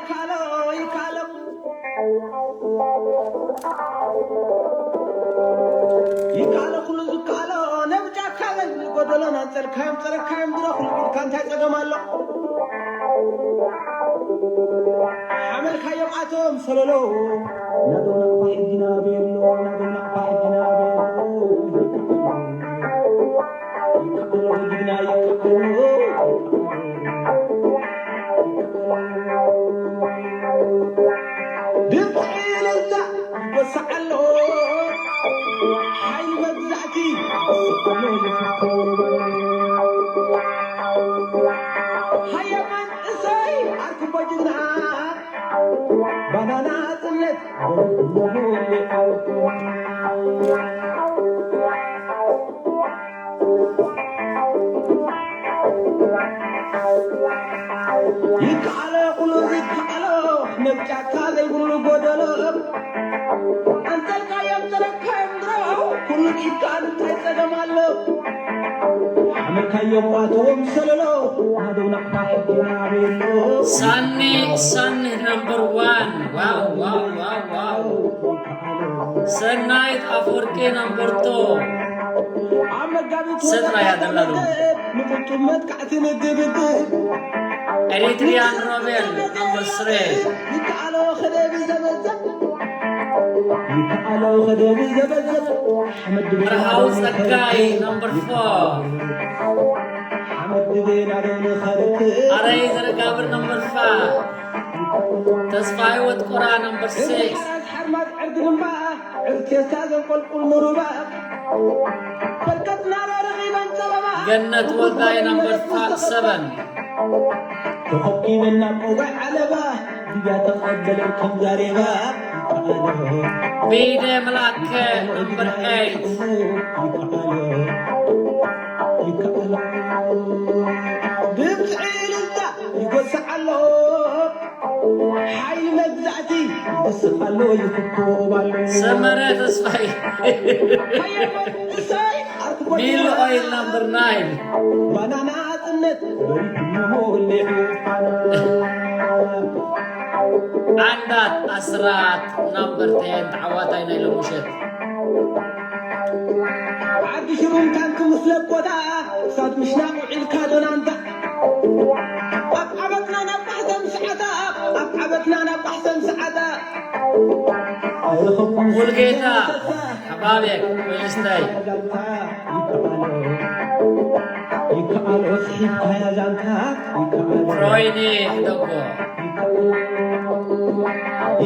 ይካሎ ይካሎ ይካሎ ኩሉ ዝካሎ ነብጫካ ዘይ ጎደሎ ናንጸልካዮም ጸረካዮም ድሮ ኩሉ ኢድካ እንታይ ጸገም ኣሎ ሓመልካዮም ኣቶም ሰለሎ ናዶ ናቕፋ ሕጊና ቤሎ ናዶ ናቕፋ ሕጊና ቤሎ ይካሎ ይካሎ ጅግና ይካሎ ድምፂ እልልታ ይጎስዕ ኣሎ ሓይሊ መግዛእቲ ይጎስዕ ኣሎ ይፍኮ ሃየማን እሰይ ኣርክቦ ጅግና ባናና ጽነት ይከኣሎ ኩሉ ዝከኣሎ ነብጫካ ዘይብሉ ጎደሎ ኣንጸልካዮም ተረካዮም ድሮ ኩሉ ኢድካ እንታይ ጸገም ኣሎ ሓመልካዮም ኣትዎም ሰለሎ ናደው ናቕፋ ሕጊና ቤሎ ሳኒ ሳኒ ነምበር ዋን ዋው ዋው ዋው ዋው ሰናይት ኣፈወርቂ ነምበር ቱ ኣብ መጋቢት ሰጥራ ያደላሉ ንቁጡብ መጥቃዕቲ ንግብግብ ኤሪትሪያን ሮቤል ነምበር ስሪ ይከኣሎ ከደቢ ዘበዘብ ይከኣሎ ከደቢ ዘበዘብ ኣሕመድ ድቤ መርሃዊ ጸጋይ ነምበር ፎር ሓመድ ድቤ ናዶ ንኸርክብ ኣረይ ዘረጋብር ነምበር ፋይቭ ተስፋ ህይወት ቆራ ነምበር ሲክስ ሓራስ ሓርማዝ ዕርዲ ግንባ ዕርኬሳ ዘንቆልቁል ንሩባ በርከት ናራ ረኺበን ጸበባ ገነት ወልዳይ ነምበር ፋ- ሰቨን ተኸኪበን ናብ ቆባይ ዓለባ ድያ ተቐበለን ከም ዛሬባ ይከኣሎ ቢደ ምላከ ነምበር ኤይት ይከኣሎ ይከኣሎ ድምፂ እልልታ ይጎስዕ ኣሎ ሓይሊ መግዛእቲ ይስቕ ኣሎ ይፍኮብ ኣሎ ሰመረ ተስፋይ ሃየማን እሰይ ኣርክቦ ሚል ኦይል ናምበር ናይን ባናና ጽነት በሪቱ ወሊዑ ፋና ዓንዳት ኣስራት ናምበር ቴን ተዓዋታይ ናይ ሎምሸት ዓዲ ሽሩም ታንኪ ምስ ለኮታ ክሳድ ምሽናቕ ውዒልካ ዶናንታ ኣብ ዓበትና ናብ ባሕተን ሰዓታ ኣብ ዓበትና ናብ ባሕተን ሰዓታ ኣይረኸብኩም ሙልጌታ ሓባቤ ወይንስተይ ይከኣሎ ስሒብካያ ዛንታ ይከኣሎ ፍሮይኒ ሕደጎ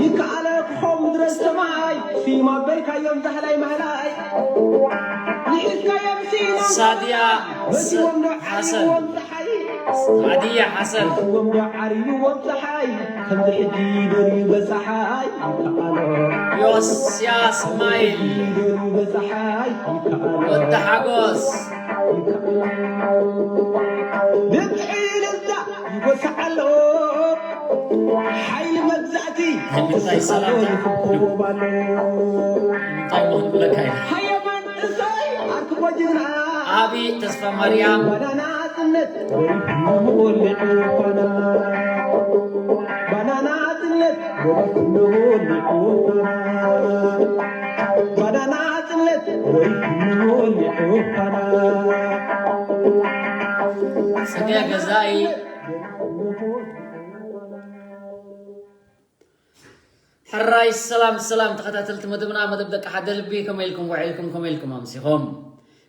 ይከኣሎ ክኾም ምድረ ሰማይ ስዩም ኣበልካዮም ዛህላይ ማህላይ ንሒዝካዮም ሲና ሳድያ መሲዎም ዶ ሓሰን ዓብይዎም ፀሓይ ሳድያ ሓሰን መሲዎም ዶ ዓርይዎም ፀሓይ ከምዚ ሕጂ ደርዩ በፀሓይ ይከኣሎ ዮስያስ ማይል ደርዩ በፀሓይ ይከኣሎ ወዲ ሓጎስ ይከኣሎ ድምፂ እልልታ ይጎስዕ ኣሎ ሓይሊ መግዛእቲ ይምታይ ሰላምታ ይፍኮብ ኣሎ እንታይ ምኽንብለካ ኢና ሃየማን እሰይ ኣርክቦ ጅግና ኣቢ ተስፋ ማርያም ባናና ጽነት ወሊዑ ፋና ባናና ጽነት ወሊዑ ፋና ባናና ጽነት ወሊዑ ፋና ጽጌ ገዛኢ ሕራይ ሰላም ሰላም ተኸታተልቲ መደብና መደብ ደቂ ሓደ ልቢ ከመይ ኢልኩም ውዒልኩም ከመይ ኢልኩም ኣምሲኹም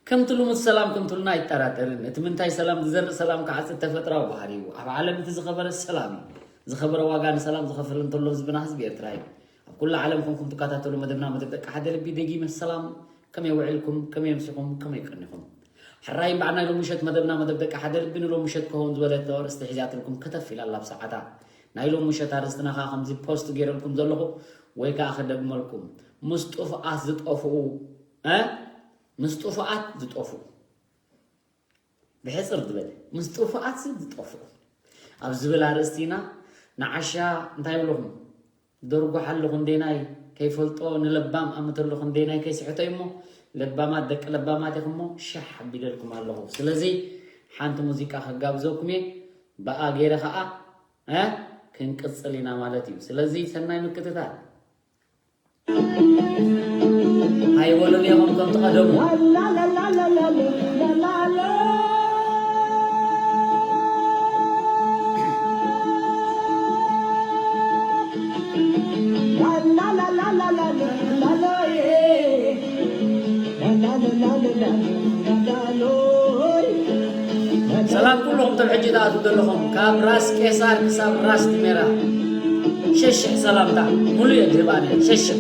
ከምቲ ልሙድ ሰላም ከምትሉና ኣይጠራጠርን እቲ ምንታይ ሰላም ዝዘርእ ሰላም ክዓፅድ ተፈጥራዊ ባህሪ እዩ ኣብ ዓለም እቲ ዝኸበረ ሰላም እዩ ዝኸበረ ዋጋ ንሰላም ዝኸፍል እንተሎ ህዝብና ህዝቢ ኤርትራ እዩ ኣብ ኩሉ ዓለም ኮንኩም ትከታተሉ መደብና መደብ ደቂ ሓደ ልቢ ደጊመ ሰላም ከመይ ውዒልኩም ከመይ ኣምሲኹም ከመይ ቀኒኹም ሕራይ እምበኣር ናይ ሎሚ ምሸት መደብና መደብ ደቂ ሓደ ልቢ ንሎሚ ምሸት ክኸውን ዝበለቶ ኣርእስቲ ሒዛትልኩም ከተፍ ኢላ ኣላ ኣብ ሰዓታ ናይ ሎሚ ምሸት ኣርእስትና ከዓ ከምዚ ፖስት ገይረልኩም ዘለኹ ወይ ከዓ ክደግመልኩም ምስ ጥፉኣት ዝጠፍኡ እ ምስ ጥፉኣት ዝጠፍኡ ብሕፅር ዝበለ ምስ ጥፉኣት ዝጠፍኡ ኣብ ዝብል ኣርእስቲ ኢና ንዓሻ እንታይ ይብለኹም ደርጉሓሉ ክንደይናይ ከይፈልጦ ንለባም ኣምተሉ ክንደይናይ ከይስሕቶ እሞ ለባማት ደቂ ለባማት ኢኹሞ ሻሕ ኣቢለልኩም ኣለኹ ስለዚ ሓንቲ ሙዚቃ ከጋብዘኩም እየ ብኣ ገይረ ከዓ እ ክንቅጽል ኢና ማለት እዩ። ስለዚ ሰናይ ምክትታል። ኣይበሉን እዮም ከምቶም ቀደሙ። ሰላም ኩልኹም፣ እቶም ሕጂ ትኣትዉ ዘለኹም፣ ካብ ራስ ቄሳር ክሳብ ራስ ቲሜራ፣ ሸሽሕ ሰላምታ ሙሉእ እየ ዝህብ ኣነ። ሸሽሕ።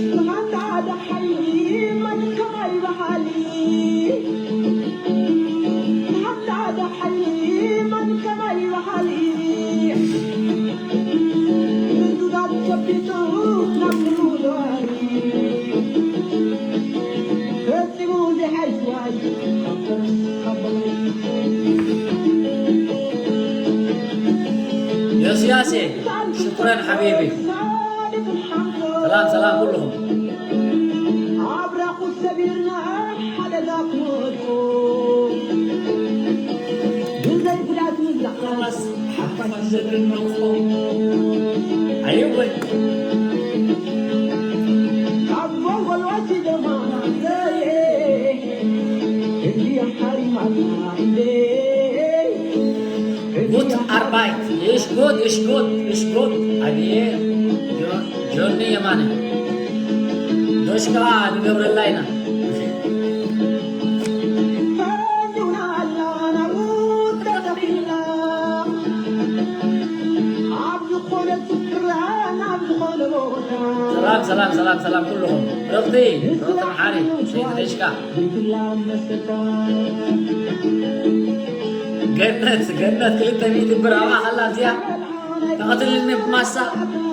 ዮስያሴ፣ ሽኩረን ሓቢቢ። ሰላም፣ ሰላም ኩልኹም። ኣይወይ። ጉት ኣርባይት፣ እሽ ጉት፣ እሽ ጉት፣ እሽ ጉት። ኣብየ ጆ-፣ ጆርኒ የማነ። ዶሽ ከዓ ንገብረላ ኢና። ሰላም፣ ሰላም፣ ሰላም፣ ሰላም ኩልኹም። ርኽቲ፣ ርኽቲ መሓሪ፣ ሰይቲ ደሽካ። ገነት፣ ገነት ክልተ ሚእቲ ብር ኣብኣ ኸላ እዚኣ ተቐትልኒ ብማሳ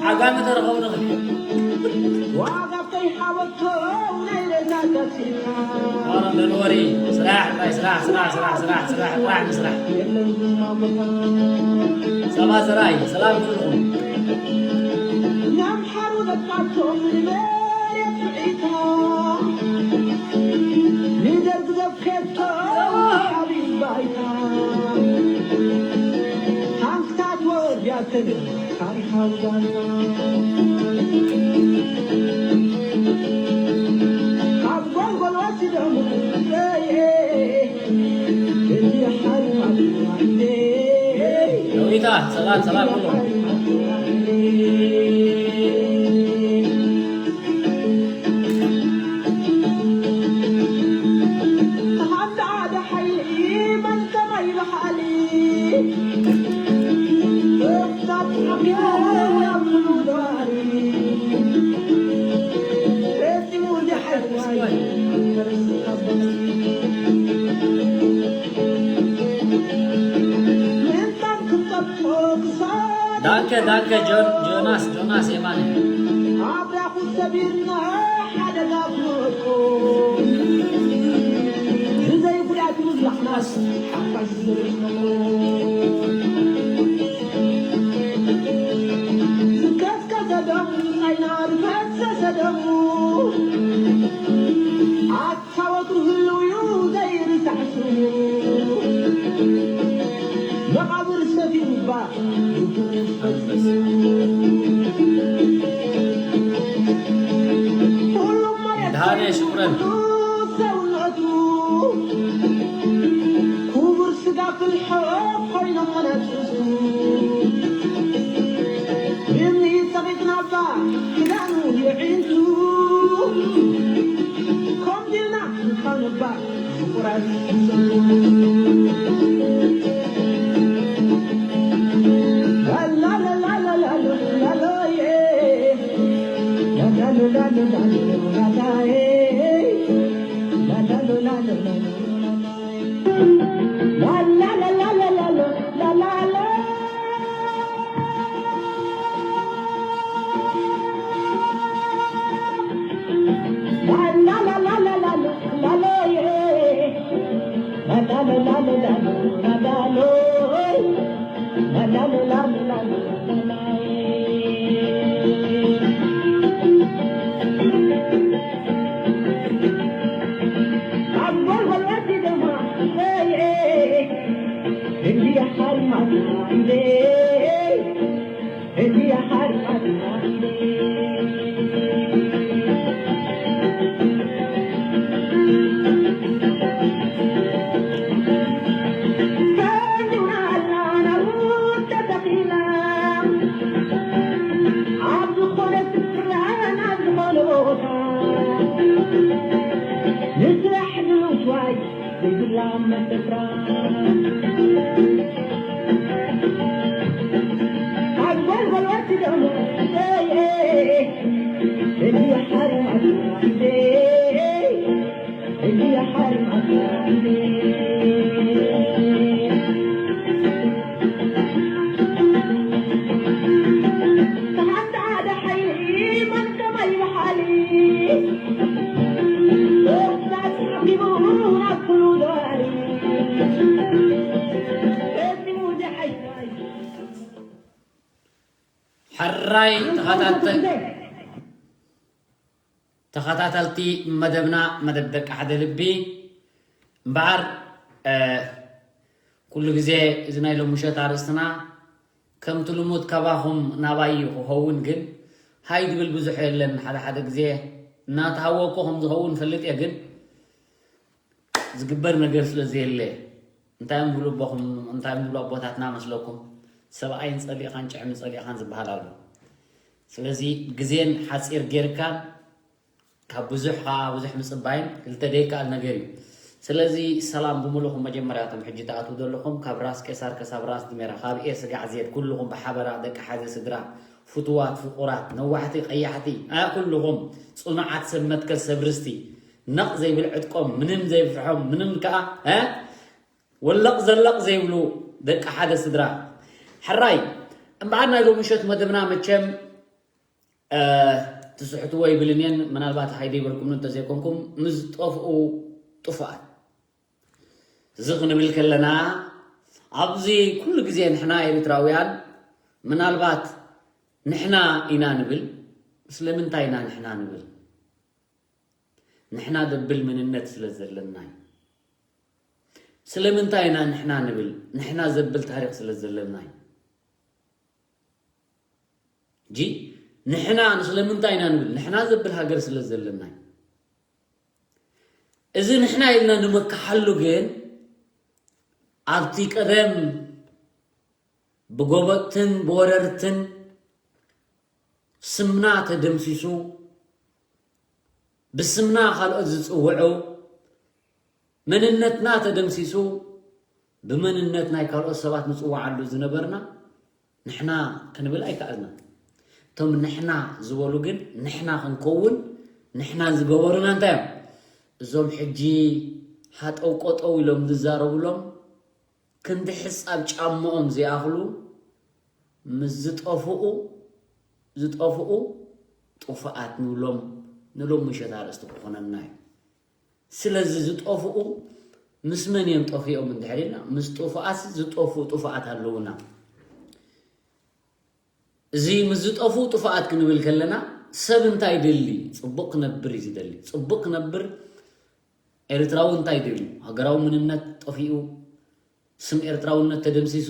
ዓጋመ ተረኸቡ ንኽእል። ኧረ መንወሪ ስራሕ ጥራይ፣ ስራሕ፣ ስራሕ፣ ስራሕ፣ ስራሕ፣ ስራሕ፣ ስራሕ። ሰባ ሰራይ፣ ሰላም ኩልኹም። ሎሚታ፣ ሰላም፣ ሰላም ኩሉ። ዳንከ፣ ዳንከ፣ ጆን-፣ ጆናስ፣ ጆናስ የማነ። ዝከስከሰ ደሙ፣ ናይ ናሩ ፈሰሰ ደሙ። ኣታ ወትሩ ህልው እዩ ዘይርሳዕ ስሙ። መቓብር ሰፊሩ እባ ደሃነ ሽኩረን። ክቡር ስጋ ፍልሖ ኮይኖም መናፍስቱ። እምኒ ጸቒጥና እባ ክዳኑ የዒንቱ። ከምዚልና ክንካን እባ እዚኣ ሓሪቓትና ኢለ። ጸሊምና ኣላ ናብኡ ተተኺላ። ኣብ ዝኾነ ስፍራ ናብ ዝኾነ ቦታ። ንስራሕ ንምስዋይ ዘይብላ መሰትራ። ኣብ ጎልጎል ወርቂ ደሞ፣ እየ፣ እየ፣ እየ፣ እየ፣ ሓሪማት፣ እየ፣ እየ፣ ሓሪማት፣ እየ። ተሓታ ደሓይ መን ከማይ በሓሊ፣ ወፍታት ሓቢቡ ናብ ኩሉ ዘዋሪ። ረዚሙ ደሓይ ሕራይ ተኸታተ-፣ ተኸታተልቲ መደብና፣ መደብ ደቂ ሓደ ልቢ። እምበኣር፣ እ፣ ኩሉ ግዜ እዚ ናይ ሎምሸት ኣርእስትና ከምቲ ልሙድ ካባኹም ናባይ እዩ ክኸውን፣ ግን ሃይ ዝብል ብዙሕ የለን። ሓደ ሓደ ግዜ እናተሃወኩ ከም ዝኸውን ፈልጥ እየ፣ ግን ዝግበር ነገር ስለ ዘየለ፣ እንታይ እዮም ዝብሉ ኣቦኹም፣ እንታይ እዮም ዝብሉ ኣቦታትና መስለኩም? ሰብኣይን ጸሊእኻን ጭሕሚ ጸሊእኻን ዝበሃል ኣሎ። ስለዚ ግዜን ሓጺር ጌርካ ካብ ብዙሕ ከዓ ብዙሕ ምጽባይን ክልተ ደይከኣል ነገር እዩ። ስለዚ ሰላም ብምሉኹም። መጀመርያቶም ሕጂ ትኣትዉ ዘለኹም ካብ ራስ ቄሳር ከሳብ ራስ ድሜራ፣ ካብ ኤ ስጋዕ ዜድ፣ ኩልኹም ብሓበራ ደቂ ሓደ ስድራ፣ ፍቱዋት ፍቑራት፣ ነዋሕቲ ቀያሕቲ፣ እ፣ ኩልኹም ጽኑዓት ሰብ መትከል ሰብ ርስቲ፣ ነቕ ዘይብል ዕጥቆም፣ ምንም ዘይፍርሖም፣ ምንም ከኣ፣ እ፣ ወለቕ ዘለቕ ዘይብሉ ደቂ ሓደ ስድራ። ሕራይ፣ እምበኣር ናይ ሎሚ ምሸት መደብና መቸም፣ እ፣ ትስሕትዎ ይብልን እየን፣ ምናልባት ሃይ ዘይበልኩምኒ እንተዘይኮንኩም፣ ምስ ጠፍኡ ጥፉኣት። እዚ ክንብል ከለና፣ ኣብዚ ኩሉ ግዜ ንሕና ኤርትራውያን፣ ምናልባት ንሕና ኢና ንብል፣ ስለምንታይ ኢና ንሕና ንብል? ንሕና ዘብል መንነት ስለ ዘለና እዩ። ስለምንታይ ኢና ንሕና ንብል? ንሕና ዘብል ታሪኽ ስለ ዘለና እዩ። ሕጂ ንሕና ንስለምንታይ ኢና ንብል? ንሕና ዘብል ሃገር ስለ ዘለና እዩ። እዚ ንሕና ኢልና ንመክሓሉ ግን ኣብቲ ቀደም ብጎበጥትን ብወረርትን ስምና ተደምሲሱ፣ ብስምና ካልኦት ዝጽውዑ፣ መንነትና ተደምሲሱ፣ ብመንነት ናይ ካልኦት ሰባት ንጽውዓሉ ዝነበርና ንሕና ክንብል ኣይከኣልናን። እቶም ንሕና ዝበሉ ግን ንሕና ክንከውን ንሕና ዝገበሩና እንታይ እዮም? እዞም ሕጂ ሃጠው ቆጠው ኢሎም ዝዛረቡሎም ክንዲ ሕጻብ ጫምኦም ዘይኣኽሉ ምስ ዝጠፍኡ፣ ዝጠፍኡ ጥፉኣት ንብሎም፣ ንሎም ምሸት ኣርእስቲ ክኾነና እዩ። ስለዚ ዝጠፍኡ ምስ መን እዮም ጠፊኦም እንድሕር ኢልና፣ ምስ ጥፉኣት ዝጠፍኡ ጥፉኣት ኣለዉና። እዚ ምስ ዝጠፍኡ ጥፉኣት ክንብል ከለና ሰብ እንታይ ይደሊ? ጽቡቕ ክነብር እዩ ዝደሊ። ጽቡቕ ክነብር ኤርትራዊ እንታይ ደልዩ? ሃገራዊ መንነት ጠፊኡ፣ ስም ኤርትራውነት ተደምሲሱ፣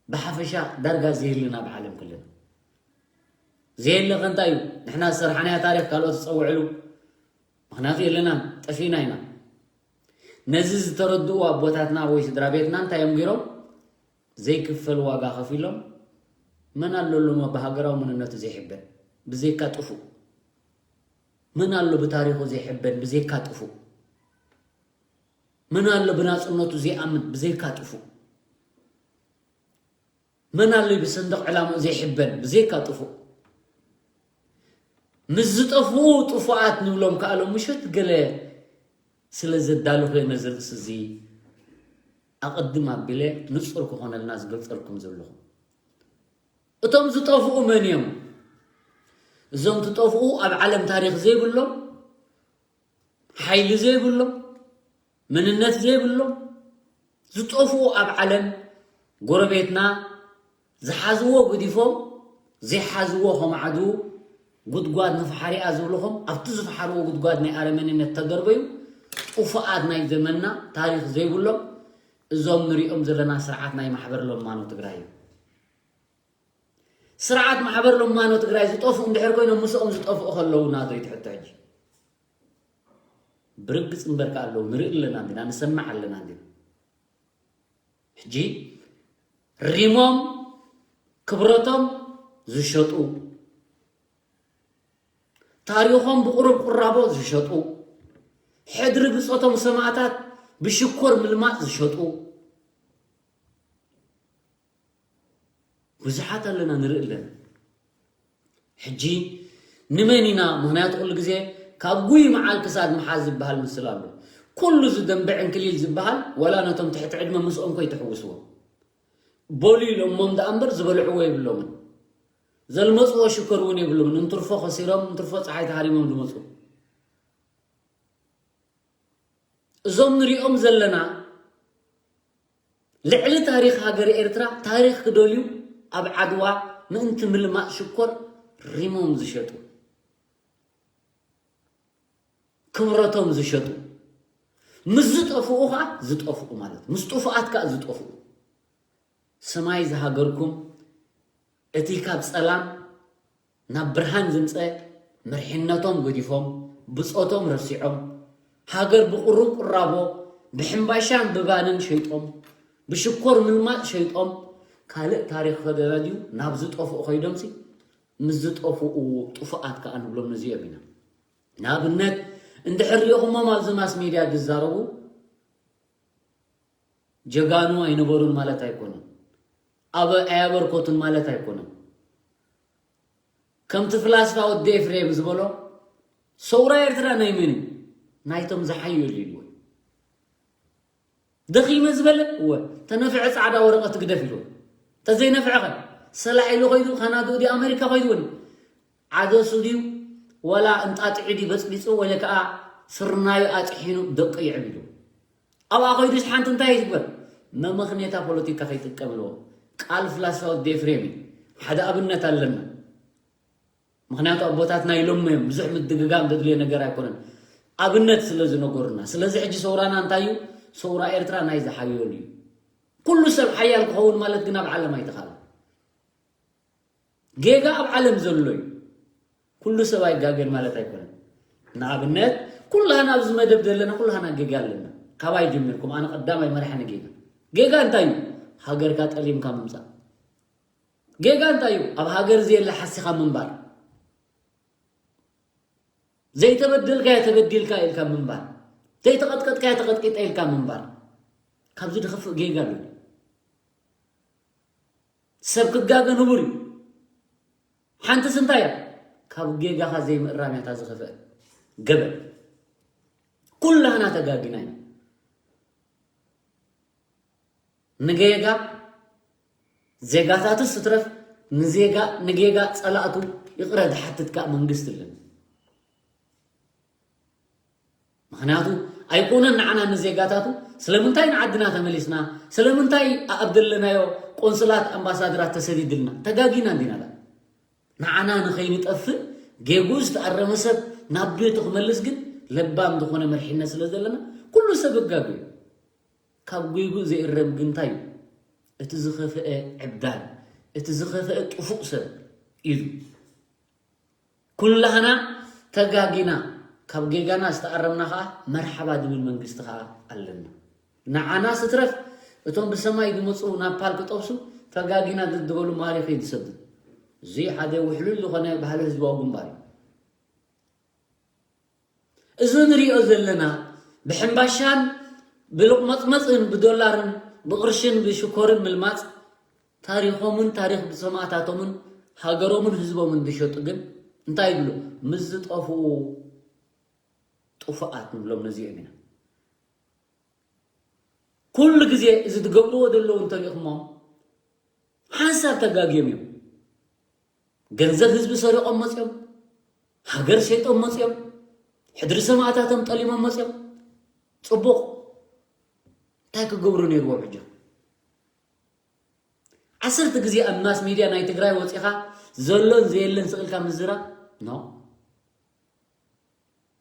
ብሓፈሻ ዳርጋ ዘየለና ኣብ ዓለም ክልና። ዘየለ ከ እንታይ እዩ? ንሕና ዝሰርሓናዮ ታሪኽ ካልኦት ዝጸውዕሉ፣ ምኽንያቱ የለናን፣ ጠፊእና ኢና። ነዚ ዝተረድኡ ኣቦታትና ወይ ስድራ ቤትና እንታይ እዮም ገይሮም? ዘይክፈል ዋጋ ከፊሎም፣ መን ኣሎ ሎሚ ብሃገራዊ መንነቱ ዘይሕበን ብዘይካ ጥፉእ? መን ኣሎ ብታሪኹ ዘይሕበን ብዘይካ ጥፉእ? መን ኣሎ ብናጽነቱ ዘይኣምን ብዘይካ ጥፉእ? መን ኣሎ ብሰንደቕ ዕላምኡ ዘይሕበን ብዘይካ ጥፉእ? ምስ ዝጠፍኡ ጥፉኣት ንብሎም ከኣ ሎም ምሸት ገለ ስለ ዘዳለኹ እየ ነዚ ርእሲ እዚ ኣቐድም ኣቢለ ንጹር ክኾነልና ዝገልጸልኩም ዘለኹ። እቶም ዝጠፍኡ መን እዮም? እዞም ዝጠፍኡ ኣብ ዓለም ታሪኽ ዘይብሎም፣ ሓይሊ ዘይብሎም፣ መንነት ዘይብሎም፣ ዝጠፍኡ ኣብ ዓለም ጎረቤትና ዝሓዝዎ ገዲፎም ዘይሓዝዎ ከማዕዱ ጉድጓድ ንፍሓሪኣ ዝብልኹም ኣብቲ ዝፈሓርዎ ጉድጓድ ናይ ኣረመኔነት ተደርበዩ ጥፉኣት ናይ ዘመንና ታሪኽ ዘይብሎም እዞም ንሪኦም ዘለና ስርዓት ናይ ማሕበር ለማኖ ትግራይ እዩ። ስርዓት ማሕበር ለማኖ ትግራይ ዝጠፍኡ እንድሕር ኮይኖም ምስኦም ዝጠፍኡ ከለዉ ናቶ ይትሕቶ ሕጂ። ብርግጽ እምበርካ ኣለዉ፣ ንርኢ ኣለና እንዲና፣ ንሰምዕ ኣለና እንዲና። ሕጂ ሪሞም ክብረቶም ዝሸጡ፣ ታሪኾም ብቁሩብ ቁራቦ ዝሸጡ፣ ሕድሪ ብጾቶም ሰማእታት ብሽኮር ምልማጽ ዝሸጡ ብዙሓት ኣለና፣ ንርኢ ኣለና። ሕጂ ንመን ኢና? ምኽንያቱ ኩሉ ግዜ ካብ ጉይ መዓል ክሳድ ምሓዝ ዝበሃል ምስል ኣሎ። ኩሉ ዝደንበ ዕንክሊል ዝበሃል ዋላ ነቶም ትሕቲ ዕድመ ምስኦም ከይትሕውስዎም። በሉ ኢሎሞም ደኣ እምበር ዝበልዕዎ የብሎምን። ዘልመፅዎ ሽኮር እውን የብሎምን። እንትርፎ ከሲሮም፣ እንትርፎ ፀሓይ ተሃሪሞም ዝመፁ። እዞም ንሪኦም ዘለና ልዕሊ ታሪኽ ሃገር ኤርትራ ታሪኽ ክደልዩ ኣብ ዓድዋ ምእንቲ ምልማፅ ሽኮር ሪሞም ዝሸጡ፣ ክብረቶም ዝሸጡ፣ ምስ ዝጠፍኡ ኸዓ ዝጠፍኡ ማለት፣ ምስ ጥፉኣት ከኣ ዝጠፍኡ። ሰማይ ዝሃገርኩም፣ እቲ ካብ ጸላም ናብ ብርሃን ዝምጸ፣ መሪሕነቶም ገዲፎም፣ ብጾቶም ረሲዖም፣ ሃገር ብቁሩብ ቁራቦ፣ ብሕምባሻን ብባንን ሸይጦም፣ ብሽኮር ምልማጽ ሸይጦም፣ ካልእ ታሪኽ ከደረድዩ ናብ ዝጠፍኡ ኸይዶምሲ፣ ምስ ዝጠፍኡ ጥፉኣት ከኣ ንብሎም ነዚኦም ኢና። ንኣብነት፣ እንድሕር ሪኢኹሞም ኣብዚ ማስ ሚድያ ዝዛረቡ፣ ጀጋኑ ኣይነበሩን ማለት ኣይኮነን። ኣበ-፣ ኣያበርከቱን ማለት ኣይኮነን። ከምቲ ፍላስፋ ወዲ ኤፍሬም ዝበሎ፣ ሰውራ ኤርትራ ናይ መን እዩ? ናይቶም ዝሓየሉ ኢልዎ። ደኺመ ዝበለ፣ እወ፣ ተነፍዐ ጻዕዳ ወረቐት ግደፍ ኢልዎ። ተዘይነፍዐኸ፣ ሰላዕ ኢሉ ኸይዱ፣ ካናድኡ ድዩ ኣመሪካ ኸይዱ እውን፣ ዓገሱ ድዩ፣ ወላ እንጣጢዑ ድዩ በጽቢጹ፣ ወለ ከኣ ስርናዩ ኣጥሒኑ ደቂ ይዕብ ኢሉ። ኣብኣ ኸይዱስ ሓንቲ እንታይ ይግበር? መመኽኔታ ፖለቲካ ከይጥቀም ኣለዎ። ቃል ፍላስፋ ወዲ ኤፍሬም እዩ። ሓደ ኣብነት ኣለና። ምኽንያቱ ኣቦታትና ኢሎሞ እዮም፣ ብዙሕ ምድግጋም ዘድልዮ ነገር ኣይኮነን። ኣብነት ስለ ዝነገሩና። ስለዚ ሕጂ ሰውራና እንታይ እዩ? ሰውራ ኤርትራ ናይ ዝሓየሉ እዩ። ኩሉ ሰብ ሓያል ክኸውን ማለት ግን ኣብ ዓለም ኣይተኻእለን። ጌጋ ኣብ ዓለም ዘሎ እዩ። ኩሉ ሰብ ኣይጋገን ማለት ኣይኮነን። ንኣብነት፣ ኩላህና ኣብዚ መደብ ዘለና ኩላህና ጌጋ ኣለና። ካባይ ጀሚርኩም፣ ኣነ ቀዳማይ መራሒ ነጌጋ። ጌጋ እንታይ እዩ? ሃገርካ ጠሊምካ ምምጻእ። ጌጋ እንታይ እዩ? ኣብ ሃገር ዘየለ ሓሲኻ ምንባር። ዘይተበደልካዮ ተበዲልካ ኢልካ ምንባር። ዘይተቐጥቀጥካዮ ተቐጥቂጠ ኢልካ ምንባር። ካብዚ ድኸፍእ ጌጋ ኣሎ? ሰብ ክጋገ ንቡር እዩ። ሓንትስ እንታይ እያ? ካብ ጌጋኻ ዘይምእራም እያ እታ ዝኸፍአ ገበን። ኩላህና ተጋጊና ኢና። ንጌጋ ዜጋታትስ ትትረፍ፣ ንዜጋ፣ ንጌጋ ጸላእቱ ይቕረ ዝሓትት ከኣ መንግስቲ ኣለና። ምኽንያቱ ኣይኮነን ንዓና ንዜጋታቱ፣ ስለምንታይ ንዓድና ተመሊስና፣ ስለምንታይ ኣብ ዘለናዮ ቆንስላት ኣምባሳደራት ተሰዲድልና፣ ተጋጊና እንዲና ዳ። ንዓና ንኸይንጠፍእ ጌግኡ ዝተኣረመ ሰብ ናብ ቤቱ ክመልስ ግን ለባም ዝኾነ መሪሕነት ስለ ዘለና፣ ኩሉ ሰብ ይጋገ እዩ። ካብ ጌግኡ ዘይእረም ግን እንታይ እዩ? እቲ ዝኸፍአ ዕብዳን፣ እቲ ዝኸፍአ ጥፉእ ሰብ እዩ። ኩላህና ተጋጊና ካብ ጌጋና ዝተኣረምና ኸዓ መርሓባ ዝብል መንግስቲ ኸዓ ኣለና። ንዓና ስትረፍ እቶም ብሰማይ ዝመፁ ናብ ፓል ክጠብሱ ተጋጊና ዝድበሉ ማሪኽ እዩ ዝሰድድ። እዚ ሓደ ውሕሉል ዝኾነ ባህሊ ህዝባዊ ግንባር እዩ። እዚ ንሪኦ ዘለና ብሕምባሻን ብልቕመጽመጽን ብዶላርን ብቕርሽን ብሽኮርን ምልማጽ ታሪኾምን ታሪኽ ብሰማእታቶምን ሃገሮምን ህዝቦምን ዝሸጡ ግን እንታይ ይብሉ? ምስ ዝጠፍኡ ጥፉኣት ንብሎም ነዚኦም ኢና። ኩሉ ግዜ እዚ ዝገብርዎ ዘለዉ እንተሪእኹሞም ሓንሳብ ተጋግዮም እዮም። ገንዘብ ህዝቢ ሰሪቖም መፅዮም፣ ሃገር ሸይጦም መፅዮም፣ ሕድሪ ሰማእታቶም ጠሊሞም መፅዮም። ፅቡቕ እንታይ ክገብሩ ነይርዎም ሕጂ? ዓሰርተ ግዜ ኣብ ማስ ሚድያ ናይ ትግራይ ወፂኻ ዘሎን ዘየለን ስቕ ኢልካ ምዝራብ ኖ።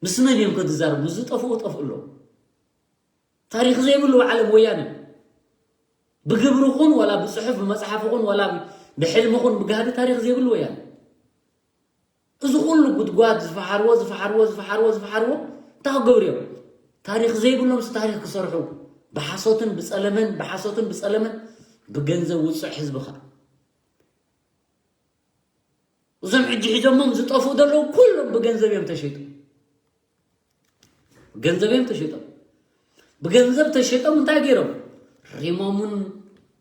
ምስ መን እዮም ከትዛረቡ? ምስ ዝጠፍኡ ጠፍኡ ኣለዉ። ታሪኽ ዘይብሉ ዓለም ወያነ ብግብሪ ኹን ዋላ ብፅሑፍ ብመፅሓፍ ኹን ዋላ ብሕልሚ ኹን ብጋህዲ ታሪኽ ዘይብሉ ወያነ። እዚ ኩሉ ጉድጓድ ዝፈሓርዎ ዝፈሓርዎ ዝፈሓርዎ ዝፈሓርዎ እንታይ ክገብሩ እዮም? ታሪኽ ዘይብሎምስ ታሪኽ ክሰርሑ፣ ብሓሶትን ብጸለመን ብሓሶትን ብጸለመን፣ ብገንዘብ ውጹዕ ህዝቢ ኸኣ። እዞም ሕጂ ሒዞሞም ዝጠፍኡ ዘለዉ ኩሎም ብገንዘብ እዮም ተሸይጦም። ብገንዘብ እዮም ተሸይጦም። ብገንዘብ ተሸይጦም እንታይ ገይሮም? ሪሞምን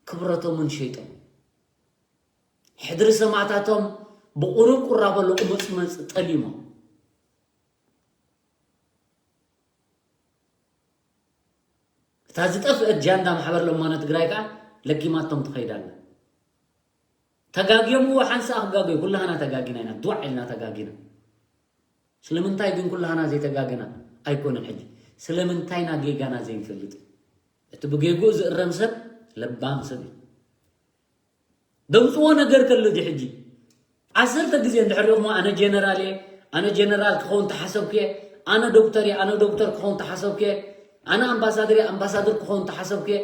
ክብረቶምን ሸይጦም። ሕድሪ ሰማእታቶም ብቑሩብ ቁራብ ኣሎ ቁምጽምጽ ጠሊሞም። እታ ዝጠፍአት ጃንዳ ማሕበር ለማኖ ትግራይ ከኣ ለጊማቶም ትኸይድ ኣላ። ተጋግዮም እዎ ሓንሳእ ክጋገዩ፣ ኩላህና ተጋጊና ኢና፣ ዱዕ ኢልና ተጋጊና። ስለምንታይ ግን ኩላህና ዘይተጋገና ኣይኮነን? ሕጂ ስለምንታይ ኢና ጌጋና ዘይንፈልጥ? እቲ ብጌግኡ ዝእረም ሰብ ለባም ሰብ እዩ። ደምፅዎ ነገር ከሎ ድዩ ሕጂ? ዓሰርተ ግዜ እንድሕር ሪእኹሞ፣ ኣነ ጀነራል እየ፣ ኣነ ጀነራል ክኸውን ተሓሰብኩ እየ፣ ኣነ ዶክተር እየ፣ ኣነ ዶክተር ክኸውን ተሓሰብኩ እየ፣ ኣነ ኣምባሳደር እየ፣ ኣምባሳደር ክኸውን ተሓሰብኩ እየ፣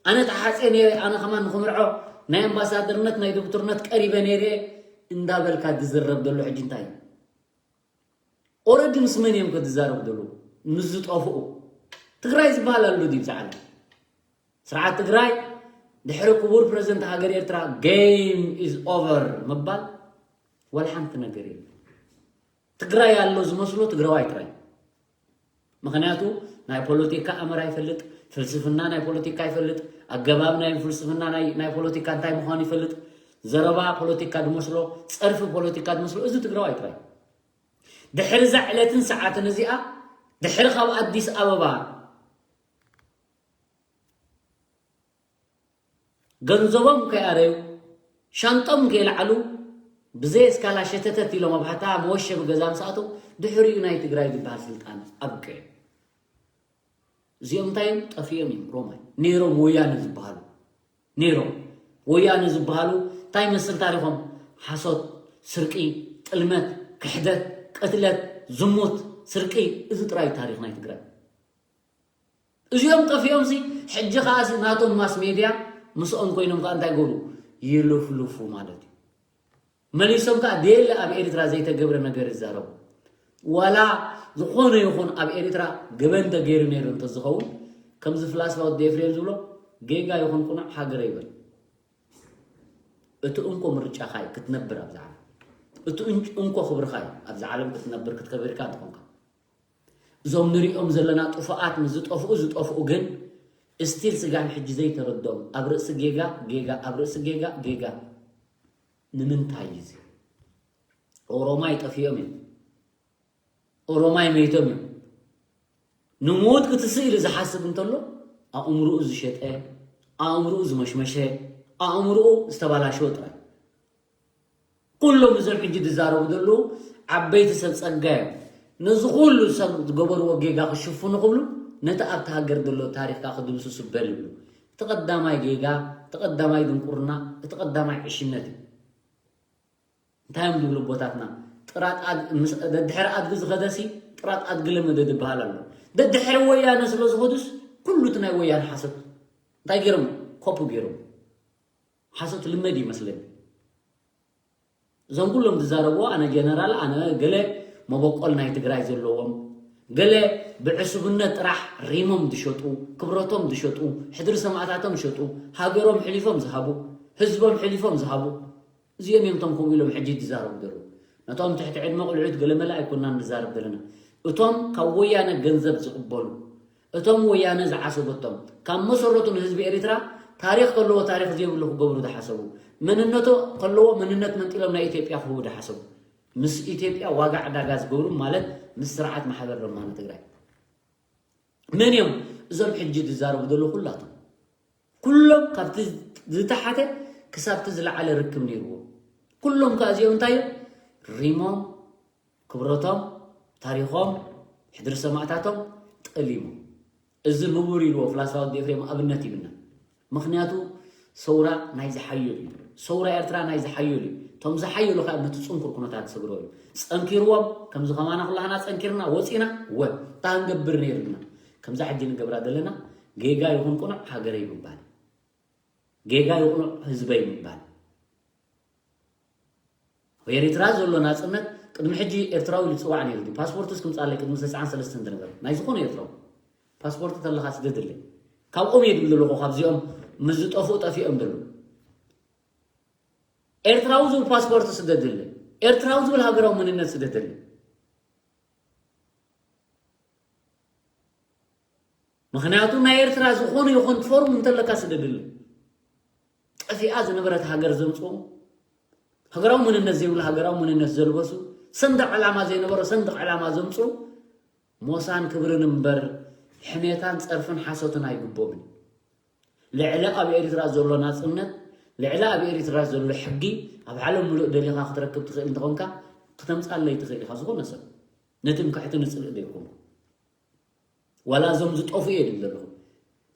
ኣነ ተሓፅየ ነይረ፣ ኣነ ከማን ንኽምርዖ ናይ ኣምባሳደርነት ናይ ዶክተርነት ቀሪበ ነይረ እየ እንዳበልካ ዝዝረብ ዘሎ ሕጂ እንታይ እዩ? ኦረዲ ምስ መን እዮም ከ ዝዛረቡ ዘለዉ? ምስ ዝጠፍኡ። ትግራይ ዝበሃል ኣሎ ድዩ ብዛ ዓለም? ስርዓት ትግራይ ድሕሪ ክቡር ፕረዚደንት ሃገር ኤርትራ game is over ምባል ዋላ ሓንቲ ነገር የለን። ትግራይ ኣሎ ዝመስሎ ትግራዋይ ጥራይ። ምኽንያቱ ናይ ፖለቲካ ኣመር ኣይፈልጥ፣ ፍልስፍና ናይ ፖለቲካ ይፈልጥ፣ ኣገባብ ናይ ፍልስፍና ናይ፣ ናይ ፖለቲካ እንታይ ምዃኑ ይፈልጥ፣ ዘረባ ፖለቲካ ዝመስሎ፣ ጸርፊ ፖለቲካ ዝመስሎ፣ እዚ ትግራዋይ ጥራይ። ድሕሪ እዛ ዕለትን ሰዓትን እዚኣ፣ ድሕሪ ካብ ኣዲስ ኣበባ ገንዘቦም ከይኣረዩ፣ ሻንጦም ከይልዓሉ፣ ብዘይ እስካላ ሸተተት ኢሎም ኣብ ሓታ መወሸቢ ገዛ ምስ ኣተው፣ ድሕሪኡ ናይ ትግራይ ዝበሃል ስልጣን ኣብቅዑ። እዚኦም እንታይ እዮም? ጠፊኦም እዮም። ሮማይ ነይሮም ወያነ ዝበሃሉ። ነይሮም ወያነ ዝበሃሉ እንታይ ይመስል ታሪኾም? ሓሶት፣ ስርቂ፣ ጥልመት፣ ክሕደት፣ ቅትለት፣ ዝሙት፣ ስርቂ፣ እዚ ጥራይ ታሪኽ ናይ ትግራይ። እዚኦም ጠፊኦምሲ፣ ሕጂ ከኣ ሲ ናቶም ማስ ሜድያ ምስኦም ኮይኖም ከኣ እንታይ ይገብሩ? ይልፍልፉ ማለት እዩ። መሊሶም ከኣ ደየለ ኣብ ኤርትራ ዘይተገብረ ነገር ይዛረቡ። ዋላ ዝኾነ ይኹን ኣብ ኤርትራ ገበን ተገይሩ ነይሩ እንተዝኸውን፣ ከምዚ ፍላስፋ ወዲ ኤፍሬም ዝብሎ፣ ጌጋ ይኹን ቅኑዕ ሃገረ ይበል። እቲ እንኮ ምርጫኻ እዩ ክትነብር ኣብዛ ዓለም። እቲ እንጭ-፣ እንኮ ክብርኻ እዩ ኣብዛ ዓለም ክትነብር ክትከብርካ እንተኾንካ። እዞም ንሪኦም ዘለና ጥፉኣት ምስ ዝጠፍኡ ዝጠፍኡ ግን ስቲል ስጋብ ሕጂ ዘይተረድኦም ኣብ ርእሲ ጌጋ፣ ጌጋ፣ ኣብ ርእሲ ጌጋ፣ ጌጋ። ንምንታይ እዩ እዚ? ኦሮማይ ጠፊኦም እዮም። ኦሮማይ መይቶም እዮም። ንሞት ክትስእ ኢሉ ዝሓስብ እንተሎ ኣእምርኡ ዝሸጠ፣ ኣእምርኡ ዝመሽመሸ፣ ኣእምርኡ ዝተባላሸወ ጥራይ። ኩሎም እዞም ሕጂ ዝዛረቡ ዘለዉ ዓበይቲ ሰብ ጸጋ እዮም። ነዚ ኩሉ ሰብ ዝገበርዎ ጌጋ ክሽፍኑ ክብሉ ነቲ ኣብቲ ሃገር ዘሎ ታሪኽካ ክድምስሱ በል ይብሉ። እቲ ቀዳማይ ጌጋ፣ እቲ ቀዳማይ ድንቁርና፣ እቲ ቀዳማይ ዕሽነት እዩ። እንታይ እዮም ዝብሉ ኣቦታትና? ጥራጥ ኣድ-፣ ምስ-፣ ደድሕሪ ኣድጊ ዝኸደሲ ጥራጥ ኣድጊ ለመደ ዝበሃል ኣሎ። ደድሕሪ ወያነ ስለ ዝኸዱስ ኩሉ እቲ ናይ ወያነ ሓሶት እንታይ ገይሮም? ኮፒ ገይሮም። ሓሶት ልመድ ይመስለኒ። እዞም ኩሎም ዝዛረብዎ ኣነ ጀነራል፣ ኣነ ገለ መበቆል ናይ ትግራይ ዘለዎም፣ ገለ ብዕሱብነት ጥራሕ ሪሞም ዝሸጡ፣ ክብረቶም ዝሸጡ፣ ሕድሪ ሰማእታቶም ዝሸጡ፣ ሃገሮም ሕሊፎም ዝሃቡ፣ ህዝቦም ሕሊፎም ዝሃቡ፣ እዚኦም እዮም እቶም ከምኡ ኢሎም ሕጂ ዝዛረቡ ዘለዉ። ነቶም ትሕቲ ዕድመ ቆልዑት ገለመለ ኣይኮናን ንዛረብ ዘለና። እቶም ካብ ወያነ ገንዘብ ዝቕበሉ፣ እቶም ወያነ ዝዓሰበቶም፣ ካብ መሰረቱ ንህዝቢ ኤሪትራ ታሪኽ ከለዎ ታሪኽ ዘይብሉ ክገብሩ ዝሓሰቡ፣ መንነቱ ከለዎ መንነት መንጢሎም ናይ ኢትዮጵያ ክህቡ ዝሓሰቡ፣ ምስ ኢትዮጵያ ዋጋ ዕዳጋ ዝገብሩ ማለት ምስ ስርዓት ማሕበር ለማኖ ትግራይ። መን እዮም እዞም ሕጂ ዝዛረቡ ዘለዉ? ኩላቶም፣ ኩሎም ካብቲ ዝተሓተ ክሳብቲ ዝለዓለ ርክብ ነይርዎም። ኩሎም ከኣ እዚኦም እንታይ እዮም? ሪሞም፣ ክብረቶም፣ ታሪኾም፣ ሕድሪ ሰማእታቶም ጠሊሞም። እዚ ንቡር ኢልዎ ፍላስፋ ወዲ ኤፍሬም ኣብነት ይብልና። ምኽንያቱ ሰውራ ናይ ዝሓየሉ እዩ። ሰውራ ኤርትራ ናይ ዝሓየሉ እዩ። እቶም ዝሓየሉ ከኣ ነቲ ጽንኩር ኩነታት ዝሰግረሉ እዩ። ጸንኪርዎም፣ ከምዚ ከማና ኩላህና ጸንኪርና ወጺና፣ ወ፣ እንታይ ክንገብር ነይሩና? ከምዛ ሕጂ ንገብራ ዘለና ጌጋ ይኹን ቅኑዕ ሃገረይ ምባል። ጌጋ ይኹን ህዝበይ ምባል። ኣብ ኤሪትራ ዘሎ ናጽነት ቅድሚ ሕጂ ኤርትራዊ ዝጽዋዕ ነይሩ ድዩ? ፓስፖርትስ ክምጻለይ ቅድሚ ሰስዓን ሰለስተን ዝነበረ ናይ ዝኾነ ኤርትራዊ ፓስፖርት ተለኻ ስደድለይ። ካብኦም እየ ድብል ዘለኹ፣ ካብዚኦም ምስ ዝጠፍኡ ጠፊኦም ዘለዉ። ኤርትራዊ ዝብል ፓስፖርት ስደድለይ። ኤርትራዊ ዝብል ሃገራዊ መንነት ስደድለይ። ምኽንያቱ ናይ ኤርትራ ዝኾነ ይኹን ፎርም እንተለካ ስደድለይ። ጠፊኣ ዝነበረት ሃገር ዘምጽኡ፣ ሃገራዊ መንነት ዘይብሉ ሃገራዊ መንነት ዘልበሱ፣ ሰንደቕ ዕላማ ዘይነበሮ ሰንደቕ ዕላማ ዘምጽኡ፣ ሞሳን ክብርን እምበር ሕሜታን ጸርፍን ሓሶትን ኣይግቦምን። ልዕሊ ኣብ ኤሪትራ ዘሎ ናጽነት፣ ልዕሊ ኣብ ኤሪትራ ዘሎ ሕጊ ኣብ ዓለም ምሉእ ደሊኻ ክትረክብ ትኽእል እንተኾንካ፣ ክተምጻለይ ትኽእል ኢኻ። ዝኾነ ሰብ ነቲ ምክሕቲ ንጽልእ ዶ ይኮንኩ? ዋላ እዞም ዝጠፉ እየ ድብል ዘለኹ።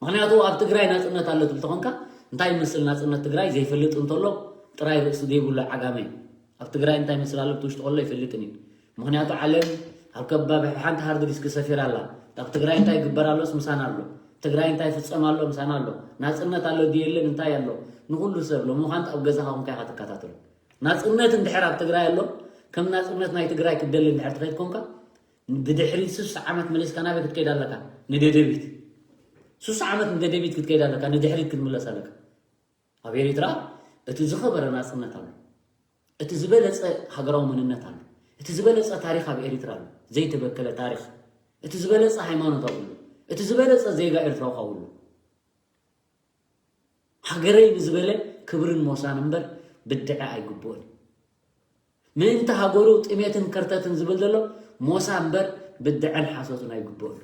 ምኽንያቱ ኣብ ትግራይ ናጽነት ኣሎ ትብል ተኾንካ፣ እንታይ ይመስል ናጽነት ትግራይ ዘይፈልጥ እንተሎ ጥራይ ርእሲ ዘይብሉ ዓጋመ እዩ። ኣብ ትግራይ እንታይ ይመስል ኣሎ ብትውሽጢ ከሎ ይፈልጥን እዩ። ምኽንያቱ ዓለም ኣብ ከባቢ ሓንቲ ሃርድ ዲስክ ሰፊራ ኣላ። ኣብ ትግራይ እንታይ ይግበር ኣሎስ ምሳና ኣሎ። ትግራይ እንታይ ይፍጸም ኣሎ ምሳና ኣሎ። ናጽነት ኣሎ ድዩ የለን እንታይ ኣሎ ንኹሉ ሰብ ሎምዃንት ኣብ ገዛኻ ኮንካ ኢኻ ትከታተሎ። ናጽነት እንድሕር ኣብ ትግራይ ኣሎ፣ ከም ናጽነት ናይ ትግራይ ክትደሊ እንድሕር ትኸይድ ኮንካ፣ ብድሕሪ ሱሳ ዓመት መሊስካ ናበይ ክትከይድ ኣለካ? ንደደቢት። ሱሳ ዓመት ንደደቢት ክትከይድ ኣለካ፣ ንድሕሪት ክትምለስ ኣለካ። ኣብ ኤሪትራ እቲ ዝኸበረ ናጽነት ኣሎ። እቲ ዝበለጸ ሃገራዊ መንነት ኣሎ። እቲ ዝበለጸ ታሪኽ ኣብ ኤሪትራ ኣሎ። ዘይተበከለ ታሪኽ። እቲ ዝበለጸ ሃይማኖት ኣብኡ ኣሎ። እቲ ዝበለጸ ዜጋ ኤርትራዊ ካብኡ ኣሎ። ሃገረይ ንዝበለ ክብርን ሞሳን እምበር ብድዐ ኣይግብኦን። ምእንቲ ሃገሩ ጥሜትን ከርተትን ዝብል ዘሎ ሞሳ እምበር ብድዐን ሓሶትን ኣይግብኦን።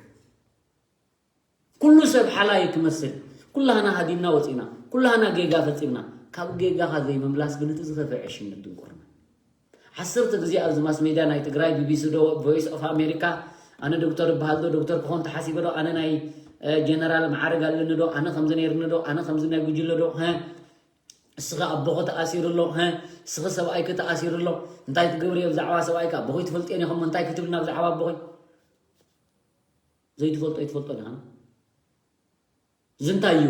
ኩሉ ሰብ ሓላይ ክመስል፣ ኩላህና ሃዲምና ወፂና፣ ኩላህና ጌጋ ፈፂምና፣ ካብ ጌጋኻ ዘይምምላስ ግን እቲ ዝኸፍአ ዕሽነት ድንቁርና። ዓሰርተ ግዜ ኣብዚ ማስ ሜድያ ናይ ትግራይ፣ ቢቢሲ ዶ፣ ቮይስ ኦፍ ኣሜሪካ፣ ኣነ ዶክተር እበሃል ዶ፣ ዶክተር ክኾን ተሓሲበ ዶ፣ ኣነ ናይ ጀነራል መዓርግ ኣለኒ ዶ፣ ኣነ ከምዚ ነይርኒ ዶ፣ ኣነ ከምዚ ናይ ጉጅለ ዶ፣ ሀ እስኺ ኣቦኺ ተኣሲሩ ኣሎ፣ ሀ እስኺ ሰብኣይኪ ተኣሲሩ ኣሎ፣ እንታይ ትገብሪ ብዛዕባ ሰብኣይኪ፣ ኣቦኺ ትፈልጥዮ ኔኹም፣ እንታይ ክትብልና ብዛዕባ ኣቦኺ? ዘይትፈልጦ ኣይትፈልጦን ኢኻ። እዚ እንታይ እዩ?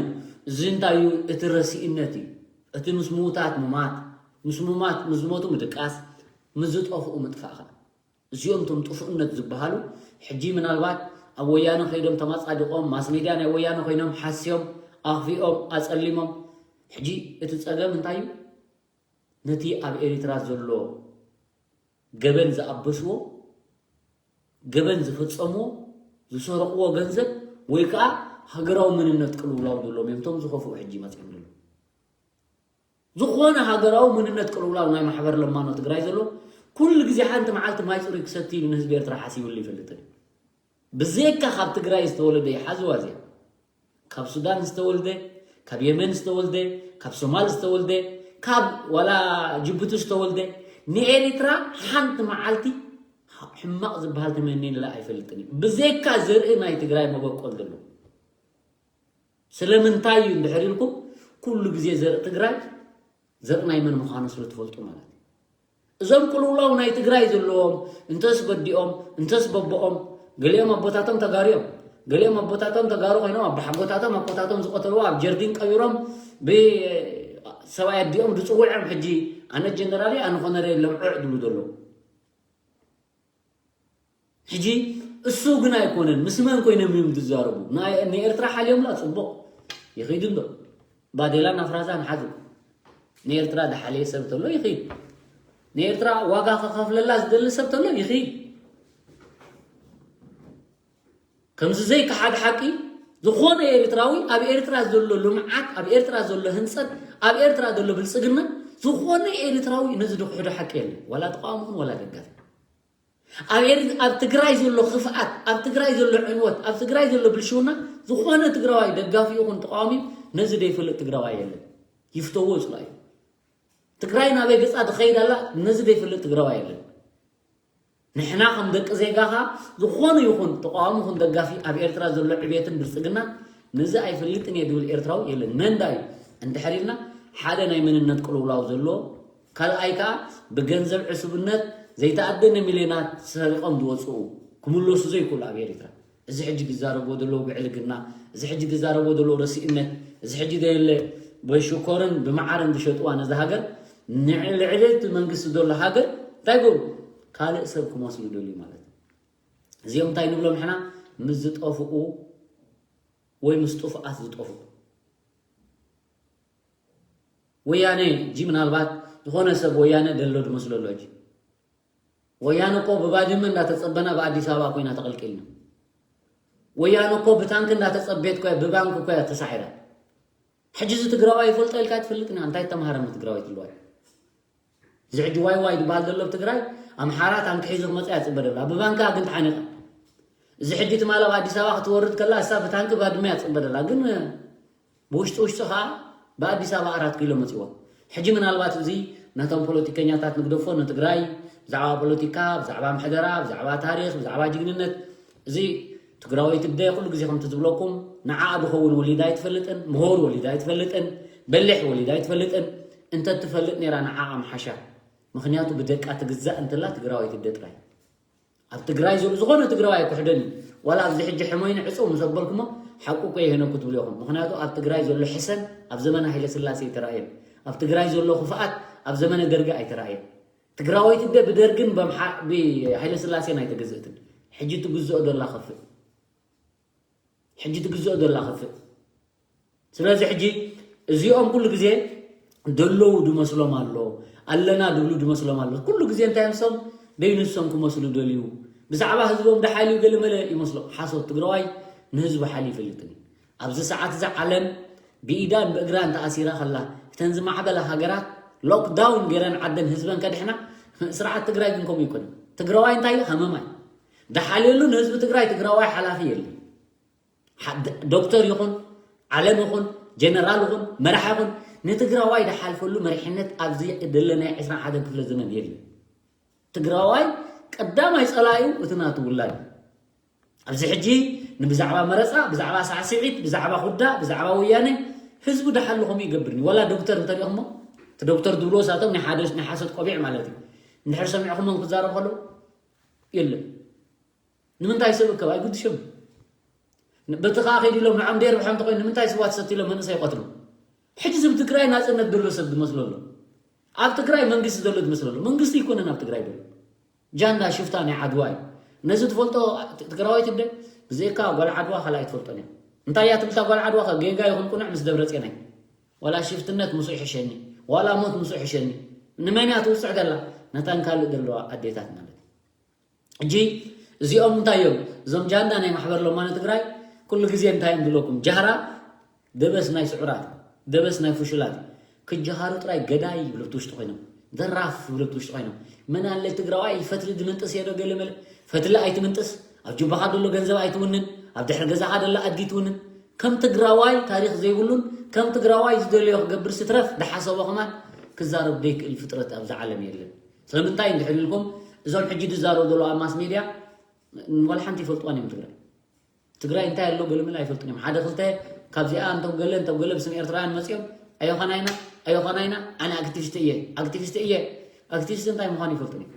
እዚ እንታይ እዩ? እቲ ረሲእነት እዩ። እቲ ምስ ምዉታት ምማት፣ ምስ ምማት፣ ምስ ዝሞቱ ምድቃስ፣ ምስ ዝጠፍኡ ምጥፋእ ኸዓ። እዚኦም እቶም ጥፉእነት ዝበሃሉ ሕጂ ምናልባት ኣብ ወያነ ከይዶም ተማጻዲቖም፣ ማስ ሜድያ ናይ ወያነ ኮይኖም ሓስዮም፣ ኣኽፊኦም፣ ኣጸሊሞም። ሕጂ እቲ ጸገም እንታይ እዩ? ነቲ ኣብ ኤሪትራ ዘሎ ገበን ዝኣበስዎ፣ ገበን ዝፈጸምዎ፣ ዝሰረቕዎ ገንዘብ ወይ ከኣ ሃገራዊ መንነት ቅልውላው ዘለዎም እዮም እቶም ዝኸፍኡ ሕጂ መጺኦም ዘለዉ። ዝኾነ ሃገራዊ መንነት ቅልውላው ናይ ማሕበር ለማኖ ትግራይ ዘሎ ኩሉ ግዜ ሓንቲ መዓልቲ ማይ ጽሩይ ክሰቲ ኢሉ ንህዝቢ ኤርትራ ሓሲብሉ ይፈልጥን እዩ። ብዘይካ ካብ ትግራይ ዝተወለደ ይሓዝዋ እዚኣ። ካብ ሱዳን ዝተወልደ፣ ካብ የመን ዝተወልደ፣ ካብ ሶማል ዝተወልደ፣ ካብ ዋላ ጅቡቲ ዝተወልደ፣ ንኤሪትራ ሓንቲ መዓልቲ ሕማቕ ዝበሃል ተመኒንላ ኣይፈልጥን እዩ። ብዘይካ ዘርኢ ናይ ትግራይ መበቆል ዘሎ። ስለምንታይ እዩ እንድሕር ኢልኩም፣ ኩሉ ግዜ ዘርኢ ትግራይ ዘርኢ ናይ መን ምዃኑ ስለ ትፈልጡ ማለት እዩ። እዞም ቅልውላው ናይ ትግራይ ዘለዎም፣ እንተስ በዲኦም፣ እንተስ በቦኦም፣ ገሊኦም ኣቦታቶም ተጋሩ እዮም። ገሊኦም ኣቦታቶም ተጋሩ ኮይኖም፣ ኣቦሓጎታቶም ኣቦታቶም ዝቐተልዎ ኣብ ጀርዲን ቀቢሮም፣ ብሰብኣይ ኣዲኦም ዝጽውዖም ሕጂ፣ ኣነ ጀነራል እየ፣ ኣነ ኮነሬል ለምዑዕ ዝብሉ ዘለዉ። ሕጂ እሱ ግን ኣይኮነን፣ ምስ መን ኮይኖም እዮም ዝዛረቡ? ናይ-፣ ንኤርትራ ሓልዮምላ ጽቡቕ ይኸይድ ኣሎ። ባዴላን ኣፍራዛን ሓዙ። ንኤርትራ ዝሓለየ ሰብ ተሎ ይኸይድ። ንኤርትራ ዋጋ ከኸፍለላ ዝደሊ ሰብ ተሎ ይኸይድ። ከምዚ ዘይከሓድ ሓቂ፣ ዝኾነ ኤርትራዊ ኣብ ኤርትራ ዘሎ ልምዓት፣ ኣብ ኤርትራ ዘሎ ህንጸት፣ ኣብ ኤርትራ ዘሎ ብልጽግና፣ ዝኾነ ኤርትራዊ ነዚ ዝክሕዶ ሓቂ የለን። ዋላ ተቃዋሚ ይኹን ዋላ ደጋፊ። ኣብ ኤር-፣ ኣብ ትግራይ ዘሎ ክፍኣት፣ ኣብ ትግራይ ዘሎ ዕንወት፣ ኣብ ትግራይ ዘሎ ብልሽውና፣ ዝኾነ ትግራዋይ ደጋፊ ይኹን ተቃዋሚ ነዚ ዘይፈልጥ ትግራዋይ የለን። ይፍተዎ ይጽልኦ እዩ። ትግራይ ናበይ ገጻ ትኸይድ ኣላ፣ ነዚ ዘይፈልጥ ትግራዋይ የለን። ንሕና ከም ደቂ ዜጋ ኸኣ ዝኾነ ይኹን ተቃዋሚ ይኹን ደጋፊ ኣብ ኤርትራ ዘሎ ዕብየትን ብልጽግና ነዚ ኣይፈልጥን እየ ዝብል ኤርትራዊ የለን። መንዳ እዩ እንድሕር ኢልና ሓደ ናይ መንነት ቅልውላው ዘለዎ፣ ካልኣይ ከኣ ብገንዘብ ዕሱብነት ዘይተኣደነ ሚልዮናት ሰሪቖም ዝወጽኡ ክምለሱ ዘይክእሉ ኣብ ኤርትራ። እዚ ሕጂ ዝዛረብዎ ዘለዉ ብዕልግና፣ እዚ ሕጂ ዝዛረብዎ ዘለዉ ረሲእነት፣ እዚ ሕጂ ዘየለ ብሽኮርን ብመዓርን ዝሸጥዋ ነዛ ሃገር ንዕ- ልዕሊ እቲ መንግስቲ ዘሎ ሃገር እንታይ ገሩ ካልእ ሰብ ክመስሉ ደልዩ ማለት እዩ። እዚኦም እንታይ ንብሎም ሕና ምስ ዝጠፍኡ ወይ ምስ ጥፉኣት ዝጠፍኡ። ወያነ እጂ ምናልባት ዝኾነ ሰብ ወያነ ደሎ ድመስሎ ኣሎ እጂ። ወያነ እኮ ብባድመ እንዳተጸበና ብኣዲስ ኣበባ ኮይና ተቐልቂልና። ወያነ እኮ ብታንክ እንዳተጸቤት ኮያ ብባንክ ኮያ ተሳዒራ። ሕጂ እዚ ትግራዋይ ይፈልጦ ኢልካ ትፈልጥና እንታይ ተማሃረ ትግራዋይ ትልዋይ እዚ ሕጂ ዋይ ዋይ ዝበሃል ዘሎ ኣብ ትግራይ ኣምሓራ ታንክ ሒዙ ክመፅእ እያ ፅበ ደላ ብባንካ ግን ተሓኒቃ እዚ ሕጂ ትማል ኣብ ኣዲስ ኣበባ ክትወርድ ከላ እሳ ብታንክ ባድመ እያ ፅበ ደላ ግን ብውሽጢ ውሽጢ ከዓ ብኣዲስ ኣበባ ኣራት ኪሎ መፅዋ ሕጂ ምናልባት እዚ ነቶም ፖለቲከኛታት ንግደፎ ንትግራይ ብዛዕባ ፖለቲካ ብዛዕባ ምሕደራ ብዛዕባ ታሪክ ብዛዕባ ጅግንነት እዚ ትግራወይቲ ደ ኩሉ ግዜ ከምቲ ዝብለኩም ንዓ ዝኸውን ወሊዳ ኣይትፈልጥን ምሁር ወሊዳ ኣይትፈልጥን በሊሕ ወሊዳ ኣይትፈልጥን እንተ ትፈልጥ ነይራ ንዓ ኣምሓሻ ምክንያቱ ብደቃ ትግዛእ እንትላ ትግራወይቲ ደ ጥራይ ኣብ ትግራይ ዘሎ ዝኾነ ትግራዋይ ኣይኩሕደን እዩ ዋላ ኣብዚ ሕጂ ሕሞይን ዕፅው ምስ ኣበልኩሞ ሓቁ እኮ ይህነኩ ትብሉ ኢኹም ምክንያቱ ኣብ ትግራይ ዘሎ ሕሰም ኣብ ዘመነ ሃይለ ስላሴ ኣይተራእየን ኣብ ትግራይ ዘሎ ክፍኣት ኣብ ዘመነ ደርጊ ኣይተራእየን ትግራወይቲ ደ ብደርግን ብሓይለ ስላሴን ኣይተገዘእትን ሕጂ ትግዝኦ ዶላ ከፍእ ሕጂ ትግዝኦ ዶላ ከፍእ ስለዚ ሕጂ እዚኦም ኩሉ ግዜ ደለዉ ድመስሎም ኣሎ ኣለና ድብሉ ድመስሎም ኣሎ ኩሉ ግዜ እንታይ ምሶም ደይንሶም ክመስሉ ደልዩ ብዛዕባ ህዝቦም ደሓልዩ ገለመለ ይመስሎ ሓሶት ትግራዋይ ንህዝቡ ሓልዩ ይፈልጥን ኣብዚ ሰዓት እዚ ዓለም ብኢዳን ብእግራን ተኣሲራ ከላ እተን ዝማዕበላ ሃገራት ሎክዳውን ገይረን ዓደን ህዝበን ከድሕና ስርዓት ትግራይ ግን ከምኡ ይኮነ ትግራዋይ እንታይ ሃመማይ ደሓልየሉ ንህዝቢ ትግራይ ትግራዋይ ሓላፊ የለን ዶክተር ይኹን ዓለም ይኹን ጀነራል ይኹን መራሕ ይኹን ንትግራዋይ ደሓልፈሉ መሪሕነት ኣብዚ ደለናይ ዕስራን ሓደን ክፍለ ዘመን የለን ትግራዋይ ቀዳማይ ፀላዩ እቲ ናቱ ውላድ ኣብዚ ሕጂ ንብዛዕባ መረፃ ብዛዕባ ሳዕስዒት ብዛዕባ ኩዳ ብዛዕባ ወያነ ህዝቡ ደሓሉ ከምኡ ይገብርኒ ዋላ ዶክተር እንተሪኦሞ እቲ ዶክተር ዝብሎ ሳቶም ናይ ሓደ ናይ ሓሶት ቆቢዕ ማለት እዩ እንድሕር ሰሚዕኩሞም ክዛረብ ከለዉ የለን ንምንታይ ሰብ እከብ ኣይጉድሽም በቲ ከዓ ከይድሎም ንዖም ደርብሖም ተኮይኑ ንምንታይ ስዋ ትሰትሎም መንእሰይ ይቆትሉ ሕጂ ዝብ ትግራይ ናፅነት ዘሎ ሰብ ዝመስሎ ኣሎ ኣብ ትግራይ መንግስቲ ዘሎ ዝመስሎ ኣሎ መንግስቲ ይኮነን ኣብ ትግራይ ዘሎ ጃንዳ ሽፍታ ናይ ዓድዋ እዩ ነዚ ትፈልጦ ትግራዋይ ትብደ ብዘይካ ጓል ዓድዋ ካልኣይ ትፈልጦን እያ እንታይ እያ ትብልታ ጓል ዓድዋ ከ ጌጋ ይኹን ቁኑዕ ምስ ደብረፅዮን ኣይ ዋላ ሽፍትነት ምስኡ ይሕሸኒ ዋላ ሞት ምስኡ ይሕሸኒ ንመን እያ ትውፅዕ ዘላ ነታን ካልእ ዘለዋ ኣዴታት ማለት እዩ ሕጂ እዚኦም እንታይ እዮም እዞም ጃንዳ ናይ ማሕበር ለማኒ ትግራይ ኩሉ ግዜ እንታይ እዮም ዝብለኩም ጃህራ ደበስ ናይ ስዑራት ደበስ ናይ ፍሹላት ክጀሃሩ ጥራይ ገዳይ ይብሉ ብቲ ውሽጢ ኮይኖም ዘራፍ ይብሉ ብቲ ውሽጢ ኮይኖም መን ኣለ ትግራዋይ ፈትሊ ድምንጥስ የዶ ገለ መለ ፈትሊ ኣይትምንጥስ ኣብ ጁባኻ ደሎ ገንዘብ ኣይትውንን ኣብ ድሕሪ ገዛኻ ደላ ኣድጊ ትውንን ከም ትግራዋይ ታሪክ ዘይብሉን ከም ትግራዋይ ዝደለዮ ክገብር ስትረፍ ድሓሰቦ ከማን ክዛረብ ደይክእል ፍጥረት ኣብዚ ዓለም የለን ስለምንታይ እንድሕር ኢልኩም እዞም ሕጂ ዝዛረቡ ዘለዉ ኣብ ማስ ሜድያ ወላ ሓንቲ ይፈልጥዋን እዮም ትግራይ ትግራይ እንታይ ኣሎ ገለመለ ኣይፈልጡን እዮም ሓደ ክልተ ካብዚኣ እንቶም ገለ እንቶም ገለ ብስም ኤርትራውያን መፅኦም ኣዮኻናይና ኣዮኻናይና ኣነ ኣክቲቪስት እየ ኣክቲቪስት እየ ኣክቲቪስት እንታይ ምዃኑ ይፈልጡን እዮም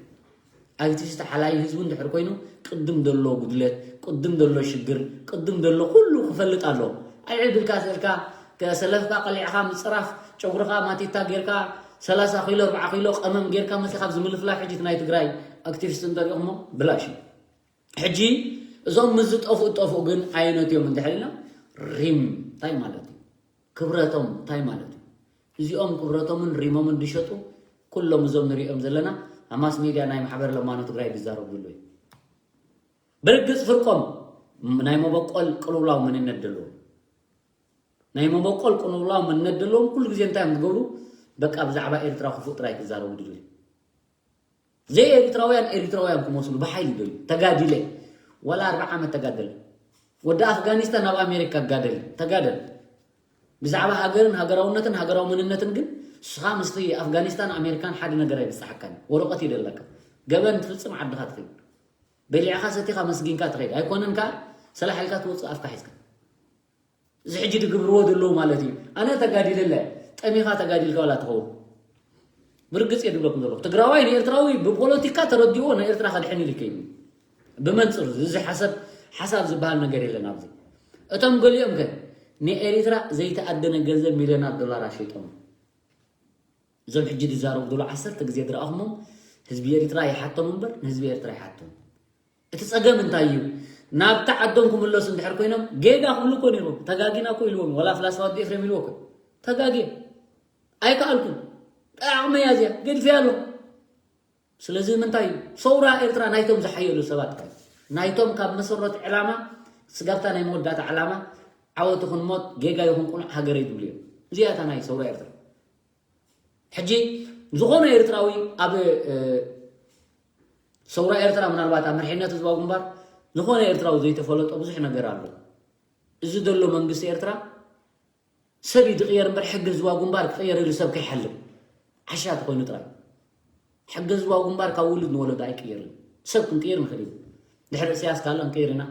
ኣክቲቪስት ሓላይ ህዝቡ እንድሕር ኮይኑ ቅድም ዘሎ ጉድለት ቅድም ዘሎ ሽግር ቅድም ዘሎ ኩሉ ክፈልጥ ኣለዎ ኣይዕድልካ ስእልካ ሰለፍካ ቀሊዕኻ ምፅራፍ ጨጉርኻ ማቲታ ጌርካ ሰላሳ ኪሎ ኣርባዓ ኪሎ ቀመም ጌርካ መፂኻ ኣብዚ ምልፍላፍ ሕጂ ናይ ትግራይ ኣክቲቪስት እንተሪኦሞ ብላሽ እዩ ሕጂ እዞም ምስ ዝጠፍኡ ጠፍኡ ግን ኣየነት እዮም እንድሕር ኢልና ሪም እንታይ ማለት እዩ ክብረቶም እንታይ ማለት እዩ እዚኦም ክብረቶምን ሪሞምን ዝሸጡ ኩሎም እዞም ንሪኦም ዘለና ኣብ ማስ ሜድያ ናይ ማሕበር ለማኖ ትግራይ ዝዛረቡ ዘለዉ እዩ ብርግፅ ፍርቆም ናይ መበቆል ቅልውላው መንነት ዘለዎም ናይ መበቆል ቅልውላው መንነት ዘለዎም ኩሉ ግዜ እንታይ እዮም ዝገብሩ በቃ ብዛዕባ ኤርትራ ክፉእ ጥራይ ክዛረቡ ድልዩ ዘይ ኤሪትራውያን ኤሪትራውያን ክመስሉ ብሓይሊ ይደልዩ ተጋዲለ ዋላ ኣርባዓ ዓመት ተጋደለ ወዲ ኣፍጋኒስታን ናብ ኣሜሪካ ጋደል ተጋደል ብዛዕባ ሃገርን ሃገራውነትን ሃገራዊ መንነትን ግን ንስኻ ምስቲ ኣፍጋኒስታን ኣሜሪካን ሓደ ነገር ኣይብፅሓካን ወረቐት ይደለካ ገበን ትፍፅም ዓድኻ ትኸይድ በሊዕኻ ሰቲኻ መስጊንካ ትኸይድ ኣይኮነን ከዓ ሰላሕ ኢልካ ትወፅእ ኣፍካ ሒዝካ እዚ ሕጂ ድግብርዎ ዘለዉ ማለት እዩ ኣነ ተጋዲለለ ጠሚኻ ተጋዲልካ ዋላ ትኸውን ብርግፅ እየ ድብለኩም ዘለኹ ትግራዋይ ንኤርትራዊ ብፖለቲካ ተረዲዎ ንኤርትራ ከድሕን ኢሉ ይከይድ ብመንፅር እዚ ሓሰብ ሓሳብ ዝበሃል ነገር የለን ኣብዚ እቶም ገሊኦም ከ ንኤሪትራ ዘይተኣደነ ገንዘብ ሚልዮናት ዶላር ኣሸይጦም እዞም ሕጂ ዝዛረቡ ዘለዉ ዓሰርተ ግዜ ዝረኣኹሞም ህዝቢ ኤርትራ ይሓቶም እምበር ንህዝቢ ኤርትራ ይሓቶም። እቲ ጸገም እንታይ እዩ? ናብቲ ዓዶም ክምለሱ እንድሕር ኮይኖም ጌጋ ክብሉ እኮ ነይሮም። ተጋጊና እኮ ኢልዎም። ዋላ ፍላስፋ ወዲ ኤፍሬም ኢልዎ እኮ። ተጋግየ። ኣይከኣልኩን። ጥራሕ ዓቕመይ እያ እዚኣ። ገዲፈያ ኣለኹ። ስለዚ ምንታይ እዩ? ሰውራ ኤርትራ ናይቶም ዝሓየሉ ሰባት ጥራይ። ናይቶም ካብ መሰረት ዕላማ ስጋብታ ናይ መወዳእታ ዕላማ ዓወት ይኹን ሞት፣ ጌጋ ይኹን ቅኑዕ ሃገረይ ዝብሉ እዮም። እዚኣ እታ ናይ ሰውራ ኤርትራ። ሕጂ ዝኾነ ኤርትራዊ ኣብ ሰውራ ኤርትራ ምናልባት ኣብ መርሒነት ህዝባዊ ግንባር ዝኾነ ኤርትራዊ ዘይተፈለጦ ብዙሕ ነገር ኣሎ። እዚ ዘሎ መንግስቲ ኤርትራ ሰብ እዩ ዝቕየር እምበር ሕጊ ህዝባዊ ግንባር ክቕየር ኢሉ ሰብ ከይሓልም ዓሻ ተኾይኑ ጥራይ። ሕጊ ህዝባዊ ግንባር ካብ ውሉድ ንወለዶ ኣይቅየርን። ሰብ ክንቅይር ንኽእል ኢና። ድሕሪ እስያስ ካልእ ክንቅይር ኢና።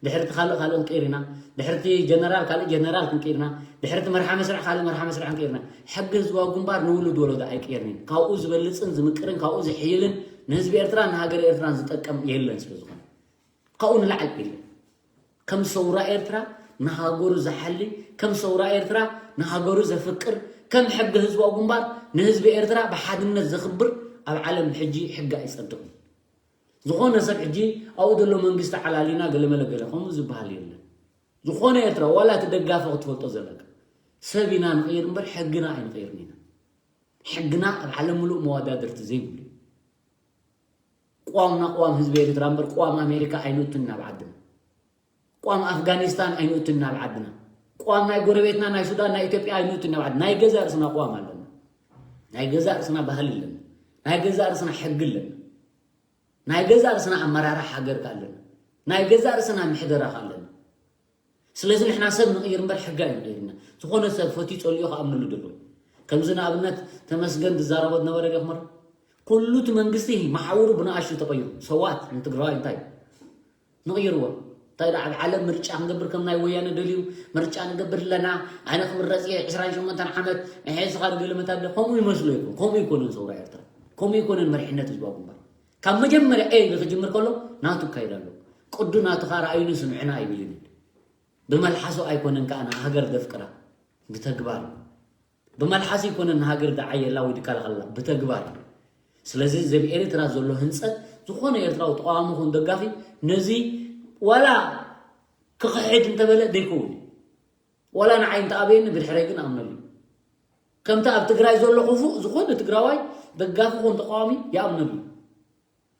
ድሕርቲ ካልእ ካልእ ክንቅይር ኢና። ድሕርቲ ጀነራል ካልእ ጀነራል ክንቅይር ኢና። ድሕርቲ መርሓ መስርዕ ካልእ መርሓ መስርዕ ክንቅይር ኢና። ሕጊ ህዝባዊ ግንባር ንውሉድ ወለዶ ኣይቅየርን እዩ። ካብኡ ዝበልጽን ዝምቅርን ካብኡ ዝሕይልን ንህዝቢ ኤርትራን ንሃገር ኤርትራን ዝጠቀም የለን ስለ ዝኾነ። ካብኡ ንላዕሊ የለን። ከም ሰውራ ኤርትራ ንሃገሩ ዝሓሊ፣ ከም ሰውራ ኤርትራ ንሃገሩ ዘፍቅር፣ ከም ሕጊ ህዝባዊ ግንባር ንህዝቢ ኤርትራ ብሓድነት ዘኽብር ኣብ ዓለም ሕጂ ሕጊ ኣይጸድቕን። ዝኾነ ሰብ ሕጂ ኣብኡ ዘሎ መንግስቲ ዓላሊና ገለመለ ገለ ከምኡ ዝበሃል የለን። ዝኾነ ኤርትራ ዋላ እቲ ደጋፊ ክትፈልጦ ዘለካ ሰብ ኢና ንቕይር እምበር ሕግና ኣይንቕይርን ኢና። ሕግና ኣብ ዓለም ምሉእ መወዳድርቲ ዘይብሉ እዩ። ቅዋምና ቅዋም ህዝቢ ኤርትራ እምበር ቅዋም ኣሜሪካ ኣይንእቱን ናብ ዓድና። ቅዋም ኣፍጋኒስታን ኣይንእቱን ናብ ዓድና። ቅዋም ናይ ጎረቤትና ናይ ሱዳን ናይ ኢትዮጵያ ኣይንእቱን ናብ ዓድና። ናይ ገዛ ርእስና ቅዋም ኣለና። ናይ ገዛ ርእስና ባህሊ ኣለና። ናይ ገዛ ርእስና ሕጊ ኣለና። ናይ ገዛ ርእስና ኣመራርሓ ሃገር ከ ኣለና። ናይ ገዛ ርእስና ምሕደራ ከ ኣለና። ስለዚ ንሕና ሰብ ንቕይር እምበር ሕጊ ኣይንቕይር ኢና። ዝኾነ ሰብ ፈትዩ ጸሊኡ ክኣምነሉ ዘለዎ። ከምዚ ንኣብነት ተመስገን ዝዛረቦ ዝነበረ ዲኹም? ኩሉ እቲ መንግስቲ መሓውሩ ብንኣሽቱ ተቐይሩ። ሰዋት ንትግራዋይ እንታይ እዩ? ንቕይርዎ። እንታይ ደኣ ኣብ ዓለም ምርጫ ክንገብር ከም ናይ ወያነ ደልዩ ምርጫ ንገብር ኣለና፣ ኣነ ክምረጽ እየ ዕስራን ሸሞንተን ዓመት፣ ንሐ ስኻ ገለ መታደ ከምኡ ይመስሎ ይኮን። ከምኡ ይኮነን ሰውራ ኤርትራ። ከምኡ ይኮነን መሪሕነት ህዝባዊ ግንባር። ካብ መጀመርያ ኤ ኢሉ ክጅምር ከሎ ናቱ ክካይድ ኣለዎ። ቅዱ ናቱ ኸኣ ረኣዩኒ ስምዑኒ ኣይብልን እዩ። ብመልሓሱ ኣይኮነን ከኣ ንሃገር ዘፍቅራ፣ ብተግባር እዩ። ብመልሓስ ኣይኮነን ንሃገር ዝዓየላ ወይ ዝከላኸለላ፣ ብተግባር እዩ። ስለዚ እዚ ኣብ ኤርትራ ዘሎ ህንጸት ዝኾነ ኤርትራዊ ተቓዋሚ ኹን ደጋፊ ነዚ ዋላ ክኽሕድ እንተበለ ዘይከውን እዩ። ዋላ ንዓይ እንተኣበየኒ ብድሕረይ ግን ኣምነሉ እዩ። ከምቲ ኣብ ትግራይ ዘሎ ክፉእ ዝኾነ ትግራዋይ ደጋፊ ኹን ተቓዋሚ ይኣምነሉ እዩ።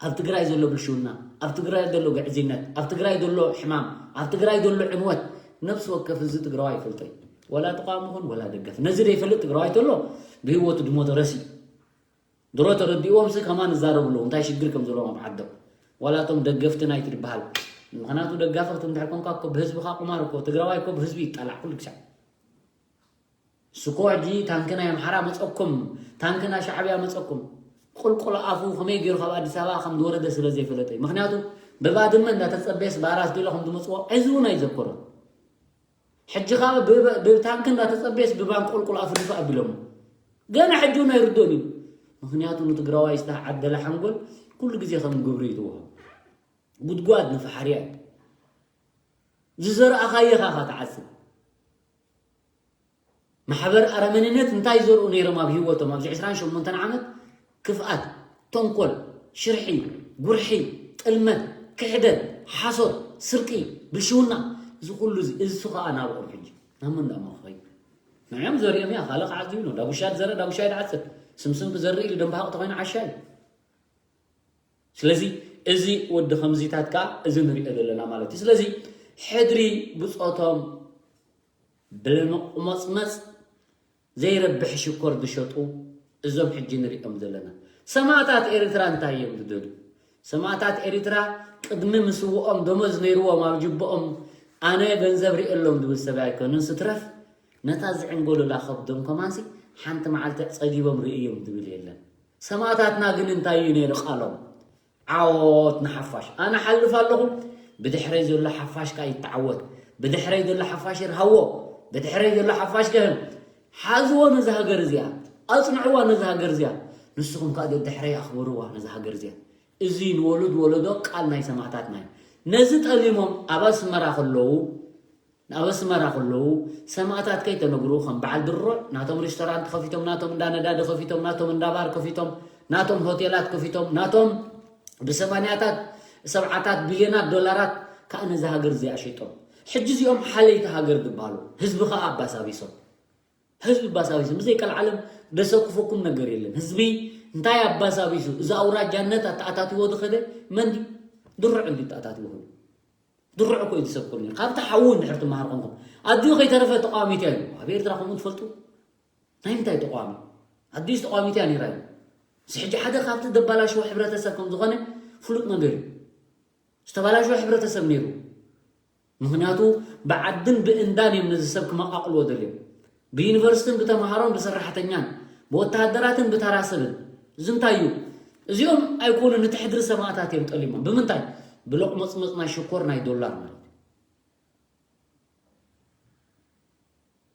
ኣብ ትግራይ ዘሎ ብልሽውና፣ ኣብ ትግራይ ዘሎ ግዕዝይነት፣ ኣብ ትግራይ ዘሎ ሕማም፣ ኣብ ትግራይ ዘሎ ዕንወት ነፍሲ ወከፍ እዚ ትግራዋይ ይፈልጦ እዩ። ወላ ተቓዋሚ ኹን ወላ ደገፍ። ነዚ ዘይፈልጥ ትግራዋይ ተሎ ብህይወቱ ድሞተ ረሲ። ድሮ ተረዲእዎም ሲ ከማን ይዛረቡ ኣለዉ እንታይ ሽግር ከም ዘለዎም ኣብ ዓዶም። ወላ እቶም ደገፍቲ ናይቲ ዝበሃል። ምኽንያቱ ደጋፊ ክትንድሕር ኮንካ እኮ ብህዝብኻ ቁማር እኮ ትግራዋይ እኮ ብህዝቢ ይጣላዕ ኩሉ ግዜ። ስኮ ሕጂ ታንኪ ናይ ኣምሓራ መጸኩም፣ ታንኪ ናይ ሻዕብያ መጸኩም። ቁልቁል ኣፉ ከመይ ገይሩ ካብ ኣዲስ ኣበባ ከም ዝወረደ ስለ ዘይፈለጠ እዩ። ምኽንያቱ ብባድመ እንዳተጸበየስ ብኣራት ኪሎ ከም ዝመጽዎ ሕዚ እውን ኣይዘከሮን። ሕጂ ካብ ብታንኪ እንዳተጸበየስ ብባንክ ቁልቁል ኣፉ ድፋ ኣቢሎሞ። ገና ሕጂ እውን ኣይርዶን እዩ። ምኽንያቱ ንትግራዋይ ዝተዓደለ ሓንጎል ኩሉ ግዜ ከም ግብሪ እዩ ትወሃብ። ጉድጓድ ንፈሓርያ እዩ። ዝዘርኣኻዮ ኢኻ ትዓጽድ። ማሕበር ኣረመኔነት እንታይ ዘርኡ ነይሮም ኣብ ህይወቶም ኣብዚ ዕስራን ሸሞንተን ዓመት? ክፍኣት፣ ተንኮል፣ ሽርሒ፣ ጉርሒ፣ ጥልመት፣ ክሕደት፣ ሓሶት፣ ስርቂ፣ ብልሽውና፣ እዚ ኩሉ እዚ እሱ ኸኣ ናብኦም ሕጂ ናብ መን ደኣ ክኸይድ? ንዕኦም ዘርእዮም እያ ካልእ ክዓጽድ እዩ ዳጉሻ ዝዘርእ ዳጉሻ ይድዓጽድ ስምስም ክዘርእ ኢሉ ደንባሃቕ ተኾይኑ ዓሻ እዩ። ስለዚ እዚ ወዲ ከምዚታት ከኣ እዚ ንሪኦ ዘለና ማለት እዩ። ስለዚ ሕድሪ ብጾቶም ብለመቁመጽመጽ ዘይረብሕ ሽኮር ዝሸጡ እዞም ሕጂ ንሪኦም ዘለና ሰማእታት ኤርትራ እንታይ እዮም ዝደልዩ? ሰማእታት ኤርትራ ቅድሚ ምስውኦም ደሞዝ ነይርዎም ኣብ ጅብኦም ኣነ ገንዘብ ርእየሎም ዝብል ሰብ ኣይኮነን ስትረፍ ነታ ዝዕንገሉላ ከብዶም ከማንሲ ሓንቲ መዓልቲ ጸጊቦም ርእዮም ዝብል የለን። ሰማእታትና ግን እንታይ እዩ ነይሩ ቃሎም? ዓወት ንሓፋሽ። ኣነ ሓልፍ ኣለኹ፣ ብድሕረይ ዘሎ ሓፋሽ ከኣ ይተዓወት። ብድሕረይ ዘሎ ሓፋሽ ይርሃዎ። ብድሕረይ ዘሎ ሓፋሽ ከህም። ሓዝዎ ነዚ ሃገር እዚኣ። ኣጽንዕዋ ነዚ ሃገር እዚኣ። ንስኹም ከኣ ደድሕረይ ኣኽብርዋ ነዚ ሃገር እዚኣ። እዚ ንወሉድ ወለዶ ቃል ናይ ሰማእታትና እዩ። ነዚ ጠሊሞም ኣብ ኣስመራ ከለዉ ናብ ኣስመራ ከለዉ ሰማእታት ከይተነግሩ ከም በዓል ድሩዕ ናቶም ሬስቶራንት ከፊቶም፣ ናቶም እንዳ ነዳዲ ከፊቶም፣ ናቶም እንዳ ባር ከፊቶም፣ ናቶም ሆቴላት ከፊቶም፣ ናቶም ብሰማንያታት ሰብዓታት ቢልዮናት ዶላራት ከዓ ነዚ ሃገር እዚኣ ሸይጦም። ሕጂ እዚኦም ሓለይቲ ሃገር ዝበሃሉ ህዝቢ ከዓ ኣባሳቢሶም። ህዝቢ ኣባሳቢሶም። ብዘይ ቀልዓለም ደሰክፈኩም ነገር የለን። ህዝቢ እንታይ ኣባሳቢሱ እዚ ኣውራጃነት ኣተኣታትዎ ዝኸደ መን ድዩ? ድሩዕ እንዲ ኣተኣታትዎ። ድሩዕ እኮ እዩ ዝሰብኩልኒ። ካብቲ ሓዊ እንድሕር ትመሃር ኮንኩም። ኣዲኡ ከይተረፈ ተቃዋሚት እያ እዩ። ኣብ ኤርትራ ከምኡ ትፈልጡ? ናይ ምንታይ ተቃዋሚ? ኣዲኡስ ተቃዋሚት እያ ነይራ እዩ። እዚ ሕጂ ሓደ ካብቲ ዘባላሽዎ ሕብረተሰብ ከም ዝኾነ ፍሉጥ ነገር እዩ። ዝተባላሽወ ሕብረተሰብ ነይሩ። ምኽንያቱ ብዓድን ብእንዳን እዮም ነዚ ሰብ ክመቃቅልዎ ደልዮም። ብዩኒቨርሲቲን ብተምሃሮን ብሰራሕተኛን ብወተሃደራትን ብተራ ሰብን። እዚ እንታይ እዩ? እዚኦም ኣይኮኑን፣ እቲ ሕድሪ ሰማእታት እዮም ጠሊሞም። ብምንታይ? ብሎቅመጽመጽ ናይ ሽኮር ናይ ዶላር ማለት እዩ።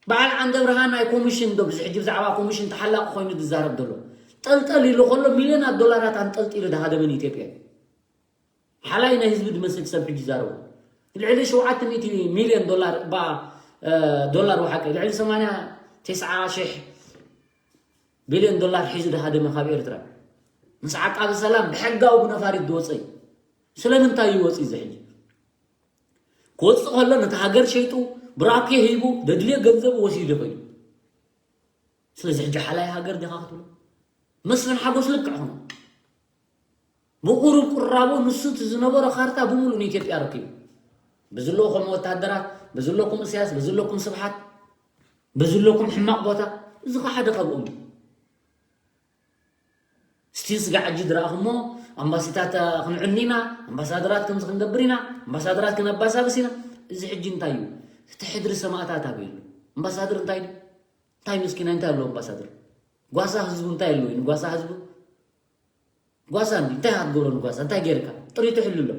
በዓል ዓንደ ብርሃን ናይ ኮሚሽን ዶ ብዚ ሕጂ ብዛዕባ ኮሚሽን ተሓላቂ ኮይኑ ዝዛረብ ዘሎ ጠልጠል ኢሉ ከሎ ሚልዮናት ዶላራት ኣንጠልጢሉ ዝሃደመን ኢትዮጵያ እዩ። ሓላይ ናይ ህዝቢ ዝመስል ሰብ ሕጂ ይዛረቡ። ልዕሊ ሸውዓተ ሚእቲ ሚልዮን ዶላር እባ እ፣ ዶላር ወሓቀ ልዕሊ ሰማንያ ተስዓ ሽሕ ቢልዮን ዶላር ሒዙ ዝሃደመ ካብ ኤርትራ ምስ ዓቃቢ ሰላም ብሕጋዊ ብነፋሪት ዝወፀ እዩ። ስለምንታይ ይወፅ እዚ ሕጂ? ክወፅእ ከሎ ነቲ ሃገር ሸይጡ ብራኬ ሂቡ ዘድልዮ ገንዘብ ወሲዱ ይኸይዱ። ስለዚ ሕጂ ሓላይ ሃገር ዲኻ ክትብሎ መስፍን ሓጎስ ልክዕ ኾነ ብቁሩብ ቁራቡ ንሱ እቲ ዝነበሮ ካርታ ብምሉእ ንኢትዮጵያ ረኪቡ። በዚ ኣለኹም ወታደራት፣ በዚ ኣለኩም እስያስ፣ በዚ ኣለኩም ስብሓት፣ በዚ ኣለኩም ሕማቕ ቦታ፣ እዚ ኸ ሓደ ካብኦም እዩ። ስቲል ስጋዕ ሕጂ ዝረኣኹሞ ኣምባሲታት ክንዕኒ ኢና፣ ኣምባሳደራት ከምዚ ክንገብር ኢና፣ ኣምባሳደራት ክነባሳብስ ኢና። እዚ ሕጂ እንታይ እዩ? እቲ ሕድሪ ሰማእታት ኣበይ ኣሎ? ኣምባሳደር እንታይ ድዩ? እንታይ ምስኪናይ እንታይ ኣለዎ ኣምባሳደር? ጓሳ ህዝቡ እንታይ ኣለዎ? ንጓሳ ህዝቡ ጓሳ እንዲ እንታይ ክትገብሮ ንጓሳ እንታይ ጌርካ? ጥሪቱ ሕልሎ።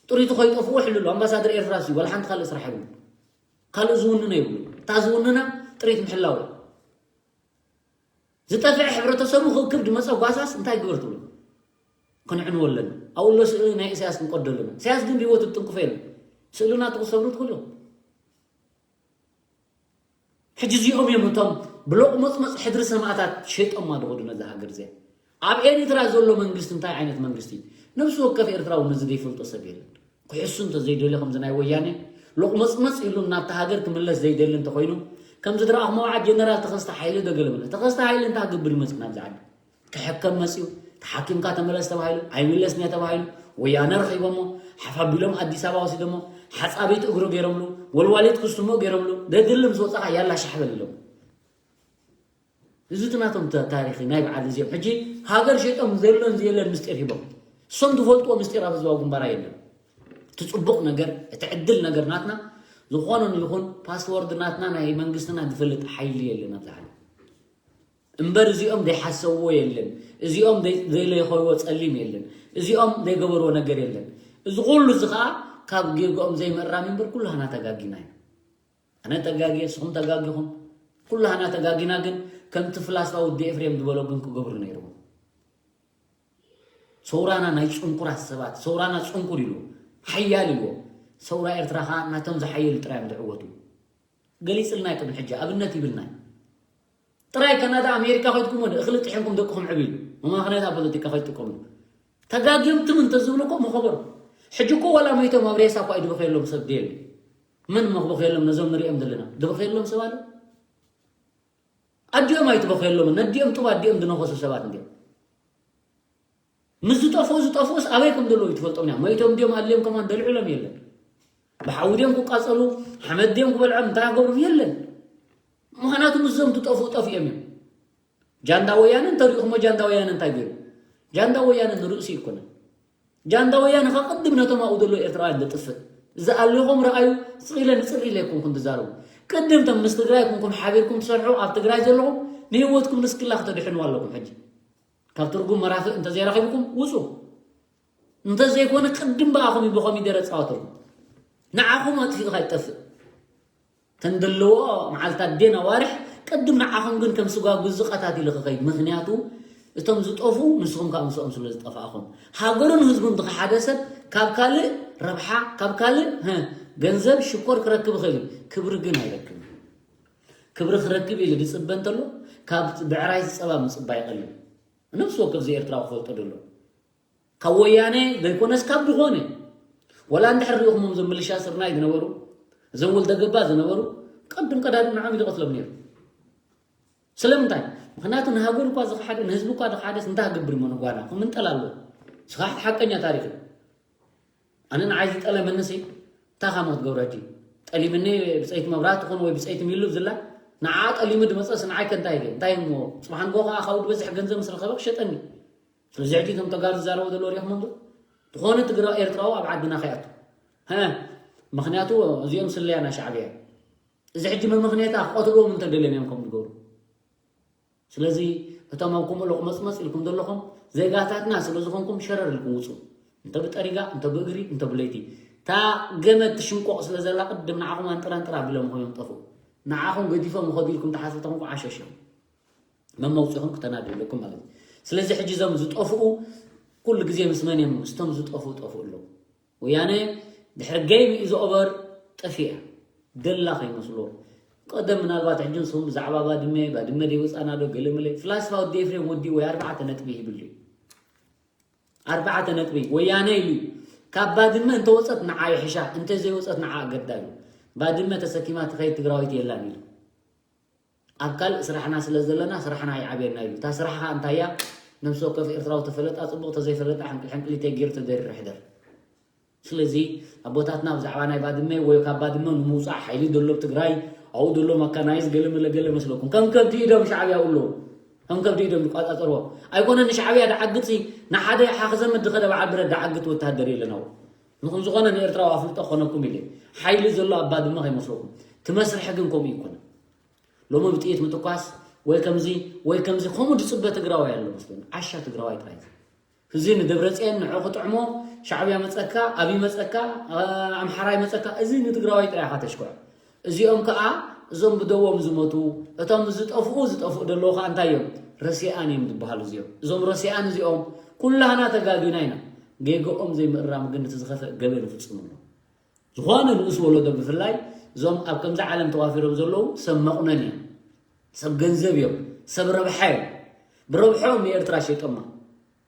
ጥሪቱ ከይጠፍኡ ሕልሎ። ኣምባሳደር ኤርትራ ሲ ዋላ ሓንቲ ካልእ ስራሕ የብሉ። ካልእ ዝውንኖ የብሉ። እታ ዝውንና ጥሪት ምሕላው። ዝጠፍዐ ሕብረተሰቡ ክእክብ ድመፀ ጓሳስ እንታይ ግበር ትብሉ? ክንዕንወ ኣለና። ኣብኡ ኣሎ ስእሊ ናይ ኢሳያስ ክንቀዶ ኣለና። ኢሳያስ ግን ብህይወቱ ትጥንቅፎ የለን። ስእልና ትኽሰብሩ ትኽእሉ። ሕጂ እዚኦም እዮም እቶም ብሎቕመጽመጽ ሕድሪ ሰማእታት ሸይጦማ ዝኸዱ ነዛ ሃገር እዚኣ። ኣብ ኤሪትራ ዘሎ መንግስቲ እንታይ ዓይነት መንግስቲ እዩ? ነብሲ ወከፍ ኤርትራዊ ነዚ ዘይፈልጦ ሰብ የለን። ክሕሱ እንተዘይደልዮ ከምዚ ናይ ወያኔ ሎቕመጽመጽ ኢሉ ናብታ ሃገር ክምለስ ዘይደሊ እንተኾይኑ፣ ከምዚ ዝረኣኹሞ በዓል ጀነራል ተኸስተ ሓይሊ ዶ ገለመለ። ተኸስተ ሓይሊ እንታይ ክገብር ይመጽእ ናብዚ ዓዲ? ክሕከም መፅዩ ተሓኪምካ ተመለስ ተባሂሉ ኣይምለስን እየ ተባሂሉ ወያነ ረኺቦሞ ሓፍ ኣቢሎም ኣዲስ ኣበባ ወሲዶሞ ሓፃቢት እግሩ ገይሮምሉ ወልዋሊት ክስትምኡ ገይሮምሉ ደድሊ ምስ ወፃኻ ያላ ሻሕበል ኢሎም እዚ እቲ ናቶም ተ- ታሪክ ናይ በዓል እዚኦም ሕጂ ሃገር ሸጦም ዘሎን ዘየለን ምስጢር ሂቦም እሶም ዝፈልጥዎ ምስጢር ኣብ ህዝባዊ ግንባራ የለን እቲ ፅቡቅ ነገር እቲ ዕድል ነገር ናትና ዝኾነ ይኹን ፓስወርድ ናትና ናይ መንግስትና ዝፈልጥ ሓይሊ የለን ኣብዚ ዓለም እምበር እዚኦም ዘይሓሰብዎ የለን፣ እዚኦም ዘይ- ዘይለኸይዎ ፀሊም የለን፣ እዚኦም ዘይገበርዎ ነገር የለን። እዚ ኩሉ እዚ ከዓ ካብ ጌግኦም ዘይምእራም እምበር ኩላህና ተጋጊና ኢና። ኣነ ተጋጊየ፣ ንስኹም ተጋጊኹም፣ ኩላህና ተጋጊና። ግን ከምቲ ፍላስፋ ወዲ ኤፍሬም ዝበሎ ግን ክገብሩ ነይርዎም። ሰውራና ናይ ፅንኩራት ሰባት፣ ሰውራና ፅንኩር ኢሉ ሓያል ኢልዎ። ሰውራ ኤርትራ ከዓ ናቶም ዝሓየሉ ጥራይ እዮም ዝዕወቱ። ገሊፅልና እዩ ቅድሚ ሕጂ ኣብነት ይብልና እዩ። ጥራይ ካናዳ ኣሜሪካ ከይድኩም ወደ እኽሊ ጥሒንኩም ደቅኹም ዕብሉ። መማኽነታ ፖለቲካ ከይትጥቀሙ ተጋጊዮም ትም እንተዝብሉ እኮ መኸበሩ። ሕጂ እኮ ዋላ መይቶም ኣብ ሬሳ እኳ ይድበኸየሎም ሰብ ደየሉ። መን መኽበኸየሎም ነዞም ንሪኦም ዘለና ድበኸየሎም ሰብ ኣሎ? ኣዲኦም ኣይትበኸየሎም ነዲኦም ጡብ ኣዲኦም ዝነኸሱ ሰባት እንዲኦም። ምስ ዝጠፍኡ ዝጠፍኡስ ኣበይ ከም ዘለዉ ይትፈልጦም እያ መይቶም ድዮም ኣድልዮም ከማን ደልዕሎም የለን ብሓዊ ድዮም ክቃፀሉ ሓመድ ድዮም ክበልዖም እንታይ ኣገብሮም የለን ምኽንያቱ ምስዞም ዝጠፍኡ ጠፊኦም እዮም ጃንዳ ወያነ እንተሪእኹሞ ጃንዳ ወያነ እንታይ ገይሩ ጃንዳ ወያነ ንርእሱ ይኮነ ጃንዳ ወያነ ከቅድም ነቶም ኣብኡ ዘለዉ ኤርትራውያን ዘጥፍእ ዝኣለኹም ረኣዩ ስቕ ኢለ ንፅር ኢለ ይኮንኩም ትዛረቡ ቅድም ቶም ምስ ትግራይ ኮንኩም ሓቢርኩም ትሰርሑ ኣብ ትግራይ ዘለኹም ንህይወትኩም ንስክላ ክተድሕንዋ ኣለኩም ሕጂ ካብ ትርጉም መራፍእ እንተዘይረኺብኩም ውፁ እንተዘይኮነ ቅድም ብኣኹም እዩ ብኮሚደረ ፃወተሉ ንዓኹም ኣጥፊኡ ካይጠፍእ ተንደለዎ መዓልታት ዴን ኣዋርሕ ቅድም ንዓኹም ግን ከም ስጓ ጉዚ ቀታቲሉ ክኸይድ ምኽንያቱ እቶም ዝጠፉ ንስኹም ካብ ምስኦም ስለ ዝጠፋእኹም ሃገሩን ህዝቡን ዝኸሓደ ሰብ ካብ ካልእ ረብሓ ካብ ካልእ ገንዘብ ሽኮር ክረክብ ይኽእል እዩ፣ ክብሪ ግን ኣይረክብን። ክብሪ ክረክብ ኢሉ ዝፅበ እንተሎ ካብ ብዕራይ ዝፀባ ምፅባይ ይቐልል። ነፍሲ ወከፍ ዘይኤርትራዊ ክፈልጦ ደሎ ካብ ወያነ ዘይኮነስ ካብ ዝኾነ ወላ እንድሕር ሪእኹሞም እዞም ምልሻ ስርናይ ዝነበሩ እዞም ወልደ ገባ ዝነበሩ ቀድም ቀዳድም ንዓም ይደቐትሎም ነይሩ። ስለምንታይ? ምክንያቱ ንሃገር እኳ ዝኸሓደ ንህዝቢ እኳ ዝኸሓደስ እንታይ ክገብር እሞ ንጓና ከምንጠል ኣለዎ። ስኻ ሓቀኛ ታሪክ እዩ። ኣነ ንዓይ ዝጠለመኒ ሲ እንታይ ካሞ ክትገብሮ ሕጂ ጠሊምኒ ብፀይቲ መብራት ትኾን ወይ ብፀይቲ ሚሉ ዝላ ንዓ ጠሊሙ ድመፀስ ንዓይ ከ እንታይ ገ እንታይ እሞ ፅባሕ ንጎ ከዓ ካብ ዝበዝሕ ገንዘብ ምስ ረኸበ ክሸጠኒ። ስለዚ ሕጂ እቶም ተጋሩ ዝዛረቡ ዘለዉ ሪኢኹሞም ዶ ዝኾነ ትግራ ኤርትራዊ ኣብ ዓድና ከይኣቱ ሀ ምክንያቱ እዚኦም ስለያና ሻዕብያ እዚ ሕጂ መመኽንያታ ክቐትልዎም እንተደልዮም እዮም ከም ዝገብሩ። ስለዚ እቶም ኣብ ከምኡ ለቑመፅመፅ ኢልኩም ዘለኹም ዜጋታትና ስለ ዝኾንኩም ሸረር ኢልኩም ውፁ። እንተ ብጠሪጋ እንተ ብእግሪ እንተ ብለይቲ እታ ገመድ ትሽንቆቕ ስለ ዘላ ቅድም ንዓኹም ኣንጥራ ኣንጥራ ኣቢሎም ኾዮም ጠፍኡ። ንዓኹም ገዲፎም ይኸዱ ኢልኩም ተሓስቡ ተኾንኩም ዓሸሽ እዮም። መመውፅኹም ክተናድለኩም ማለት እዩ። ስለዚ ሕጂ እዞም ዝጠፍኡ ኩሉ ግዜ ምስ መን እዮም? ምስቶም ዝጠፍኡ ጠፍኡ ኣለዉ። ወያነ ድሕሪ game is over ጠፊኣ ደላ ከይመስሎ። ቀደም ምናልባት ሕጂ ንስኹም ብዛዕባ ባድመ ባድመ ደይወፃና ዶ ገለመለ ፍላስፋ ወዲ ኤፍሬም ወዲ ወይ ኣርባዕተ ነጥቢ ይብል እዩ። ኣርባዕተ ነጥቢ ወያነ ኢሉ እዩ። ካብ ባድመ እንተወፀት ንዓ ይሕሻ እንተዘይወፀት ንዓ ኣገዳ እዩ። ባድመ ተሰኪማ ትኸይድ ትግራዊት የላን ኢሉ። ኣብ ካልእ ስራሕና ስለ ዘለና ስራሕና ይዓብየና ኢሉ። እታ ስራሕኻ እንታይ እያ? ነብሲ ወከፍ ኤርትራዊ ተፈለጣ ጽቡቕ ተዘይፈለጣ ሕንቅል ሕንቅሊተይ ገይሩ ተደሪሩ ሕደር። ስለዚ ኣቦታትና ብዛዕባ ናይ ባድመ ወይ ካብ ባድመ ንምውጻእ ሓይሊ ደሎ ኣብ ትግራይ ኣብኡ ደሎ መካናይዝ ገለ መለ ገለ መስለኩም ከም ከብዲ ኢዶም ሻዕብያ ኣለዉ ከም ከብዲ ኢዶም ይቋጻጸርዎ ኣይኮነ ንሻዕብያ ደዓግጽ ንሓደ ሓኽዘመድ ዝኸደ በዓል ብረት ደዓግት ወታደር የለን ኣብኡ ንኹም ዝኾነ ንኤርትራዊ ኣፍልጦ ክኾነኩም ኢለ ሓይሊ ዘሎ ኣብ ባድመ ከይመስለኩም ትመስርሒ ግን ከምኡ ይኮነ ሎሚ ብጥይት ምትኳስ ወይ ከምዚ ወይ ከምዚ ከምኡ ዝፅበ ትግራዋይ ኣሎ መስለኒ ዓሻ ትግራዋይ ጥራይ እዚ ንደብረፅየን ንዑ ክጥዕሞ ሻዕብያ መፀካ ኣብይ መፀካ ኣምሓራይ መፀካ እዚ ንትግራዋይ ጥራይ ኢኻ ተሽክዖ እዚኦም ከዓ እዞም ብደዎም ዝሞቱ እቶም ዝጠፍኡ ዝጠፍኡ ደለዉ ከዓ እንታይ እዮም ረሲኣን እዮም ዝበሃሉ እዚኦም እዞም ረሲኣን እዚኦም ኩላህና ተጋጊና ኢና ጌገኦም ዘይምእራም ግን እቲ ዝኸፈእ ገበን ይፍፅሙ ኣለዉ ዝኾነ ንኡስ ወለዶ ብፍላይ እዞም ኣብ ከምዚ ዓለም ተዋፊሮም ዘለዉ ሰብ መቑነን እዮም ሰብ ገንዘብ እዮም ሰብ ረብሓ እዮም ብረብሖም ንኤርትራ ሸይጦማ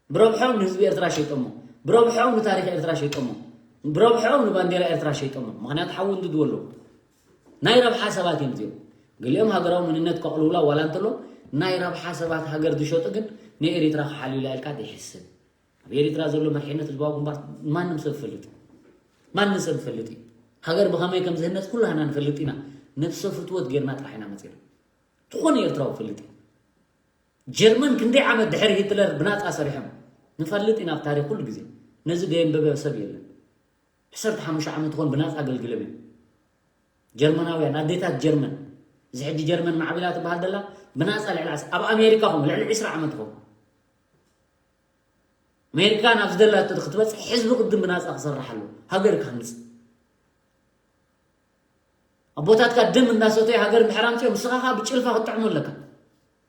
ብረብሖም ንህዝቢ ኤርትራ ሸይጦሞ ብረብሖም ንታሪክ ኤርትራ ሸይጦሞ ብረብሖም ንባንዴራ ኤርትራ ሸይጦሞ ምክንያቱ ሓዊ እንድድቡ ኣለዉ ናይ ረብሓ ሰባት እዮም እዚኦም ገሊኦም ሃገራዊ መንነት ከቕልውላ ዋላ እንተሎ ናይ ረብሓ ሰባት ሃገር ዝሸጡ ግን ንኤሪትራ ክሓልዩላ ኢልካ ዘይሕስብ ኣብ ኤሪትራ ዘሎ መሪሕነት ህዝባዊ ግንባር ማንም ሰብ ይፈልጥ እዩ። ማንም ሰብ ይፈልጥ እዩ። ሃገር ብኸመይ ከም ዝህነፅ ኩላህና ንፈልጥ ኢና። ነብሰ ፍትወት ጌርና ጥራሕ ኢና መፂና። ዝኾነ ኤርትራዊ ይፈልጥ እዩ። ጀርመን ክንደይ ዓመት ድሕሪ ሂትለር ብናፃ ሰሪሖም ንፈልጥ ኢና ኣብ ታሪክ ኩሉ ግዜ። ነዚ ደየንበበ ሰብ የለን። ዓሰርተ ሓሙሽተ ዓመት ኾን ብናፃ ኣገልግሎም እዮም። ጀርመናውያን ኣዴታት ጀርመን እዚ ሕጂ ጀርመን ማዕቢላ ትበሃል ዘላ ብናፃ ልዕሊ ዓስ- ኣብ ኣሜሪካ ኹም ልዕሊ ዕስራ ዓመት ኹም ኣሜሪካ ናብ ዝደላቶ ክትበፅሕ ህዝቢ ቅድም ብናፃ ክሰርሕ ኣለዎ ሃገር ክሃንፅ ኣቦታትካ ደም እንዳሰተዩ ሃገር እንድሕር ኣምፅኦም ንስኻ ከዓ ብጭልፋ ክትጥዕሞ ኣለካ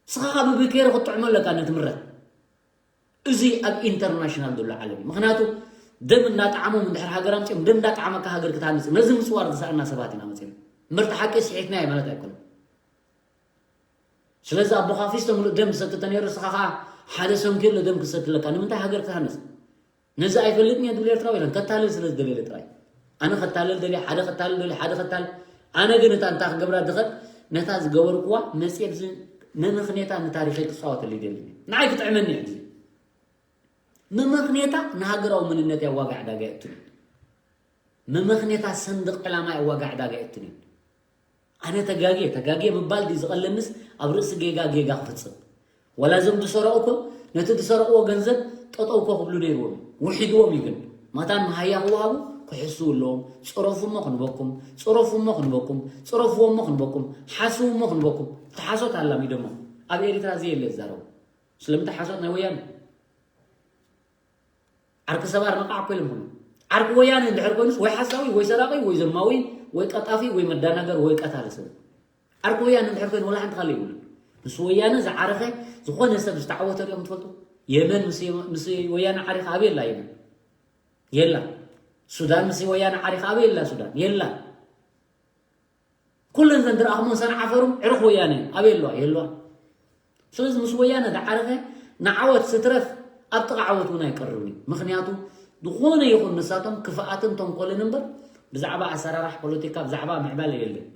ንስኻ ከዓ ብብኬሪ ክትጥዕሞ ኣለካ ነቲ ምረት እዚ ኣብ ኢንተርናሽናል ዘሎ ዓለም እዩ ምክንያቱ ደም እንዳጣዕሞም እንድሕር ሃገር ኣምፅኦም ደም እንዳጣዕመካ ሃገር ክትሃንፅ ነዚ ምፅዋር ዝሰኣና ሰባት ኢና መፅና ምርቲ ሓቂ ስሒትናዮ ማለት ኣይኮነን ስለዚ ኣቦኻ ፊስቶ ምሉእ ደም ዝሰቲ ተነይሩ ንስኻ ከዓ ሓደ ሰንኪ ኣሎ ደም ክሰቲ ኣለካ ንምንታይ ሃገር ክትሃንፅ ነዚ ኣይፈልጥን እየ ዝብል ኤርትራዊ የለን ከታልል ስለ ዝደለየ ጥራይ ኣነ ከታልል ደልየ ሓደ ከታልል ደልየ ሓደ ከታልል ኣነ ግን እታ እንታይ ክገብራ ድኸድ ነታ ዝገበርኩዋ መፅየ ብዚ መመኽኔታ ንታሪኸይ ክፃወተሉ ይደሊ ንዓይ ክጥዕመኒ እዩ መመኽኔታ ንሃገራዊ መንነት እያ ዋጋ ዕዳጋ የእትሉ መመኽኔታ ሰንድቕ ዕላማ እያ ዋጋ ዕዳጋ የእትሉ ኣነ ተጋግየ ተጋግየ ምባል ድዩ ዝቐለንስ ኣብ ርእሲ ጌጋ ጌጋ ክፍጽም ዋላ እዞም ዝሰረቑ እኮ ነቲ ዝሰረቕዎ ገንዘብ ጠጠው እኮ ክብሉ ነይርዎም እዩ ውሒድዎም እዩ ግን መታን መሃያ ክወሃቡ ክሕስው ኣለዎም ጽረፉ እሞ ክንበኩም ጽረፉ እሞ ክንበኩም ጽረፍዎ እሞ ክንበኩም ሓስው እሞ ክንበኩም እቲ ሓሶት ኣላሚዶሞ ኣብ ኤሪትራ እዚ የለ ዝዛረቡ ስለምንታይ ሓሶት ናይ ወያነ ዓርኪ ሰባር ነቃዕ እኮ ኢሎም ክብሉ ዓርኪ ወያነ እንድሕር ኮይኑስ ወይ ሓሳዊ ወይ ሰራቂ ወይ ዘማዊ ወይ ቀጣፊ ወይ መዳናገር ወይ ቀታሊ ሰብ ዓርኪ ወያነ እንድሕር ኮይኑ ወላ ሓንቲ ካልእ ይብሉ ምስ ወያነ ዝዓረኸ ዝኾነ ሰብ ዝተዓወተ ሪኦም ትፈልጡ የመን ምስ ወያነ ዓሪኻ ኣበይ ኣላ የመን የላ ሱዳን ምስ ወያነ ዓሪኻ ኣበይ የላ ሱዳን? የላ። ኩለን ዘን ዝረኣኹሞን ሰንዓፈሩ ዕሩኽ ወያነ ኣበይ ኣለዋ? የለዋ። ስለዚ ምስ ወያነ ዝዓረኸ ንዓወት ስትረፍ ኣብ ጥቓ ዓወት እውን ኣይቀርብን እዩ። ምኽንያቱ ዝኾነ ይኹን ንሳቶም ክፍኣትን ተንኮልን እምበር ብዛዕባ ኣሰራራሕ ፖለቲካ ብዛዕባ ምዕባለ የለን።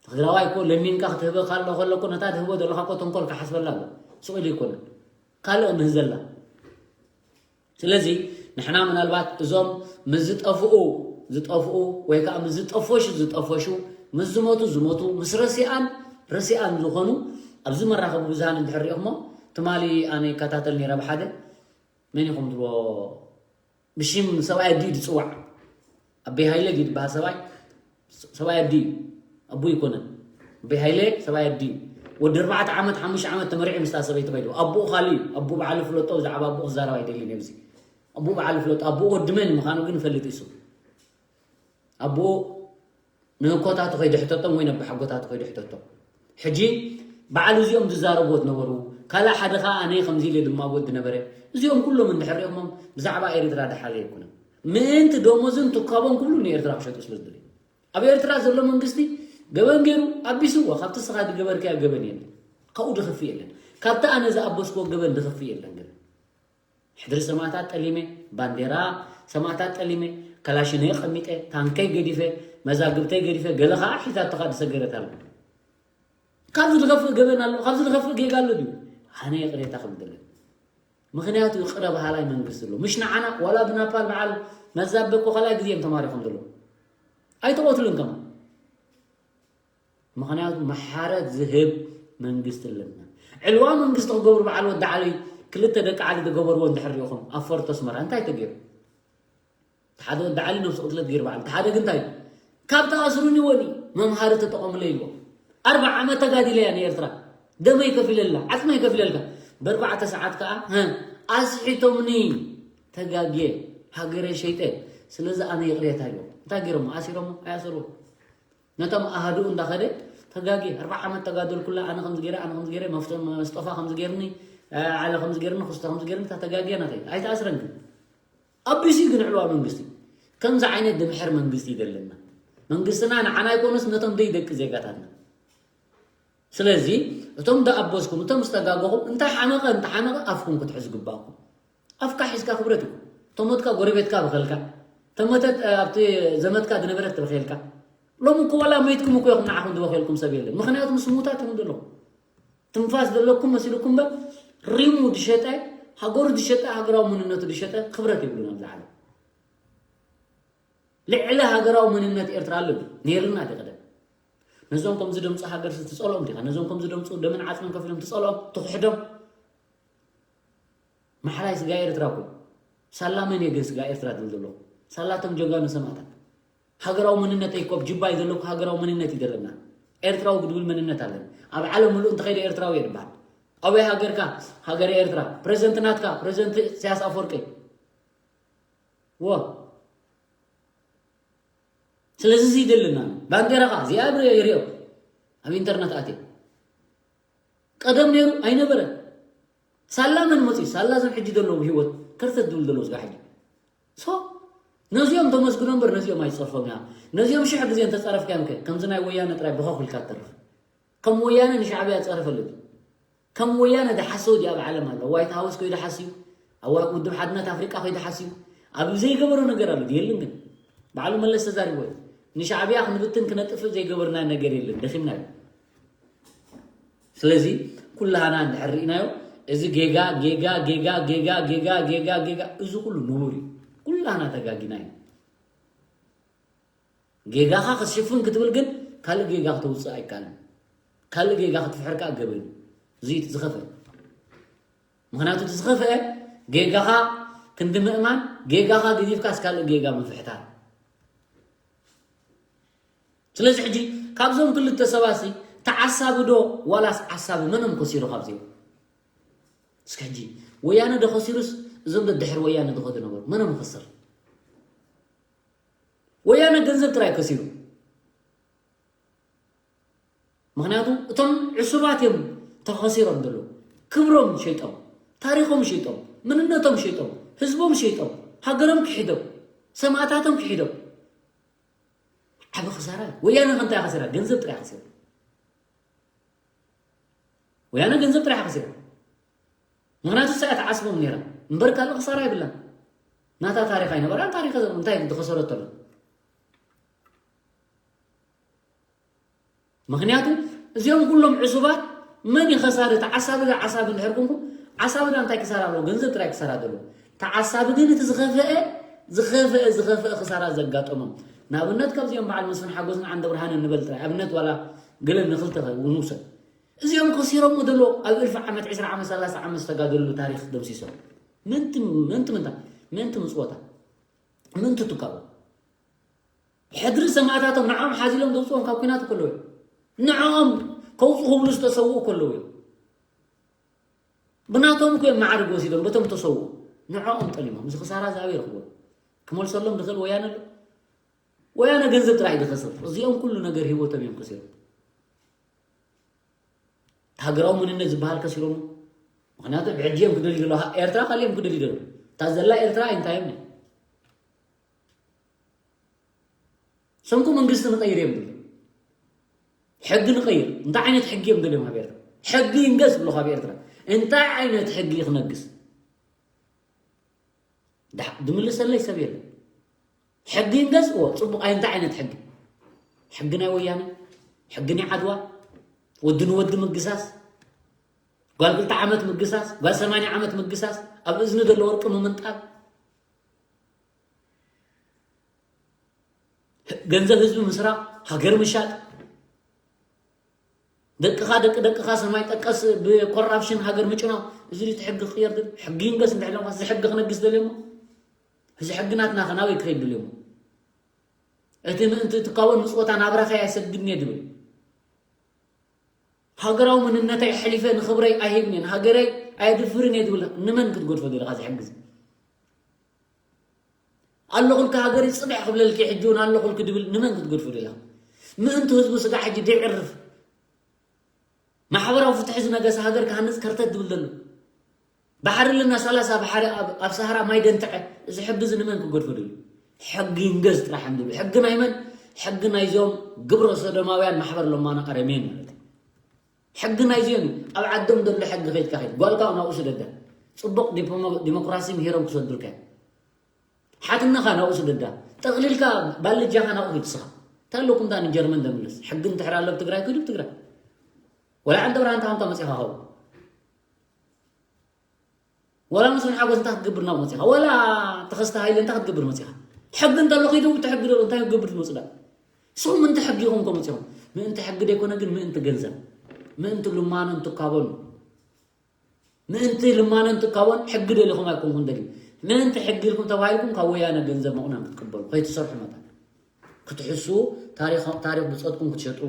ትግራዋይ እኮ ለሚንካ ክትህበ ካሎ ከሎ እኮ ነታ ትህቦ ዘለካ እኮ ተንኮል ክሓስበላ ኣሎ። ስቕ ኢሉ ይኮነ ካልእ ምህዘላ። ስለዚ ንሕና ምናልባት እዞም ምስ ዝጠፍኡ ዝጠፍኡ ወይ ከዓ ምስ ዝጠፈሹ ዝጠፈሹ ምስ ዝሞቱ ዝሞቱ ምስ ረሲኣን ረሲኣን ዝኾኑ ኣብዚ መራኸቢ ብዙሃን እንድሕር ሪኢኹሞ ትማሊ ኣነ ይከታተል ነይረ ብሓደ መን ኢኹም ትብሎ ብሽም ሰብኣይ ኣዲኡ ዝፅዋዕ ኣበይ ሃይለ ድዩ ዝበሃል ሰብኣይ ሰብኣይ ኣዲኡ ኣቡ ይኮነን ኣበይ ሃይለ ሰብኣይ ኣዲኡ ወዲ ኣርባዕተ ዓመት ሓሙሽተ ዓመት ተመሪዑ ምስታ ሰበይቲ ከይዱ ኣቡኡ ካሊእ እዩ ኣቡ በዓሉ ፍለጦ ብዛዕባ ኣቡኡ ክዛረብ ኣይደልን ኣብዚ ኣቡኡ በዓሉ ፍለጦ ኣቡኡ ወዲ መን ምዃኑ ግን ይፈልጥ እዩ ኣቡኡ ንእኮታቱ ከይድሕተቶም ወይ ነባሓጎታቱ ከይድሕተቶም ሕጂ በዓል እዚኦም ዝዛረብዎ ዝነበሩ ካልእ ሓደ ከዓ ኣነ ከምዚ ኢለ ድማ ወዲ ነበረ እዚኦም ኩሎም እንድሕር ሪኦሞም ብዛዕባ ኤርትራ ደሓለ ኣይኮነን ምእንቲ ደሞዝን ትካቦም ክብሉ ንኤርትራ ክሸጡ ስለ ዝደለዩ ኣብ ኤርትራ ዘሎ መንግስቲ ገበን ገይሩ ኣቢስዎ ካብቲ ስኻ ዝገበርካዮ ገበን የለን ካብኡ ድኽፍእ የለን ካብቲ ኣነ ዝኣበስክዎ ገበን ድኽፍእ የለን ገበን ሕድሪ ሰማእታት ጠሊመ፣ ባንዴራ ሰማእታት ጠሊመ፣ ከላሽነይ ቀሚጠ፣ ታንከይ ገዲፈ፣ መዛግብተይ ገዲፈ፣ ገለ ኸዓ ሒዛቶ ኸዓ ዝሰገረት ኣላ። ካብዚ ዝኸፍእ ገበን ኣሎ፣ ካብዚ ዝኸፍእ ጌጋ ኣሎ ድዩ? ኣነ ይቕሬታ ክብል ደለ። ምኽንያቱ ይቕረ በሃላይ መንግስቲ ኣሎ። ምሽ ንዓና ዋላ ብናፓል በዓል መዛበ እኮ ካልኣይ ግዜ እዮም ተማሪኾም ዘለዉ። ኣይተቐትሉን ከማን። ምኽንያቱ መሓረት ዝህብ መንግስቲ ኣለና። ዕልዋ መንግስቲ ክገብሩ በዓል ወዲ ዓሊ ክልተ ደቂ ዓሊ ዝገበርዎ እንድሕር ሪኢኹም ኣብ ፎርቶ ኣስመራ እንታይ ተገይሩ? ሓደ ወዲ ዓሊ ነብሱ ቅትለት ገይሩ በዓል ሓደ ግን እንታይ ካብ ተኣስሩኒ ወኒ መምሃሪ ተጠቐሙለ ኢልዎ ኣርባ ዓመት ተጋዲለ እያ ንኤርትራ ደመይ ከፊለላ ዓፅመይ ከፊለልካ በርባዕተ ሰዓት ከዓ ኣስሒቶምኒ ተጋግየ ሃገረ ሸይጠ ስለዚ ኣነ ይቕሬታ ኢልዎ እንታይ ገይሮሞ ኣሲሮሞ ኣያሰርዎ ነቶም ኣሃዱኡ እንዳኸደ ተጋግየ ኣርባዓ ዓመት ተጋደልኩላ ኣነ ከምዚ ገይረ ኣነ ከምዚ ገይረ መስጠፋ ከምዚ ገይርኒ ዓለ ከምዚ ገይርኒ ክስቶ ከምዚ ገይርኒ እታ ተጋግየ ናተይ ኣይተኣስረን ግን ኣቢሲ ግን ዕልዋ መንግስቲ ከምዚ ዓይነት ድምሕር መንግስቲ ይደለና መንግስትና ንዓና ኣይኮነስ ነቶም ደይ ደቂ ዜጋታትና ስለዚ እቶም ደኣበስኩም እቶም ዝተጋገኹም እንታይ ሓመቐ እንተሓመቐ ኣፍኩም ክትሕዝ ግባእኩም ኣፍካ ሒዝካ ክብረት እዩ ተሞትካ ጎረቤትካ በኸልካ ተመተት ኣብቲ ዘመትካ ዝነበረት ትበኸልካ ሎም እኮ ዋላ መይትኩም እኮ ይኹም ንዓኹም ዝበኸልኩም ሰብ የለን ምኽንያቱ ምስ ሙታት ይኹም ዘለኹም ትንፋስ ዘለኩም መሲልኩም በር ሪሙ ዝሸጠ ሃገሩ ዝሸጠ ሃገራዊ መንነቱ ዝሸጠ ክብረት ይብሉን ኣብዚ ዓለም ልዕሊ ሃገራዊ መንነት ኤርትራ ኣሎ ነይርና ዲ ቀደም ነዞም ከምዚ ደምፁ ሃገር ትፀልኦም ዲኻ ነዞም ከምዚ ደምፁ ደምን ዓፅምን ከፊሎም ትፀልኦም ትኽሕዶም ማሕላይ ስጋ ኤርትራ እኮ ሳላ መን የገ ስጋ ኤርትራ ትብል ዘለኹ ሳላቶም ጀጋኑ ሰማእታት ሃገራዊ መንነት ኣይኮብ ጅባይ ዘለኩ ሃገራዊ መንነት እዩ ዘለና ኤርትራዊ ግድብል መንነት ኣለን ኣብ ዓለም ምሉእ እንተኸይደ ኤርትራዊ እየ ዝበሃል ኣበይ ሃገርካ ሃገረ ኤርትራ ፕሬዚደንት ናትካ ፕሬዚደንት ኢሳያስ ኣፈወርቂ ዎ ስለዚ እዚ ይደልና ባንዴራኻ እዚኣ ይሪኦ ኣብ ኢንተርነት ኣትየ ቀደም ነይሩ ኣይነበረ ሳላ መን መፅዩ ሳላ ዘም ሕጂ ዘለዉ ህይወት ከርተት ዝብል ዘለዉ ዝጋ ሕጂ ሶ ነዚኦም ተመስግኖ እምበር ነዚኦም ኣይፀርፎም እያ ነዚኦም ሽሕ ግዜ እንተፀረፍካዮም ከ ከምዚ ናይ ወያነ ጥራይ ብኸኹልካ ትተርፍ ከም ወያነ ንሻዕብያ ፀረፈሉ ከም ወያነ ዝሓስው ድዩ ኣብ ዓለም ኣሎ ዋይት ሃውስ ከይዱ ሓስዩ ኣብ ውድብ ሓድነት ኣፍሪቃ ከይዱ ሓስዩ ኣብ ዘይገበሮ ነገር ኣሎ የልን ግን ባዕሉ መለስ ተዛሪቦ እዩ ንሻዕብያ ክንብትን ክነጥፍእ ዘይገበርና ነገር የለን ደኺምና እዩ ስለዚ ኩላህና እንድሕር ርኢናዮ እዚ ጌጋ ጌጋ ጌጋ ጌጋ ጌጋ ጌጋ ጌጋ እዚ ኩሉ ንቡር እዩ ኩላህና ተጋጊና እዩ ጌጋኻ ክትሽፍን ክትብል ግን ካልእ ጌጋ ክተውፅእ ኣይከኣልን ካልእ ጌጋ ክትፍሕር ከዓ ገበን እዩ እዚ ዝኸፍእ ምኽንያቱ እቲ ዝኸፍአ ጌጋኻ ክንዲ ምእማን ጌጋኻ ገዲፍካስ ካልእ ጌጋ ምፍሕታር ስለዚ ሕጂ ካብዞም ክልተ ሰባሲ ተዓሳቢ ዶ ዋላስ ዓሳቢ መኖም ከሲሩ ካብዚኦም እስኪ ሕጂ ወያነ ዶ ከሲሩስ እዞም ደድሕሪ ወያነ ዝኸዱ ነበሩ መኖም ይኸስር ወያነ ገንዘብ ጥራይ ከሲሩ ምኽንያቱ እቶም ዕሱባት እዮም ተኸሲሮም ዘለዉ ክብሮም ሸይጦም ታሪኾም ሸይጦም መንነቶም ሸይጦም ህዝቦም ሸይጦም፣ ሃገሮም ክሒዶም፣ ሰማእታቶም ክሒዶም። ዓቢ ክሳራ እዩ። ወያነ ከምታይ ከሲራ? ገንዘብ ጥራይ ከሲራ። ወያነ ገንዘብ ጥራይ ከሲራ። ምኽንያቱ እሳ እያ ትዓስቦም ነይራ። እምበር ካልእ ክሳራ የብላን። ናታ ታሪኽ ኣይነበራን። ታሪኽ እንታይ ዝኸሰረቶ ኣሎ? ምኽንያቱ እዚኦም ኩሎም ዕሱባት መን እዩ ከሳሪ? እቲ ዓሳቢ ዶ ዓሳቢ እንድሕር ኮንኩም፣ ዓሳቢ ዶ እንታይ ክሳራ ኣለዎ? ገንዘብ ጥራይ ክሳራ ዘሎ። ተዓሳቢ ግን እቲ ዝኸፈአ፣ ዝኸፈአ፣ ዝኸፈአ ክሳራ ዘጋጠሞም። ንኣብነት ካብዚኦም በዓል መስፍን ሓጎስን ዓንደ ብርሃንን ንበል ጥራይ። ኣብነት ዋላ ገለ ንኽልተ ከ-፣ ንውሰድ። እዚኦም ከሲሮምዎ ዘሎ ኣብ እልፊ ዓመት፣ ዕስራ ዓመት፣ ሰላሳ ዓመት ዝተጋደሉ ታሪኽ ደምሲሶም። ምንቲ፣ ምንቲ ምንታ፣ ምንቲ ምጽወታ፣ ምንቲ ትካቦ። ሕድሪ ሰማእታቶም ንዕኦም ሓዚሎም ዘውፅኦም ካብ ኲናት ከለዉ እዮም። ንዕኦም ከውፁ ክብሉ ዝተሰውኡ ከለዉ እዮም። ብናቶም እኮ እዮም ማዕርግ ወሲዶም፣ በቶም ተሰውኡ። ንዕኦም ጠሊሞም። እዚ ክሳራ እዚ ኣበይ ረኽቦ? ክመልሰሎም ዝኽእል ወያነ ኣሎ? ወያነ ገንዘብ ጥራይ ድኸስር። እዚኦም ኩሉ ነገር ህይወቶም እዮም ከሲሮም። ሃገራዊ መንነት ዝበሃል ከሲሮሞ። ምኽንያቱ ብሕጂ እዮም ክደልዩ ዘለዉ። ኤርትራ ካሊእ እዮም ክደልዩ ዘለዉ። እታ ዘላ ኤርትራ ኣይንታዮም እዮም። ሰምኩ መንግስቲ ንቐይር እዮም ዝብሉ። ሕጊ ንቐይር። እንታይ ዓይነት ሕጊ እዮም ደልዮም ካብ ኤርትራ? ሕጊ ይንገስ ብሎ ካብ ኤርትራ። እንታይ ዓይነት ሕጊ ክነግስ? ድሓ-፣ ድምልሰለይ ሰብ የለን። ሕጊ ይንገስ፣ እዎ፣ ጽቡቕ። ኣይ፣ እንታይ ዓይነት ሕጊ? ሕጊ ናይ ወያነ? ሕጊ ናይ ዓድዋ? ወዲ ንወዲ ምግሳስ? ጓል ክልተ ዓመት ምግሳስ? ጓል ሰማንያ ዓመት ምግሳስ? ኣብ እዝኒ ዘሎ ወርቂ ምምንጣል? ገንዘብ ህዝቢ ምስራቕ? ሃገር ምሻጥ? ደቅኻ፣ ደቂ ደቅኻ ሰማይ ጠቀስ ብኮራፕሽን ሃገር ምጭናው? እዚ ድዩ እቲ ሕጊ ክቕየር ድል? ሕጊ ይንገስ እንድሕር ኢሎምካ፣ እዚ ሕጊ ክነግስ ደልዮሞ? እዚ ሕጊ ናትና ከ ናበይ ክኸይድ ደልዮሞ? እቲ ምእንቲ ትካቦን ምጽወታ ናብራኸይ ኣይሰግድን እየ ድብል። ሃገራዊ መንነተይ ኣሕሊፈ ንኽብረይ ኣይህብን እየ፣ ንሃገረይ ኣየድፍርን እየ ድብል። ንመን ክትገድፎ ደለኻ እዚ ሕጊ እዚ? ኣለኹልኪ ሃገረይ ጽንሕ ክብለልኪ፣ ሕጂ እውን ኣለኹልኪ ድብል ንመን ክትገድፎ ደለኻ? ምእንቲ ህዝቡ ስጋዕ ሕጂ ደይዕርፍ። ማሕበራዊ ፍትሒ ዝነገሰ ሃገር ክሃንጽ ከርተት ድብል ዘሎ። ባሕሪ ኣለና ሰላሳ ባሕሪ ኣብ፣ ኣብ ሰሃራ ማይ ደንትዐ። እዚ ሕጊ እዚ ንመን ክገድፎ ድብል? ሕጊ ይንገስ ጥራሕ እንድብል። ሕጊ ናይ መን? ሕጊ ናይዞም ግብረ ሰዶማውያን ማሕበር ለማኖ ኣረሜን ማለት እዩ። ሕጊ ናይዚኦም እዩ። ኣብ ዓዶም ዘሎ ሕጊ ከይድካ ከይድ። ጓልካ ናብኡ ስደዳ። ጽቡቕ ዲፕሎማ-፣ ዲሞክራሲ ምሂሮም ክሰዱልካ እዮም። ሓትነኻ ናብኡ ስደዳ። ጠቕሊልካ ባልጃኻ ናብኡ ሂድ ንስኻ። እንታይ ኣለኩም ደኣ ንጀርመን ደምልስ? ሕጊ እንድሕር ኣሎ ኣብ ትግራይ ክዱ ኣብ ትግራይ። ወላ ዓንደ ብርሃን እንታይ መጺኻ ኸው? ወላ መስፍን ሓጎስ እንታይ ክትገብር ናብኡ መጺኻ? ወላ ተኸስተ ሃይለ እንታይ ክትገብር መጺኻ? ሕጊ እንተሎ ኺዱ፣ እቲ ሕጊ ዶ እንታይ ክትገብር ትመጹ ደኣ? ንስኹም ምእንቲ ሕጊ ኢኹም እኮ መጺኹም። ምእንቲ ሕጊ ደይኮነ ግን ምእንቲ ገንዘብ። ምእንቲ ልማኖን ትካቦን። ምእንቲ ልማኖን ትካቦን ሕጊ ደሊኹም ኣይኮንኩን ደልዩ። ምእንቲ ሕጊ ኢልኩም ተባሂልኩም ካብ ወያነ ገንዘብ መቑነን ክትቅበሉ፣ ከይትሰርሑ መታን። ክትሕሱ፣ ታሪኽ፣ ታሪኽ ብጾትኩም ክትሸጡ፣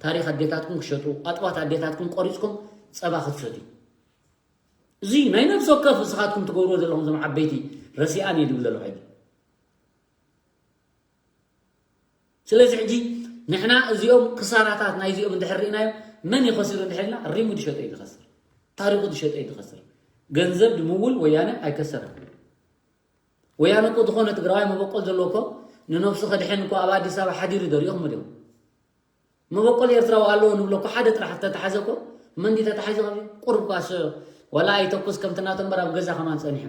ታሪኽ ኣዴታትኩም ክትሸጡ፣ ኣጥባት ኣዴታትኩም ቆሪጽኩም ጸባ ክትሰትዩ። እዚ ናይ ነፍሲ ወከፍ ንስኻትኩም ትገብርዎ ዘለኹም እዞም ዓበይቲ ረሲኣን እየ ድብል ዘለኹ ሕጂ። ስለዚ ሕጂ ንሕና እዚኦም ክሳራታት ናይዚኦም እንድሕር ርኢናዮም፣ መን እዩ ከሲሩ እንድሕር ኢልና፣ ሪሙ ዝሸጠ እዩ ዝኸስር። ታሪኹ ዝሸጠ እዩ ዝኸስር። ገንዘብ ድምውል ወያነ ኣይከሰረን። ወያነ እኮ ዝኾነ ትግራዋይ መበቆል ዘለዎ እኮ ንነብሱ ከድሕን እኮ ኣብ ኣዲስ ኣበባ ሓዲሩ ዶ ሪኢኹም ድዮም? መበቆል ኤርትራዊ ኣለዎ ንብሎ እኮ ሓደ ጥራሕ ተተሓዘ እኮ፣ መን ድዩ ተታሒዙ? ካብ ቁሩብ እኳ ስ-፣ ዋላ ኣይተኩስ ከምቲ ናቶም እምበር ኣብ ገዛ ከማን ጸኒሑ።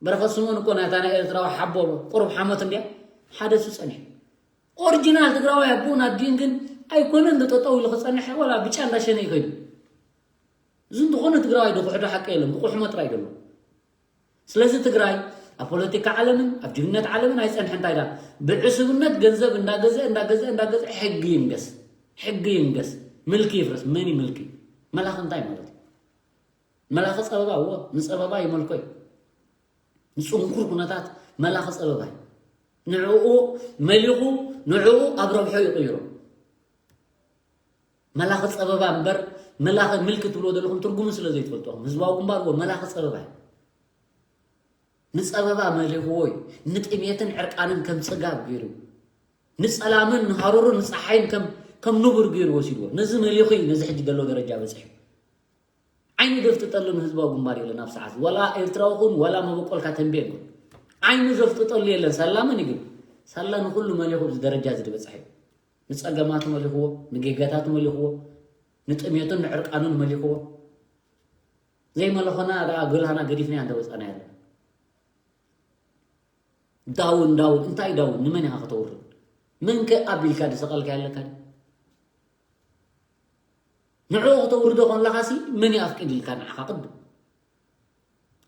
በረኸት ስምኦን እኮ ናታ ናይ ኤርትራዊ ሓቦ ቁሩብ ሓሞት እንድያ ሓደ እሱ ጸኒሑ። ኦሪጂናል ትግራዋይ ኣቦን ኣዲን ግን ኣይኮነን ዶ ጠጠው ኢሉ ክጸንሕ፣ ዋላ ብጫ እንዳሸነ ይኸይዱ። እዚ ዝኾነ ትግራዋይ ዶ ክሕዶ ሓቂ የለን፣ ብቑሕሞ ጥራይ ዘሎ። ስለዚ ትግራይ ኣብ ፖለቲካ ዓለምን ኣብ ጅግንነት ዓለምን ኣይጸንሐ። እንታይ ዳ ብዕሱብነት ገንዘብ እንዳገዘ፣ እንዳገዘ፣ እንዳገዘ ሕጊ ይንገስ፣ ሕጊ ይንገስ፣ ምልኪ ይፍረስ። መን እዩ ምልኪ? መላኺ እንታይ ማለት እዩ? መላኺ ጸበባ፣ እዎ፣ ንጸበባ ይመልኮ እዩ። ንጽንኩር ኩነታት መላኺ ጸበባ እዩ። ንዕኡ መሊኹ፣ ንዕኡ ኣብ ረብሖ ይቕይሮ። መላኺ ጸበባ እምበር፣ መላኺ ምልኪ ትብልዎ ዘለኹም ትርጉሙ ስለ ዘይትፈልጡ ኢኹም። ህዝባዊ ግንባር እዎ መላኺ ጸበባ እዩ። ንጸበባ መሊኽዎ እዩ። ንጥሜትን ዕርቃንን ከም ጽጋብ ገይሩ፣ ንጸላምን ንሃሩርን ንጸሓይን ከም፣ ከም ንቡር ገይሩ ወሲድዎ። ነዚ መሊኹ እዩ ነዚ ሕጂ ዘሎ ደረጃ በጺሑ። ዓይኒ ዘፍጥጠሉ ንህዝባዊ ግንባር የለን። ኣብ ሰዓት ዋላ ኤርትራዊ ኩን ዋላ መበቆልካ ተንቤን ኩን ዓይኒ ዘፍጥጠሉ የለን። ሳላ መን ይግብ? ሳላ ንኹሉ መሊኹ ኣብዚ ደረጃ እዚ ዝበፅሐ እዩ። ንፀገማቱ መሊኽዎ፣ ንጌጋታቱ መሊኽዎ፣ ንጥሜቱን ንዕርቃኑን መሊኽዎ። ዘይመለኾና ደኣ ገላና ገዲፍና እንተወፃና ያለ ዳውን ዳውን እንታይ ዳውን ንመን ኢኻ ከተውርድ? መን ከ ኣቢልካ ዝሰቐልካ ያለካ? ንዕኡ ክተውርዶ ከለኻሲ መን ይኣፍቅድልካ ንዓኻ ቅድም?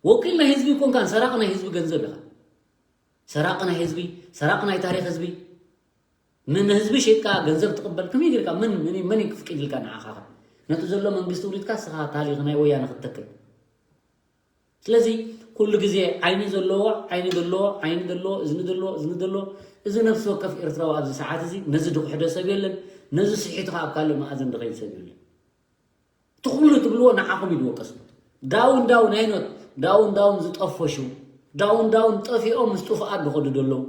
ወኪል ናይ ህዝቢ ኮንካን ሰራቂ ናይ ህዝቢ ገንዘብ ኢኻ። ሰራቂ ናይ ህዝቢ፣ ሰራቂ ናይ ታሪኽ ህዝቢ። ምን ህዝቢ ሸይጥካ ገንዘብ ትቕበል ከመይ ጌርካ? ምን ምን ምን ክፍቅድልካ ንዓኻ? ነቲ ዘሎ መንግስቲ ውሪድካ ስኻ ታሪኽ ናይ ወያነ ክትተክል። ስለዚ ኩሉ ግዜ ዓይኒ ዘለዎ ዓይኒ ዘለዎ ዓይኒ ዘለዎ እዝኒ ዘለዎ እዝኒ ዘለዎ እዚ ነፍሲ ወከፍ ኤርትራዊ ኣብዚ ሰዓት እዚ ነዚ ድኩሕዶ ሰብ የለን። ነዚ ስሒቱ ኣብ ካልእ መኣዝን ድኸይድ ሰብ የለን። እቲ ኩሉ ትብልዎ ንዓኹም እዩ ዝወቀስ። ዳውን ዳውን ኣይኖት ዳውን ዳውን ዝጠፈሹ ዳውን ዳውን ጠፊኦም ምስ ጥፉኣት ዝኸዱ ዘለዉ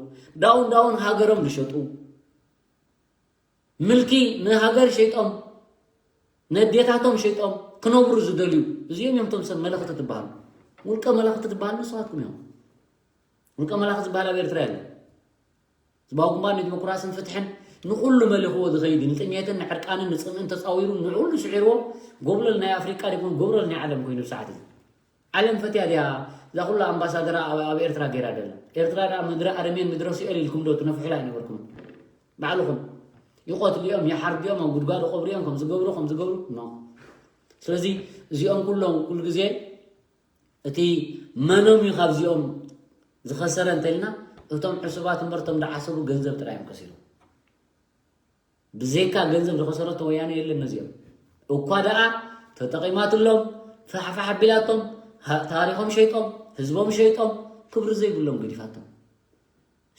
ዳውን ዳውን ሃገሮም ዝሸጡ ምልኪ ንሃገር ሸይጦም ነዴታቶም ሸይጦም ክነብሩ ዝደልዩ እዚኦም እዮም። ቶም ሰብ መለኽቲ ትበሃሉ ውልቀ መለኽቲ ትበሃሉ ንስኻትኩም እዮም። ውልቀ መላኺ ዝበሃል ኣብ ኤርትራ የለን። ህዝባዊ ግንባር ንዲሞክራስን ፍትሕን ንኹሉ መሊኽዎ ዝኸይድ ንጥሜትን ንዕርቃንን ንፅምእን ተፃዊሩ ንዕሉ ስዒርዎ ጎብለል ናይ ኣፍሪቃ ዲኩም ጎብለል ናይ ዓለም ኮይኑ ብሰዓት እዚ ዓለም ፈትያ ድያ? እዛ ኩሉ ኣምባሳደራ ኣብ ኣብ ኤርትራ ገይራ ደላ ኤርትራ ደኣ ምድሪ ኣረሜን ምድረ ሲኦል ኢልኩም ዶ ትነፍሑላ ኣይነበርኩም? ባዕልኹም ይቆትልዮም ይሓርድዮም ኣብ ጉድጓድ ቆብርዮም ከም ዝገብሩ ከም ዝገብሩ ኖ። ስለዚ እዚኦም ኩሎም ኩሉ ግዜ እቲ መኖም እዩ ካብዚኦም ዝኸሰረ እንተልና እቶም ዕሱባት እምበር እቶም ደዓሰቡ ገንዘብ ጥራይ እዮም ከሲሮም። ብዘይካ ገንዘብ ዝኸሰረቶ ወያነ የለን ነዚኦም። እኳ ደኣ ተጠቒማትሎም ፋሕፋሕ ኣቢላቶም ታሪኾም ሸይጦም ህዝቦም ሸይጦም ክብሪ ዘይብሎም ገዲፋቶም።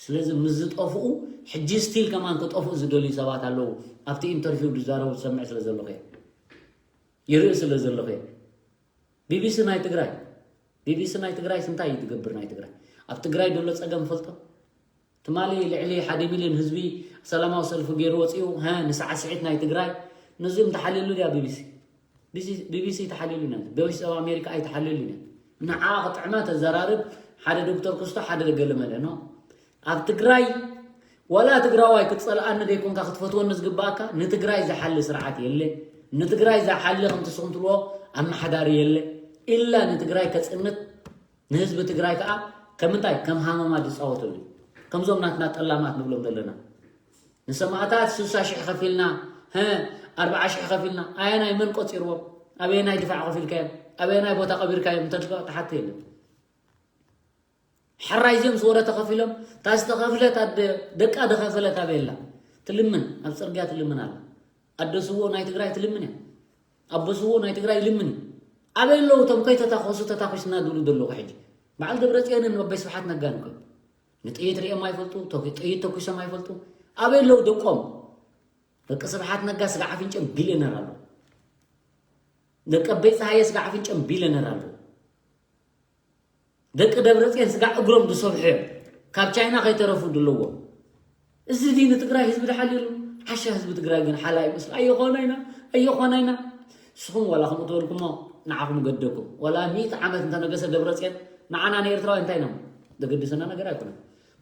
ስለዚ ምስ ዝጠፍኡ ሕጂ ስቲል ከማን ክጠፍኡ ዝደልዩ ሰባት ኣለዉ። ኣብቲ ኢንተርቪው ዝዛረቡ ዝሰምዕ ስለ ዘለኹ እየ ይርኢ ስለ ዘለኹ እየ። ቢቢሲ ናይ ትግራይ ቢቢሲ ናይ ትግራይ እንታይ እዩ ትገብር ናይ ትግራይ ኣብ ትግራይ ዘሎ ፀገም ፈልጦ ትማሊ ልዕሊ ሓደ ሚልዮን ህዝቢ ሰላማዊ ሰልፊ ገይሩ ወፂኡ ሀ ንሰዓት ስዒት ናይ ትግራይ ነዚኦም ተሓልየሉ ድያ ቢቢሲ ቢቢሲ ተሓልየሉ ነ ቮይስ ኦፍ ኣሜሪካ ኣይተሓልየሉ ነ ንዓ ክጥዕመ ተዘራርብ ሓደ ዶክተር ክስቶ ሓደ ገለ መለ ኖ ኣብ ትግራይ ዋላ ትግራዋይ ክትፀልኣኒ ዘይኮንካ ክትፈትወኒ ዝግባኣካ ንትግራይ ዝሓሊ ስርዓት የለ ንትግራይ ዝሓሊ ከምቲ ስኹም ትብልዎ ኣመሓዳሪ የለ ኢላ ንትግራይ ከፅንት ንህዝቢ ትግራይ ከዓ ከም እንታይ ከም ሃመማ ዝፃወተሉ ከምዞም ናትና ጠላማት ንብሎም ዘለና ንሰማእታት ስሳ ሽሕ ከፊልና ሀ ኣርብዓ ሽሕ ከፊልና ኣየናይ መን ቆፂርዎም ኣበየናይ ድፋዕ ከፊልካዮም ኣበየናይ ቦታ ቀቢርካዮም እንተልካ ተሓቶ የለን ሕራይ እዚኦም ዝወረ ተኸፊሎም እታ ዝተኸፍለት ኣደ ደቃ ዝኸፈለት ኣበየላ ትልምን ኣብ ፅርግያ ትልምን ኣላ ኣደ ስዎ ናይ ትግራይ ትልምን እያ ኣቦ ስዎ ናይ ትግራይ ይልምን እዩ ኣበይ ኣለዉ እቶም ከይተታኸሱ ተታኺስና ዝብሉ ዘለኹ ሕጂ በዓል ደብረፅዮንን ኣቦይ ስብሓት ነጋን እኮ ንጥይት ሪኦም ኣይፈልጡ ጥይት ተኩሶም ኣይፈልጡ ኣበይ ኣለዉ ደቆም ደቂ ስብሓት ነጋ ስጋ ዓፍንጨም ቢልዮነር ኣሎ ደቂ ኣበይ ፀሃየ ስጋ ዓፍንጨም ቢልዮነር ኣሎ ደቂ ደብረፅዮን ስጋዕ እግሮም ዝሰብሑ እዮም ካብ ቻይና ከይተረፉ ድለዎም እዚ ዲ ንትግራይ ህዝቢ ድሓልየሉ ሓሻ ህዝቢ ትግራይ ግን ሓላ ይመስል ኣየኾነ ኢና ኣየኾነ ኢና ንስኹም ዋላ ከምኡ ትበልኩሞ ንዓኹም ገደኩም ዋላ ሚእቲ ዓመት እንተነገሰ ደብረፅዮን ንዓና ንኤርትራዊ እንታይ ኢና ዘገድሰና ነገር ኣይኮነን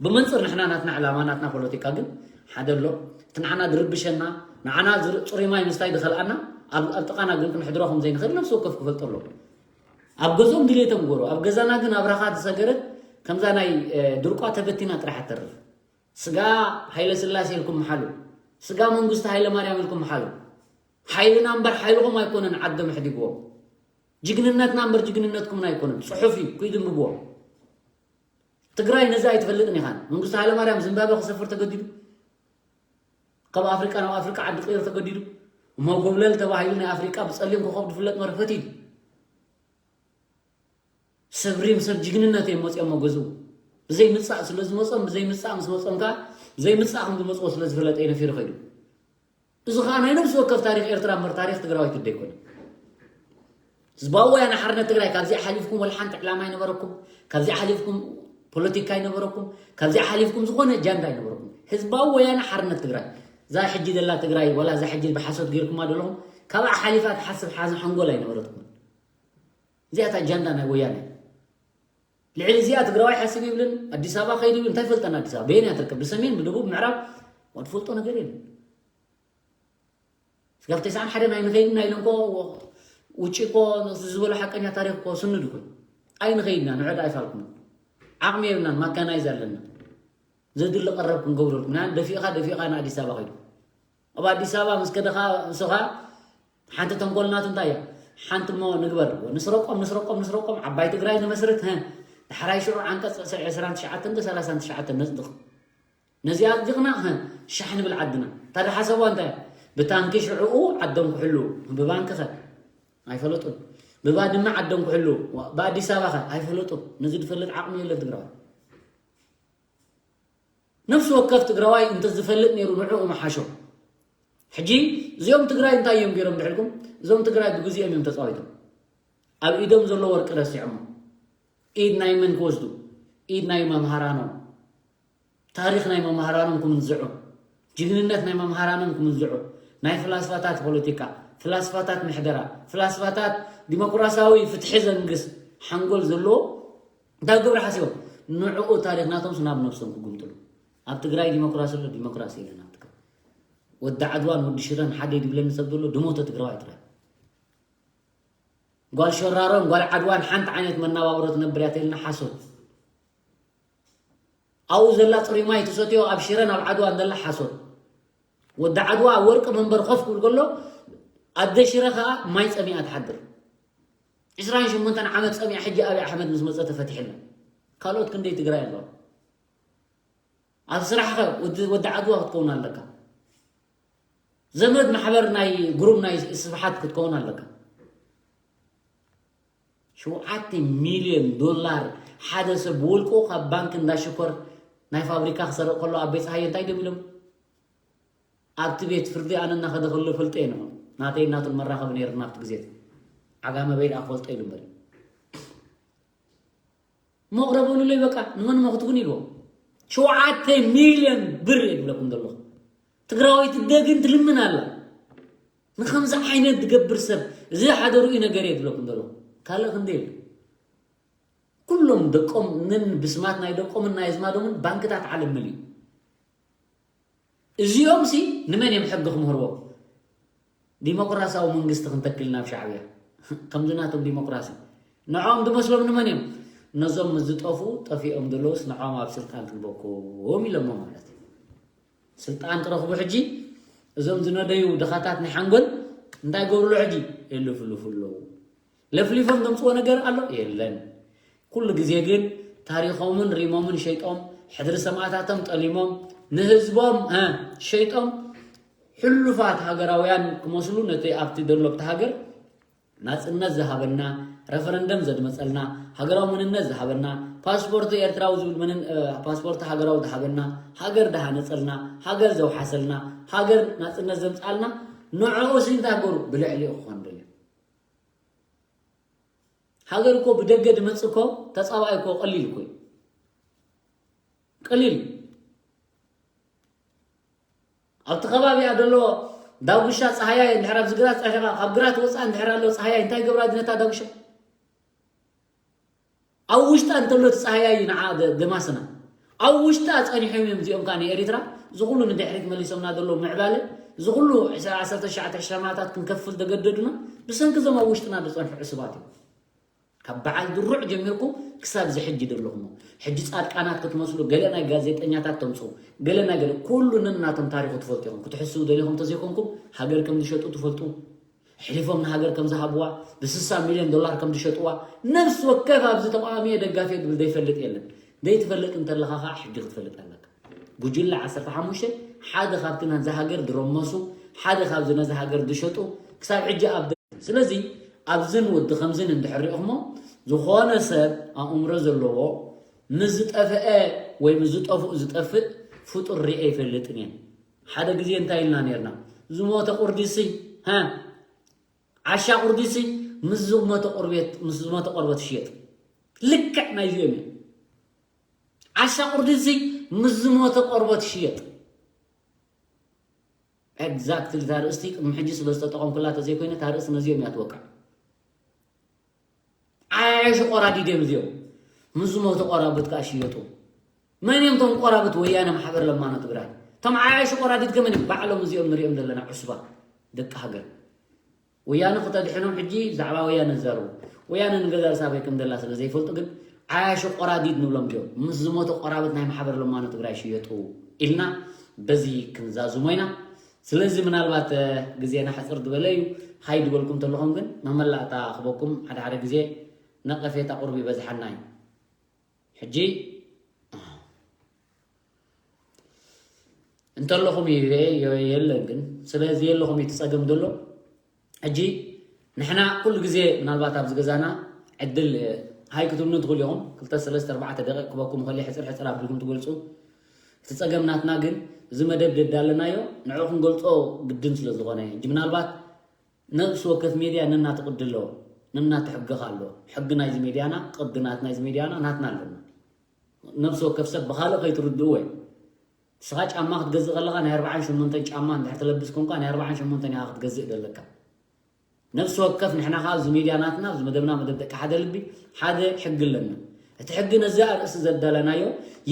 ብመንፅር ንሕና ናትና ዕላማ ናትና ፖለቲካ ግን ሓደ ኣሎ እቲ ንዓና ዝርብሸና ንዓና ፅሩይ ማይ ምስታይ ዝኸልኣና ኣብ ጥቃና ግን ክንሕድሮ ከም ዘይንኽእል ነፍሲ ወከፍ ክፈልጦ ኣለዎ ኣብ ገዝኦም ድሌቶም ግበሩ ኣብ ገዛና ግን ኣብራኻ ዝሰገረት ከምዛ ናይ ድርቋ ተበቲና ጥራሕ ኣተርፍ ስጋ ሃይለ ስላሴ ኢልኩም ምሓሉ ስጋ መንግስቲ ሃይለ ማርያም ኢልኩም ምሓሉ ሓይልና እምበር ሓይልኹም ኣይኮነን ዓዶም ኣሕዲግዎም ጅግንነትና እምበር ጅግንነትኩምን ኣይኮነን ፅሑፍ እዩ ኩይዱ ምብዎም ትግራይ ነዚ ኣይትፈልጥን ኢኻን መንግስቲ ሃይለ ማርያም ዝምባበ ክሰፍር ተገዲዱ ካብ ኣፍሪቃ ናብ ኣፍሪቃ ዓዲ ቅይር ተገዲዱ እሞ ጎብለል ተባሂሉ ናይ ኣፍሪቃ ብፀሊም ኮኸብ ዝፍለጥ መርፈት እዩ ሰብ ሪም ሰብ ጅግንነት እዮም መፅኦም መገዝኡ ብዘይ ምፃእ ስለ ዝመፆም ብዘይ ምፃእ ምስ መፆም ከዓ ብዘይ ምፃእ ከም ዝመፅዎ ስለ ዝፍለጠ እዩ ነፊሩ ከይዱ እዚ ከዓ ናይ ነብሲ ወከፍ ታሪክ ኤርትራ እምበር ታሪክ ትግራዋይት እንደ ኣይኮነ ህዝባዊ ወያነ ሓርነት ትግራይ ካብዚኣ ሓሊፍኩም ወላ ሓንቲ ዕላማ ኣይነበረኩም ካብዚኣ ሓሊፍኩም ፖለቲካ ኣይነበረኩም ካብዚኣ ሓሊፍኩም ዝኾነ ጃንዳ ኣይነበረኩም ህዝባዊ ወያነ ሓርነት ትግራይ እዛ ሕጂ ዘላ ትግራይ ወላ እዛ ሕጂ ብሓሶት ገይርኩማ ዘለኹም ካብኣ ሓሊፋ ትሓስብ ሓዚ ሓንጎል ኣይነበረትኩም እዚኣ እታ ጃንዳ ናይ ወያነ። ልዕሊ እዚኣ ትግራዋይ ሓስብ ይብልን ኣዲስ ኣበባ ከይዱ ይብል እንታይ ፈልጠና? ኣዲስ ኣበባ በየን እያ ትርከብ? ብሰሜን ብደቡብ ምዕራብ ዋትፈልጦ ነገር የለን። ስጋብ ተስዓን ሓደን ኣይንኸይድና ኢለ እንኮ ውጭ እኮ ዝበሎ ሓቀኛ ታሪክ እኮ ስንድ እኮ ኣይንኸይድና ንዕድ ኣይፋልኩም ዓቕሚ የብልናን ማካናይዝ ኣለና። ዘድሊ ቀረብ ክንገብረልኩም ና ደፊእኻ ደፊእኻ ንኣዲስ ኣበባ ከይዱ ኣብ ኣዲስ ኣበባ ምስ ከደኻ ንስኻ ሓንቲ ተንኮልናቱ እንታይ እያ? ሓንቲ እሞ ንግበር ንስረቆም ንስረቆም ንስረቆም ዓባይ ትግራይ ንመስርት ዳሕራይ ሽዑ ዓንቀፅ ዕስራን ትሽዓተን ሰላሳን ትሽዓተን ነፅድቕ ነዚኣ ኣጽዲቕና ሻሕ ንብል ዓድና። እታ ዝሓሰቦ እንታይ ብታንኪ ሽዕኡ ዓዶም ክሕሉ ብባንኪ ኸ ኣይፈለጡን። ብባድመ ዓዶም ክሕሉ ብኣዲስ ኣበባ ኸ ኣይፈለጡን። ነዚ ዝፈልጥ ዓቕሚ የለን ትግራዋይ። ነፍሲ ወከፍ ትግራዋይ እንተዝፈልጥ ነይሩ ንዕኡ መሓሾ። ሕጂ እዚኦም ትግራይ እንታይ እዮም ገይሮም ድሕልኩም? እዞም ትግራይ ብግዜኦም እዮም ተፃዊቶም። ኣብ ኢዶም ዘሎ ወርቂ ረሲዖሞ ኢድ ናይ መን ክወስዱ? ኢድ ናይ መምሃራኖም። ታሪኽ ናይ መምሃራኖም ክምንዝዑ፣ ጅግንነት ናይ መምሃራኖም ክምንዝዑ፣ ናይ ፍላስፋታት ፖለቲካ፣ ፍላስፋታት ምሕደራ፣ ፍላስፋታት ዲሞክራሲያዊ ፍትሒ ዘንግስ ሓንጎል ዘለዎ እንታይ ግብሪ ሓሲቦም ንዕኡ ታሪኽ ናቶም ናብ ነብሶም ክጉምጥሉ። ኣብ ትግራይ ዲሞክራሲ ኣሎ ዲሞክራሲ የለን ኣብ ትግራይ። ወዲ ዓድዋን ወዲ ሽረን ሓደ ድብለኒ ሰብ ዘሎ ድሞተ ትግራዋይ ጥራይ። ጓል ሸራሮን ጓል ዓድዋን ሓንቲ ዓይነት መናባብሮ ትነብር እያ ተልና ሓሶት። ኣብኡ ዘላ ፅሩይ ማይ ትሰትዮ ኣብ ሽረን ኣብ ዓድዋን ዘላ ሓሶት። ወዲ ዓድዋ ኣብ ወርቂ መንበር ኮፍ ክብል ከሎ ኣደ ሽረ ከዓ ማይ ፀሚኣ ትሓድር። ዕስራን ሸሞንተን ዓመት ፀሚኣ ሕጂ ኣብይ ኣሕመድ ምስ መፀ ተፈቲሕላ። ካልኦት ክንደይ ትግራይ ኣለዋ። ኣብ ስራሕኸ ወዲ ዓድዋ ክትከውን ኣለካ። ዘመድ ማሕበር ናይ ግሩብ ናይ ስብሓት ክትከውን ኣለካ። ሸውዓተ ሚልዮን ዶላር ሓደ ሰብ ብውልቁ ካብ ባንክ እንዳሽኮር ናይ ፋብሪካ ክሰርቕ ከሎ ኣብ ቤት ፀሃየ እንታይ ደም ኢሎም ኣብቲ ቤት ፍርዲ ኣነ እናኸደ ከሎ ፈልጦ እየ ንዑ ናተይ እናቱን መራኸቢ ነይርና ኣብቲ ግዜ ዓጋመ በይድ ኣፈልጦ ኢሉ እምበር መቕረበሉለይ በቃ ንመን መኽትኩን ኢልዎ ሸውዓተ ሚልዮን ብር እየ ዝብለኩም ዘለኹ ትግራወይቲ ደግን ትልምን ኣላ ንከምዚ ዓይነት ዝገብር ሰብ እዚ ሓደ ርኡይ ነገር እየ ዝብለኩም ዘለኹ ካልእ ክንደ የለ ኩሎም ደቆም ንን ብስማት ናይ ደቆምን ናይ ኣዝማዶምን ባንክታት ዓለም መሊኡ እዚኦም ሲ ንመን እዮም ሕጊ ክምህርዎም ዲሞክራሲያዊ መንግስቲ ክንተክል ናብ ሻዕብያ ከምዚ ናቶም ዲሞክራሲ ንዖም ዝመስሎም ንመን እዮም ነዞም ምስ ዝጠፍኡ ጠፊኦም ዘለውስ ንዖም ኣብ ስልጣን ክንበኩም ኢሎሞ ማለት እዩ ስልጣን ክረኽቡ ሕጂ እዞም ዝነደዩ ድኻታት ናይ ሓንጎል እንታይ ገብርሉ ሕጂ የልፍልፉ ኣለዉ ለፍሊፎም ዘምፅዎ ነገር ኣሎ የለን ኩሉ ግዜ ግን ታሪኾምን ሪሞምን ሸይጦም ሕድሪ ሰማእታቶም ጠሊሞም ንህዝቦም ሸይጦም ሕሉፋት ሃገራውያን ክመስሉ ነቲ ኣብቲ ደሎብቲ ሃገር ናፅነት ዝሃበና ረፈረንደም ዘድመፀልና ሃገራዊ መንነት ዝሃበና ፓስፖርት ኤርትራዊ ዝብል ፓስፖርት ሃገራዊ ዝሃበና ሃገር ዝሃነፀልና ሃገር ዘውሓሰልና ሃገር ናፅነት ዘምፃልና ንዕኡ ስንታ ሃገሩ ብልዕሊኡ ክኾን ደልዮ ሃገር እኮ ብደገ ድመፅእ እኮ ተፃባኣይ እኮ ቀሊል እኮ እዩ ቀሊል ኣብቲ ከባቢኣ ዘሎ ዳጉሻ ፀሃያይ እንድሕር ኣብዚ ግራት ፀሒኻ ካብ ግራት ወፃእ እንድሕር ኣሎ ፀሃያይ እንታይ ገብራ ድነታ ዳጉሻ ኣብ ውሽጣ እንተሎ እቲ ፀሃያይ እዩ ንዓ ደማስና ኣብ ውሽጣ ፀኒሖም እዮም እዚኦም ከዓ ንኤሪትራ ዝኩሉ ንድሕሪት መሊሶምና ዘሎ ምዕባለ ዝኩሉ ዓሰርተ ትሽዓተ ዕሽራ ማታት ክንከፍል ዘገደዱና ብሰንኪ እዞም ኣብ ውሽጥና ዝፀንሑ ዕሱባት እዮም ካብ በዓል ድሩዕ ጀሚርኩም ክሳብ እዚ ሕጂ ዘለኹሞ ሕጂ ፃድቃናት ክትመስሉ ገለ ናይ ጋዜጠኛታት ተምፅኡ ገለ ናይ ገለ ኩሉ ነናቶም ታሪኹ ትፈልጡ ኢኹም ክትሕስቡ ደሊኹም ተዘይኮንኩም ሃገር ከም ዝሸጡ ትፈልጡ ሕሊፎም ንሃገር ከም ዝሃብዋ ብስሳ ሚልዮን ዶላር ከም ዝሸጥዋ ነፍሲ ወከፍ ኣብዚ ተቃዋሚ እየ ደጋፊ እየ ዝብል ዘይፈልጥ የለን ዘይትፈልጥ እንተለኻ ከዓ ሕጂ ክትፈልጥ ኣለካ ጉጅለ ዓሰርተ ሓሙሽተ ሓደ ካብቲ ናዛ ሃገር ድረመሱ ሓደ ካብዚ ነዚ ሃገር ድሸጡ ክሳብ ሕጂ ኣብ ስለዚ ኣብዝን ወዲ ከምዝን እንድሕር ሪኦኽሞ ዝኾነ ሰብ ኣእምሮ ዘለዎ ምስ ዝጠፍአ ወይ ምስ ዝጠፍኡ ዝጠፍእ ፍጡር ሪኤ ይፈልጥን እየ ሓደ ግዜ እንታይ ኢልና ነርና ዝሞተ ቁርዲሲ ሃ ዓሻ ቁርዲሲ ምስ ዝሞተ ቁርቤት ምስ ዝሞተ ቆርበት ሽየጥ ልክዕ ናይዚኦም እዮም ዓሻ ቁርዲሲ ምስ ዝሞተ ቆርበት ሽየጥ exactly እታ ርእስቲ ቅድሚ ሕጂ ስለ ዝተጠቐምኩላ ተዘይኮይነ እታ ርእሲ ነዚኦም እያ ትወቅዕ ዓያሹ ቆራዲድ እዮም እዚኦም። ምስ ዝሞቱ ቆራብት ከዓ ሽየጡ። መን እዮም እቶም ቆራብት? ወያነ ማሕበር ለማኖ ትግራይ። እቶም ዓያሹ ቆራዲድ ከመን እዮም? ባዕሎም እዚኦም ንሪኦም ዘለና ዕሱባት ደቂ ሃገር። ወያነ ክተድሕኖም ሕጂ ብዛዕባ ወያነ ዝዛረቡ። ወያነ ንገዛ ርእሳ ኣበይ ከም ዘላ ስለ ዘይፈልጡ ግን ዓያሹ ቆራዲድ ንብሎም እዮም። ምስ ዝሞቱ ቆራብት ናይ ማሕበር ለማኖ ትግራይ ሽየጡ ኢልና በዚ ክንዛዝሞ ኢና። ስለዚ ምናልባት ግዜና ሕፅር ዝበለ እዩ። ሃይ ዝበልኩም ተለኹም ግን መመላእታ ክበኩም ሓደ ሓደ ግዜ ነቐፌታ ቁርብ ይበዝሓና እዩ። ሕጂ እንተለኹም የለን ግን ስለዚ የለኹም እዩ ትፀገም ዘሎ። ሕጂ ንሕና ኩሉ ግዜ ምናልባት ኣብዚ ገዛና ዕድል ሃይ ክትብሉ ትኽእሉ ኢኹም። ክልተ ሰለስተ ኣርባዕተ ደቂቕ ክበኩም ከሊ ሕፅር ሕፅር ኣቢልኩም ትገልፁ። እቲ ፀገም ናትና ግን እዚ መደብ ደዳለናዮ ንዕኡ ክንገልፆ ግድን ስለ ዝኾነ ሕጂ ምናልባት ነብሲ ወከፍ ሜድያ ነናትቕዲ ኣለዎ፣ ነናትሕግኻ ኣለዎ። ሕጊ ናይዚ ሜድያና፣ ቅዲ ናት ናይዚ ሜድያና ናትና ኣለና። ነብሲ ወከፍ ሰብ ብኻልእ ከይትርድእዎ እዩ። ንስኻ ጫማ ክትገዝእ ከለኻ ናይ ኣርባዓን ሸሞንተን ጫማ እንድሕር ትለብስ ኮንካ ናይ ኣርባዓን ሸሞንተን ኢኻ ክትገዝእ ዘለካ። ነብሲ ወከፍ ንሕና ከዓ ኣብዚ ሜድያ ናትና ኣብዚ መደብና መደብ ደቂ ሓደ ልቢ ሓደ ሕጊ ኣለና። እቲ ሕጊ ነዚ ኣርእስቲ ዘዳለናዮ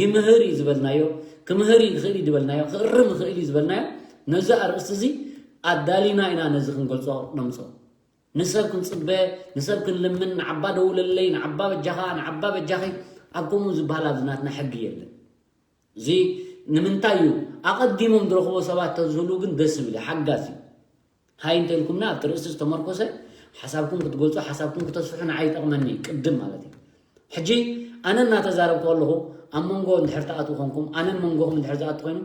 ይምህር እዩ ዝበልናዮ ክምህር ይኽእል እዩ ዝበልናዮ ክእርም ይኽእል እዩ ዝበልናዮ ነዚ ኣርእስቲ እዚ ኣዳሊና ኢና ነዚ ክንገልጾ ነምጾ። ንሰብ ክንጽበ ንሰብ ክንልምን ንዓባ ደውለለይ ንዓባ በጃኻ ንዓባ በጃኺ ኣብ ከምኡ ዝበሃል ኣብዚ ናትና ሕጊ የለን። እዚ ንምንታይ እዩ ኣቐዲሞም ዝረኽቦ ሰባት ተዝህሉ ግን ደስ ይብል ሓጋዚ ሃይ እንተልኩምና ኣብቲ ርእሲ ዝተመርኮሰ ሓሳብኩም ክትገልጹ ሓሳብኩም ክተስፍሑ ንዓይ ይጠቕመኒ ቅድም ማለት እዩ። ሕጂ ኣነ እናተዛረብኩ ኣለኹ ኣብ መንጎ እንድሕር ትኣትዉ ኮንኩም ኣነ መንጎኹም እንድሕር ዝኣቱ ኮይኑ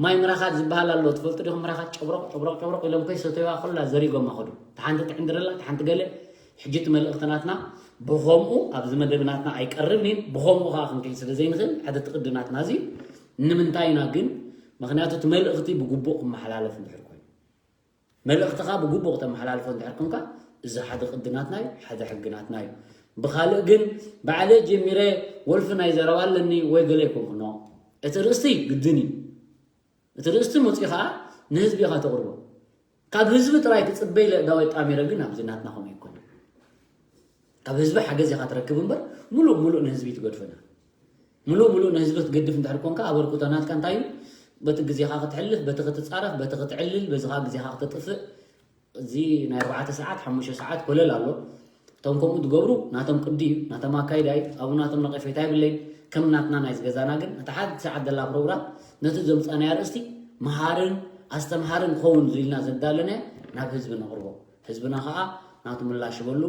ማይ ምራኻት ዝበሃል ኣሎ ትፈልጡ ዲኹም ምራኻት ጨብሮቕ ጨብሮቕ ጨብሮቕ ኢሎም ከይሰተዩዋ ኩላ ዘሪጎማ ኸዱ። እታ ሓንቲ ትዕንድረላ እታ ሓንቲ ገለ ሕጂ እቲ መልእኽቲ ናትና ብኸምኡ ኣብዚ መደብ ናትና ኣይቀርብን ብኸምኡ ከዓ ክንከይድ ስለ ዘይንኽእል ሓደ ትቕዲ ናትና እዚ ንምንታይ ኢና ግን ምኽንያቱ እቲ መልእኽቲ ብግቡእ ክመሓላለፍ እንድሕር ኮይኑ መልእኽትኻ ብግቡእ ክተመሓላልፎ እንድሕር ኮንካ እዚ ሓደ ቅዲ ናትና እዩ ሓደ ሕጊ ናትና እዩ። ብኻልእ ግን ባዕለ ጀሚረ ወልፊ ናይ ዘረባ ኣለኒ ወይ ገለ ይኮንኩ ኖ እቲ ርእስቲ ግድን እዩ። እቲ ርእስቲ መፂኡ ከዓ ንህዝቢ ኢኻ ተቕርቦ። ካብ ህዝቢ ጥራይ ክፅበ ኢለ እዳወይ ጣሚረ ግን ኣብዚ ናትና ከምኡ ኣይኮነን። ካብ ህዝቢ ሓገዝ ኢኻ ትረክብ እምበር ሙሉእ ሙሉእ ንህዝቢ ትገድፈና። ሙሉእ ሙሉእ ንህዝቢ ክትገድፍ እንድሕር ኮንካ ኣበርክቶ ናትካ እንታይ እዩ? በቲ ግዜኻ ክትሕልፍ፣ በቲ ክትፃረፍ፣ በቲ ክትዕልል፣ በዚ ከዓ ግዜኻ ክተጥፍእ እዚ ናይ ኣርባዕተ ሰዓት ሓሙሽተ ሰዓት ኮለል ኣሎ። እቶም ከምኡ ዝገብሩ ናቶም ቅዲ እዩ፣ ናቶም ኣካይዳ እዩ፣ ኣብኡ ናቶም ነቐፌታ የብለይ። ከም ናትና ናይ ዝገዛና ግን እቲ ሓደ ሰዓት ዘላ ፕሮግራም ነቲ ዘምፃናዮ ኣርእስቲ መሃርን ኣስተምሃርን ክኸውን ዝልና ዘዳለነ ናብ ህዝቢ ነቕርቦ። ህዝብና ከዓ ናቱ ምላሽ ይበሉ።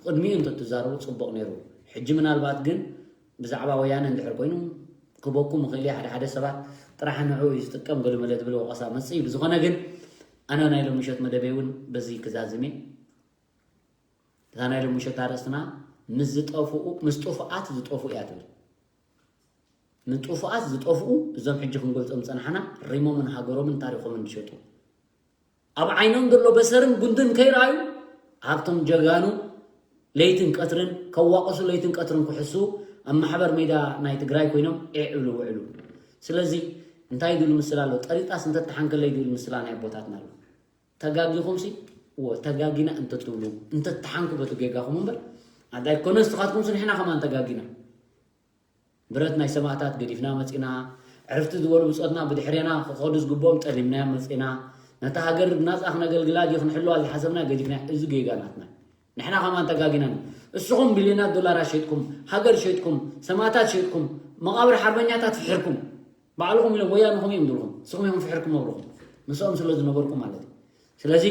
ቅድሚኡ እንተትዛረቡ ፅቡቕ ነይሩ። ሕጂ ምናልባት ግን ብዛዕባ ወያነ እንድሕር ኮይኑ ክበኩም ይኽእል እየ ሓደ ሓደ ሰባት ጥራሕ ንዕኡ እዩ ዝጥቀም ገለመለ ዝብል ወቐሳ መፅእ እዩ ብዝኾነ ግን ኣነ ናይ ሎምሸት መደበይ እውን በዚ ክዛዝም እየ እታ ናይ ሎምሸት ኣርእስትና ምስ ዝጠፍኡ ምስ ጥፉኣት ዝጠፍኡ እያ ትብል ንጥፉኣት ዝጠፍኡ እዞም ሕጂ ክንገልፆም ዝፀናሕና ሪሞምን ሃገሮምን ታሪኾምን ዝሸጡ ኣብ ዓይኖም ዘሎ በሰርን ጉንድን ከይረኣዩ ኣብቶም ጀጋኑ ለይትን ቀትርን ከዋቀሱ ለይትን ቀትርን ክሕሱ ኣብ ማሕበር ሜዳ ናይ ትግራይ ኮይኖም ኤዕ እብሉ ውዕሉ። ስለዚ እንታይ ድብል ምስላ ኣሎ ጠሪጣስ እንተተሓንከለይ ድብል ምስላ ናይ ኣቦታትና ኣሎ። ተጋጊኹምሲ እዎ ተጋጊና እንተትብሉ እንተተሓንኩ በቲ ጌጋኹም እምበር ኣዳይ ኮነ ንስኻትኩምሲ ንሕና ከማን ተጋጊና። ብረት ናይ ሰማእታት ገዲፍና መፂና፣ ዕርፍቲ ዝበሉ ብፆትና ብድሕሬና ክኸዱ ዝግብኦም ጠሊምናዮም መፂና፣ ነታ ሃገር ብናፃ ክነገልግላ ድዩ ክንሕልዋ ዝሓሰብና ገዲፍና፣ እዚ ጌጋ ናትና። ንሕና ከማን ተጋጊና ኢና። እስኹም ቢልዮናት ዶላራት ሸይጥኩም፣ ሃገር ሸይጥኩም፣ ሰማእታት ሸይጥኩም፣ መቓብር ሓርበኛታት ፍሒርኩም። ባዕልኹም ኢሎም ወያንኹም እዮም ዝብልኹም። ንስኹም እዮም ፍሒርኩም መብርኹም። ምስኦም ስለ ዝነበርኩም ማለት እዩ። ስለዚ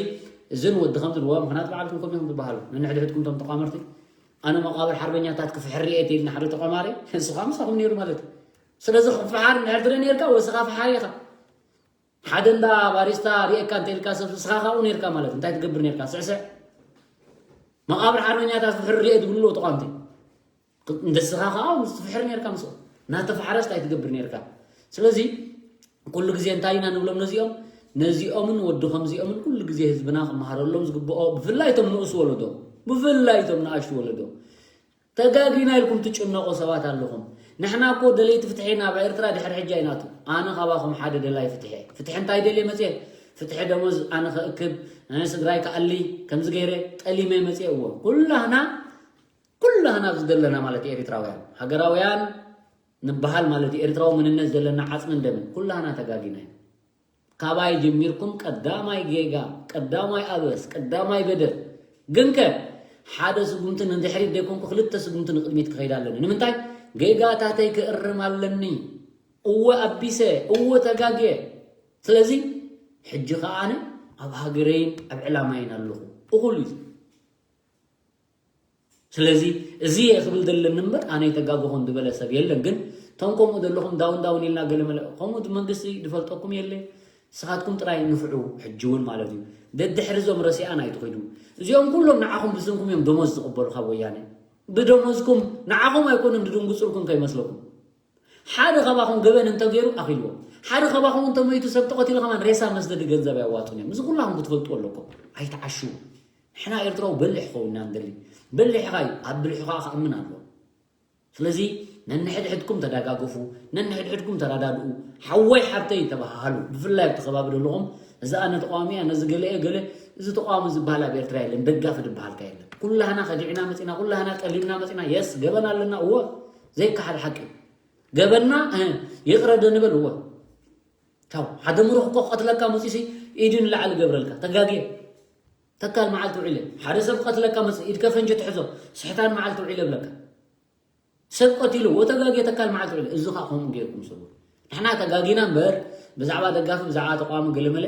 እዝን ወዲ ከም ዝብልዎ ምኽንያት በዓልኩም ከም ኢኹም ዝበሃሉ ነንሕድሕድኩም ቶም ተቋመርቲ ኣነ መቃብር ሓርበኛታት ክፍሕር ርኤ ተይልና ሓደ ተቋማሪ ንስኻ ምሳኹም ነይሩ ማለት እዩ። ስለዚ ክፍሓር እንድሕር ትርኢ ነርካ ወስኻ ፍሓር ኢኻ ሓደ እንዳ ባሪስታ ርኤካ እንተ ኢልካ ሰብ ስኻ ካብኡ ነርካ ማለት እንታይ ትገብር ነርካ ስዕስዕ መቃብር ሓርበኛታት ፍሕር ርኤ ዝብሉ ኣለዉ ተቋምቲ እንደስኻ ከዓ ምስ ትፍሕር ነርካ ምስ ናተፍሓረስ እንታይ ትገብር ነርካ ስለዚ ኩሉ ግዜ እንታይ ኢና ንብሎም ነዚኦም ነዚኦምን ወዲ ከምዚኦምን ኩሉ ግዜ ህዝብና ክመሃረሎም ዝግብኦ ብፍላይ እቶም ንኡስ ወለዶ ብፍላይ እቶም ንኣሽቱ ወለዶ ተጋጊና ኢልኩም ትጭነቆ ሰባት ኣለኹም ንሕና እኮ ደለይቲ ፍትሒ ኢና ኣብ ኤርትራ ድሕሪ ሕጂ ኣይናቱ ኣነ ካባኹም ሓደ ደላይ ፍትሒ ፍትሒ እንታይ ደልየ መፅየ ፍትሒ ደሞዝ ኣነ ከእክብ ስድራይ ከኣሊ ከምዚ ገይረ ጠሊመ መፅየ እዎ ኩላህና ኩላህና ኣብዚ ዘለና ማለት ኤሪትራውያን ሃገራውያን ንበሃል ማለት ኤሪትራዊ መንነት ዘለና ዓጽምን ደምን ኩላህና ተጋጊና ኢና። ካባይ ጀሚርኩም ቀዳማይ ጌጋ፣ ቀዳማይ ኣበስ፣ ቀዳማይ በደል። ግንከ ሓደ ስጉምቲ ንድሕሪት ዘይኮንኩ ክልተ ስጉምቲ ንቕድሚት ክኸይድ ኣለኒ። ንምንታይ? ጌጋታተይ ክእርም ኣለኒ። እወ ኣቢሰ፣ እወ ተጋግየ። ስለዚ ሕጂ ከኣ ኣነ ኣብ ሃገረይን ኣብ ዕላማይን ኣለኹ። እኹል እዩ። ስለዚ እዚ እየ ክብል ዘለኒ እምበር ኣነ ኣይተጋገኹን ዝበለ ሰብ የለን። ግን እቶም ከምኡ ዘለኹም ዳውን ዳውን ኢልና ገለ መለ ከምኡ እቲ መንግስቲ ዝፈልጠኩም የለ። ንስኻትኩም ጥራይ ንፍዑ። ሕጂ እውን ማለት እዩ። ደድሕሪ እዞም ረሲኣን ኣይትኺዱ። እዚኦም ኩሎም ንዓኹም ብስምኩም እዮም ደሞዝ ዝቕበሉ ካብ ወያነ። ብደሞዝኩም ንዓኹም ኣይኮኑን ድድንጉፅልኩም ከይመስለኩም። ሓደ ካባኹም ገበን እንተገይሩ ኣኺልዎ፣ ሓደ ካባኹም እንተመይቱ ሰብ ተቐቲሉ ከማን ሬሳ መስደዲ ገንዘብ ኣያዋጡን እዮም። እዚ ኩላኹም ክትፈልጡ ኣለኩም። ኣይትዓሽዉ። ንሕና ኤርትራዊ በሊሕ ክኸውን ኢና ንደሊ። በሊሕኻ እዩ፣ ኣብ ብልሑ ከዓ ክኣምን ኣለዎ። ስለዚ ነንሕድሕድኩም ተዳጋገፉ፣ ነንሕድሕድኩም ተረዳድኡ። ሓወይ ሓብተይ ተባሃሃሉ። ብፍላይ ኣብቲ ከባቢ ዘለኹም እዚ ኣነ ተቃዋሚ እያ፣ ነዚ ገለ እየ ገለ፣ እዚ ተቃዋሚ ዝበሃል ኣብ ኤርትራ የለን፣ ደጋፊ ዝበሃል ከ የለን። ኩላህና ከዲዕና መፂና፣ ኩላህና ጠሊምና መፂና። የስ ገበን ኣለና፣ እወ ዘይከሓድ ሓቂ። ገበንና እ፣ ይቕረ ዶ ንበል? እወ። ታው ሓደ ምሩኽ እኮ ክቐትለካ መፂሲ ኢዱ ንላዕሊ ገብረልካ። ተጋግየ። ተካል መዓልቲ ውዒለ ሓደ ሰብ ክቐትለካ መፂ ኢድከ ፈንጂ ትሕዞ። ስሕታን መዓልቲ ውዒለ ብለካ። ሰብ ቀቲሉ ወተጋግየ ተካል መዓልቲ ውዒለ። እዚ ከዓ ከምኡ ገይርኩም ስሩ። ንሕና ተጋጊና እምበር ብዛዕባ ደጋፊ ብዛዕባ ተቃዋሚ ገለመለ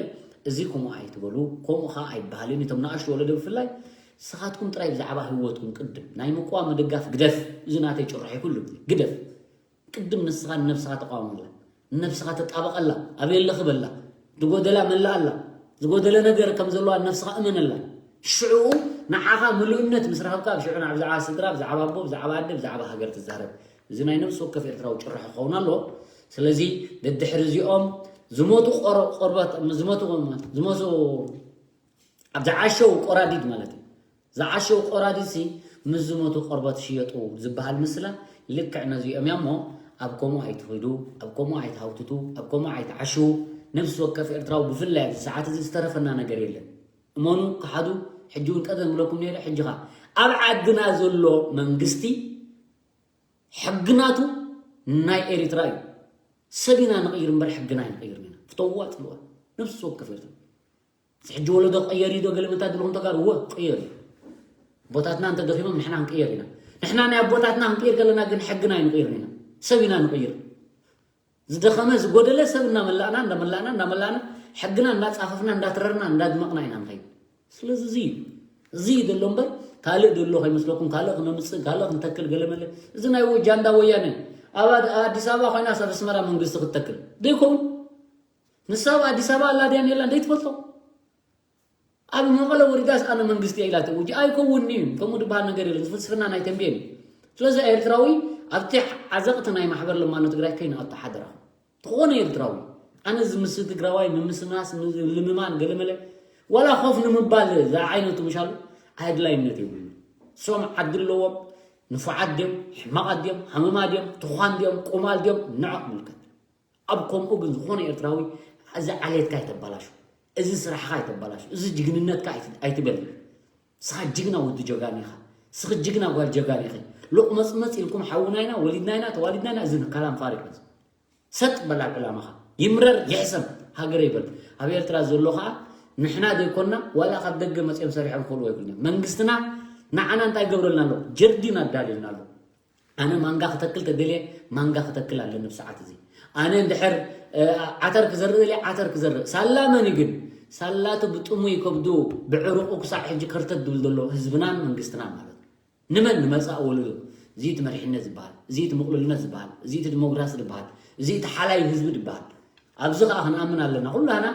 እዚ ከምኡ ኣይትበሉ። ከምኡ ከዓ ኣይበሃልን። እቶም ንኣሽቱ ወለዶ ብፍላይ ንስኻትኩም ጥራይ ብዛዕባ ህይወትኩም ቅድም ናይ ምቅዋም ምድጋፍ ግደፍ። እዚ ናተይ ጭርሖ እዩ። ኩሉ ግዜ ግደፍ። ቅድም ንስኻ ንነብስኻ ተቋወመላ። ንነብስኻ ተጣበቐላ። ኣበይ ኣለኺ በላ። ዝጎደላ መላኣላ። ዝጎደለ ነገር ከም ዘለዋ ንነብስኻ እመነላ። ሽዑ ንዓኻ ምሉእነት ምስ ረኸብካ፣ ኣብ ሽዑ ናብ ብዛዕባ ስድራ፣ ብዛዕባ ኣቦ፣ ብዛዕባ ኣደ፣ ብዛዕባ ሃገር ትዛረብ። እዚ ናይ ነብሲ ወከፍ ኤርትራዊ ጭርሖ ክኸውን ኣለዎ። ስለዚ ደድሕሪ እዚኦም ዝሞቱ ቆረ-፣ ቆርበት፣ ዝሞቱ፣ ዝሞቱ ኣብ ዝዓሸው ቆራዲድ ማለት እዩ። ዝዓሸው ቆራዲድ ሲ ምስ ዝሞቱ ቆርበት ሽየጡ ዝበሃል ምስላ ልክዕ ነዚኦም እያ እሞ ኣብ ከምኡ ኣይትኺዱ፣ ኣብ ከምኡ ኣይትሃውትቱ፣ ኣብ ከምኡ ኣይትዓሽዉ። ነብሲ ወከፍ ኤርትራዊ ብፍላይ ኣብዚ ሰዓት እዚ ዝተረፈና ነገር የለን። እመኑ ክሓዱ ሕጂ እውን ቀደም ብለኩም ነይረ ሕጂ ኸኣ ኣብ ዓድና ዘሎ መንግስቲ ሕግናቱ ናይ ኤሪትራ እዩ። ሰብ ኢና ንቕይር እምበር ሕግና ኣይንቕይርን ኢና። ፍተውዋ ጽልዋ ነብሲ ወከፍ ኤርትራ። እዚ ሕጂ ወለዶ ቀየር እዩ ዶ ገለ መታ ድልኹም ተጋሩ እወ ቀየር እዩ። ኣቦታትና እንተ ደኺሞም ንሕና ክንቅየር ኢና። ንሕና ናይ ኣቦታትና ክንቅይር ከለና ግን ሕግና ኣይንቕይርን ኢና። ሰብ ኢና ንቕይር። ዝደኸመ ዝጎደለ ሰብ እናመላእና እናመላእና እናመላእና ሕግና እንዳጻፈፍና እንዳትረርና እንዳድመቕና ኢና ንኸይድ። ስለዚ እዚ እዩ። እዚ እዩ ዘሎ እምበር ካልእ ዘሎ ከይመስለኩም ካልእ ክነምጽእ ካልእ ክንተክል ገለመለ። እዚ ናይ ወ-፣ ጃንዳ ወያነ ኣብ ኣድ-፣ ኣዲስ ኣበባ ኮይና ሰብ ኣስመራ መንግስቲ ክትተክል ዘይከውን ንሳ ኣብ ኣዲስ ኣበባ ኣላ ድያን የላን ዘይትፈልጦ። ኣብ መቐለ ወሪዳስ ኣነ መንግስቲ እየ ኢላ ትእውጅ ኣይከውንን እዩ። ከምኡ ዝበሃል ነገር የለን። እዚ ፍልስፍና ናይ ተንቤን እዩ። ስለዚ ኤርትራዊ ኣብቲ ዓዘቕቲ ናይ ማሕበር ለማኖ ትግራይ ከይንኣቱ ሓደራኹም። ዝኾነ ኤርትራዊ ኣነ እዚ ምስ ትግራዋይ ምምስማስ፣ ምልምማን ገለመለ ዋላ ኮፍ ንምባል ዝዓይነቱ ምሻሉ ኣድላይነት የብሉን። እሶም ዓዲ ኣለዎም፣ ንፉዓት ድዮም፣ ሕማቓት ድዮም፣ ሃመማ ድዮም፣ ትዃን ድዮም፣ ቁማል ድዮም፣ ንዖ ምልከት። ኣብ ከምኡ ግን ዝኾነ ኤርትራዊ እዚ ዓሌትካ ኣይተባላሹ፣ እዚ ስራሕኻ ኣይተባላሹ፣ እዚ ጅግንነትካ ኣይት-፣ ኣይትበል። ንስኻ ጅግና ወዲ ጀጋኑ ኢኻ፣ ንስኺ ጅግና ጓል ጀጋኑ ኢኺ። ሎቕመጽመጽ ኢልኩም ሓውና ኢና፣ ወሊድና ኢና፣ ተዋሊድና ኢና፣ እዚ ንካላም ፋሪቅ እዩ። ሰጥ በል ኣብ ዕላማኻ። ይምረር ይሕሰም ሃገረይ በል። ኣብ ኤርትራ ዘሎ ኸኣ ንሕና ዘይኮና ዋላ ካብ ደገ መጺኦም ሰሪሖም ክኽእልዎ ይኽእሉ እዮም። መንግስትና ንዓና እንታይ ይገብረልና ኣሎ? ጀርዲን ኣዳልዩልና ኣሎ። ኣነ ማንጋ ክተክል ተደልየ ማንጋ ክተክል ኣለኒ ብሰዓት እዚ። ኣነ እንድሕር፣ እ፣ ዓተር ክዘርእ ደልየ ዓተር ክዘርእ። ሳላ መን እዩ ግን? ሳላቱ ብጥሙይ ከብዱ ብዕሩቑ ክሳዕ ሕጂ ከርተት ዝብል ዘሎ ህዝብናን መንግስትናን ማለት እዩ። ንመን? ንመጻኢ ወለዶ። እዚ እቲ መሪሕነት ዝበሃል፣ እዚ እቲ ምቕሉልነት ዝበሃል፣ እዚ እቲ ዲሞክራሲ ዝበሃል፣ እዚ እቲ ሓላይ ህዝቢ ዝበሃል። ኣብዚ ኸኣ ክንኣምን ኣለና። ኩላና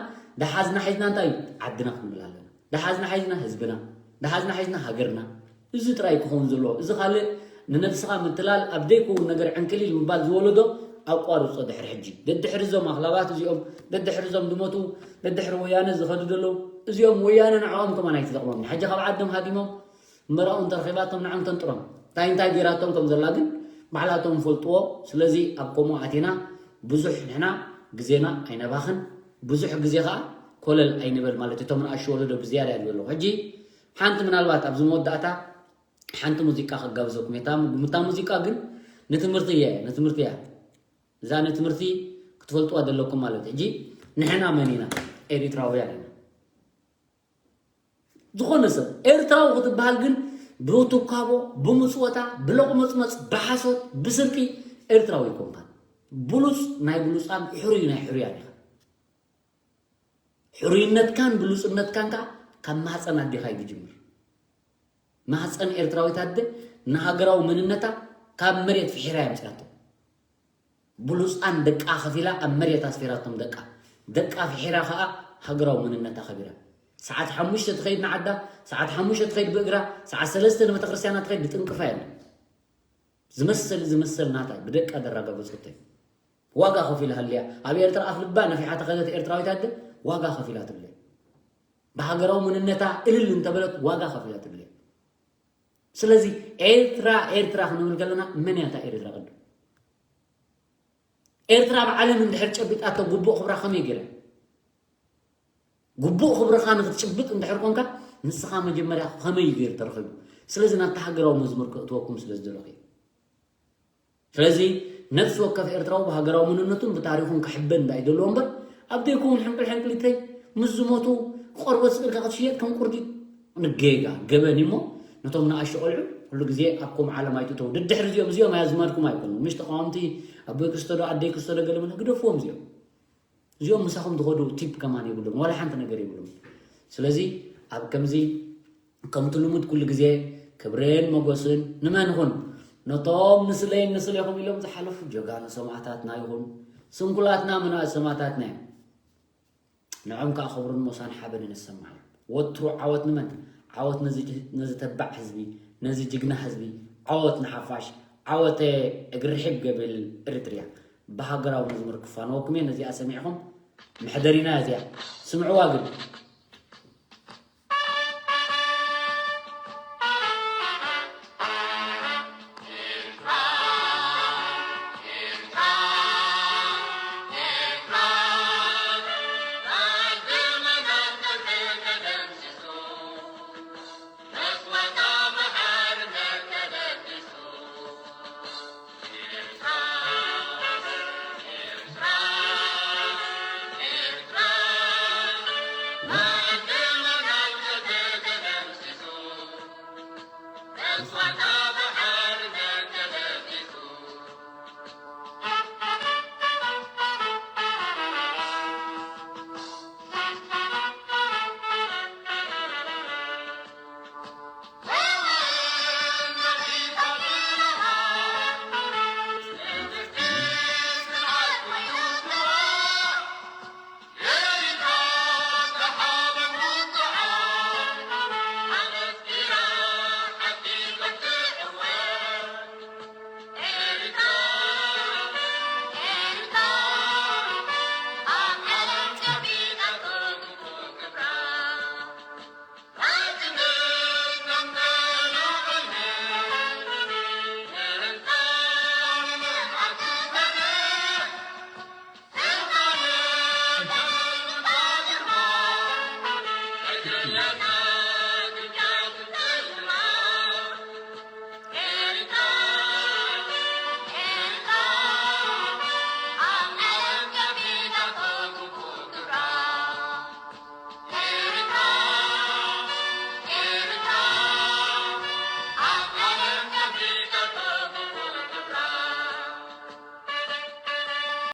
ደሓዝና ሒዝና እንታይ እዩ? ዓድና ክንብል ኣለና። ደሓዝና ሒዝና ህዝብና፣ ደሓዝና ሒዝና ሃገርና። እዚ ጥራይ ክኸውን ዘለዎ። እዚ ካልእ ንነብስኻ ምትላል ኣብ ዘይከውን ነገር ዕንክሊል ምባል ዝወለዶ ኣቋርጾ ድሕሪ ሕጂ። ደድሕሪ እዞም ኣኽላባት እዚኦም፣ ደድሕሪ እዞም ዝሞቱ፣ ደድሕሪ ወያነ ዝኸዱ ዘለዉ፣ እዚኦም ወያነ ንዕኦም ከማን ኣይትጠቕሞም። ሕጂ ካብ ዓዶም ሃዲሞም እምበራኡ እንተረኺባቶም ንዕም ተንጥሮም። እንታይ እንታይ ገይራቶም ከም ዘላ ግን ባዕላቶም ይፈልጥዎ። ስለዚ ኣብ ከምኡ ኣቲና ብዙሕ ንሕና ግዜና ኣይነባኽን። ብዙሕ ግዜ ኸኣ ኮለል ኣይንበል ማለት እዩ። እቶም ንኣሽቱ ወለዶ ብዝያዳ ይበሉ። ሕጂ ሓንቲ ምናልባት ኣብዚ መወዳእታ ሓንቲ ሙዚቃ ከጋብዘኩም እየ። እታ ሙ-፣ እታ ሙዚቃ ግን ንትምህርቲ እየ፣ ንትምህርቲ እያ። እዛ ንትምህርቲ ክትፈልጥዋ ዘለኩም ማለት እዩ። ሕጂ ንሕና መን ኢና? ኤሪትራውያን ኢና። ዝኾነ ሰብ ኤርትራዊ ክትበሃል ግን ብትኳቦ፣ ብምጽወታ፣ ብሎቕመጽመጽ፣ ብሓሶት፣ ብስርቂ ኤርትራዊ ኣይኮንካን። ብሉጽ ናይ ብሉጻን ሕሩይ ናይ ሕሩያን ኢኻ። ሕሩይነትካን ብሉጽነትካን ከኣ ካብ ማህጸን ኣዴኻ እዩ ዝጅምር። ማህጸን ኤርትራዊት ኣደ ንሃገራዊ መንነታ ካብ መሬት ፍሒራ እያ ኣምጺኣቶ። ብሉጻን ደቃ ከፊላ ኣብ መሬት ኣስፊራቶም ደቃ። ደቃ ፍሒራ ከኣ ሃገራዊ መንነታ ከቢራ። ሰዓት ሓሙሽተ ትኸይድ ንዓዳ፣ ሰዓት ሓሙሽተ ትኸይድ ብእግራ፣ ሰዓት ሰለስተ ንቤተክርስትያና ትኸይድ ብጥንቅፋ የለን። ዝመሰል ዝመሰል ናታ ብደቃ ደራጋገጸቶ እዩ። ዋጋ ከፊላ ሃልያ። ኣብ ኤርትራ ኣፍ ልባ ነፊሓ ተኸደት ኤርትራዊት ኣደ ዋጋ ከፊላ ትብለ። ብሃገራዊ መንነታ እልል እንተበለት ዋጋ ከፊላ ትብለ። ስለዚ ኤርትራ፣ ኤርትራ ክንብል ከለና መን እያ እታ ኤርትራ ቅድም? ኤርትራ ኣብ ዓለም እንድሕር ጨቢጣቶ ግቡእ ክብራ ከመይ ገይራ? ግቡእ ክብርኻ ንክትጭብጥ እንድሕር ኮንካ ንስኻ መጀመርያ ከመይ ገይሩ ተረኺቡ? ስለዚ ናብቲ ሃገራዊ መዝሙር ከእትወኩም ስለ ዝደለኹ እዩ። ስለዚ ነፍሲ ወከፍ ኤርትራዊ ብሃገራዊ መንነቱን ብታሪኹን ክሕበን እንዳይ ደልዎ እምበር ኣብ ዘይከውን ሕንቅል ሕንቅሊተይ ምስ ዝሞቱ ቆርበት ስእልካ ክትሽየጥ ከም ቁርዲ ንጌጋ ገበን እሞ ነቶም ንኣሽቱ ቆልዑ ኩሉ ግዜ ኣብ ከምኡ ዓለም ኣይትእተው። ድድሕሪ እዚኦም፣ እዚኦም ኣዝማድኩም ኣይኮኑን። ምሽ ተቃወምቲ ኣቦይ ክስቶ ዶ ኣደይ ክስቶ ዶ ገለ መለ ግደፍዎም እዚኦም። እዚኦም ምሳኹም ዝኸዱ ቲፕ ከማን የብሎም፣ ዋላ ሓንቲ ነገር የብሎም። ስለዚ ኣብ ከምዚ ከምቲ ልሙድ ኩሉ ግዜ ክብርን መጎስን ንመን ይኹን? ነቶም ንስለይን ንስሌኹም ኢሎም ዝሓለፉ ጀጋኑ ሰማእታትና ይኹን ስንኩላትና መናእስ ሰማእታትና እዮም። ንዖም ከኣ ክብርን ሞሳን ሓበንን ይሰማዓሉ። ወትሩ ዓወት ንመን? ዓወት ነዚ ጅ-፣ ነዚ ተባዕ ህዝቢ፣ ነዚ ጅግና ህዝቢ፣ ዓወት ንሓፋሽ፣ ዓወተ እግሪ ርሒብ ገብል እርትርያ። ብሃገራዊ መዝሙር ክፋነወኩም እየ፣ ነዚኣ ሰሚዕኹም መሕደሪና እያ እዚኣ። ስምዕዋ ግን።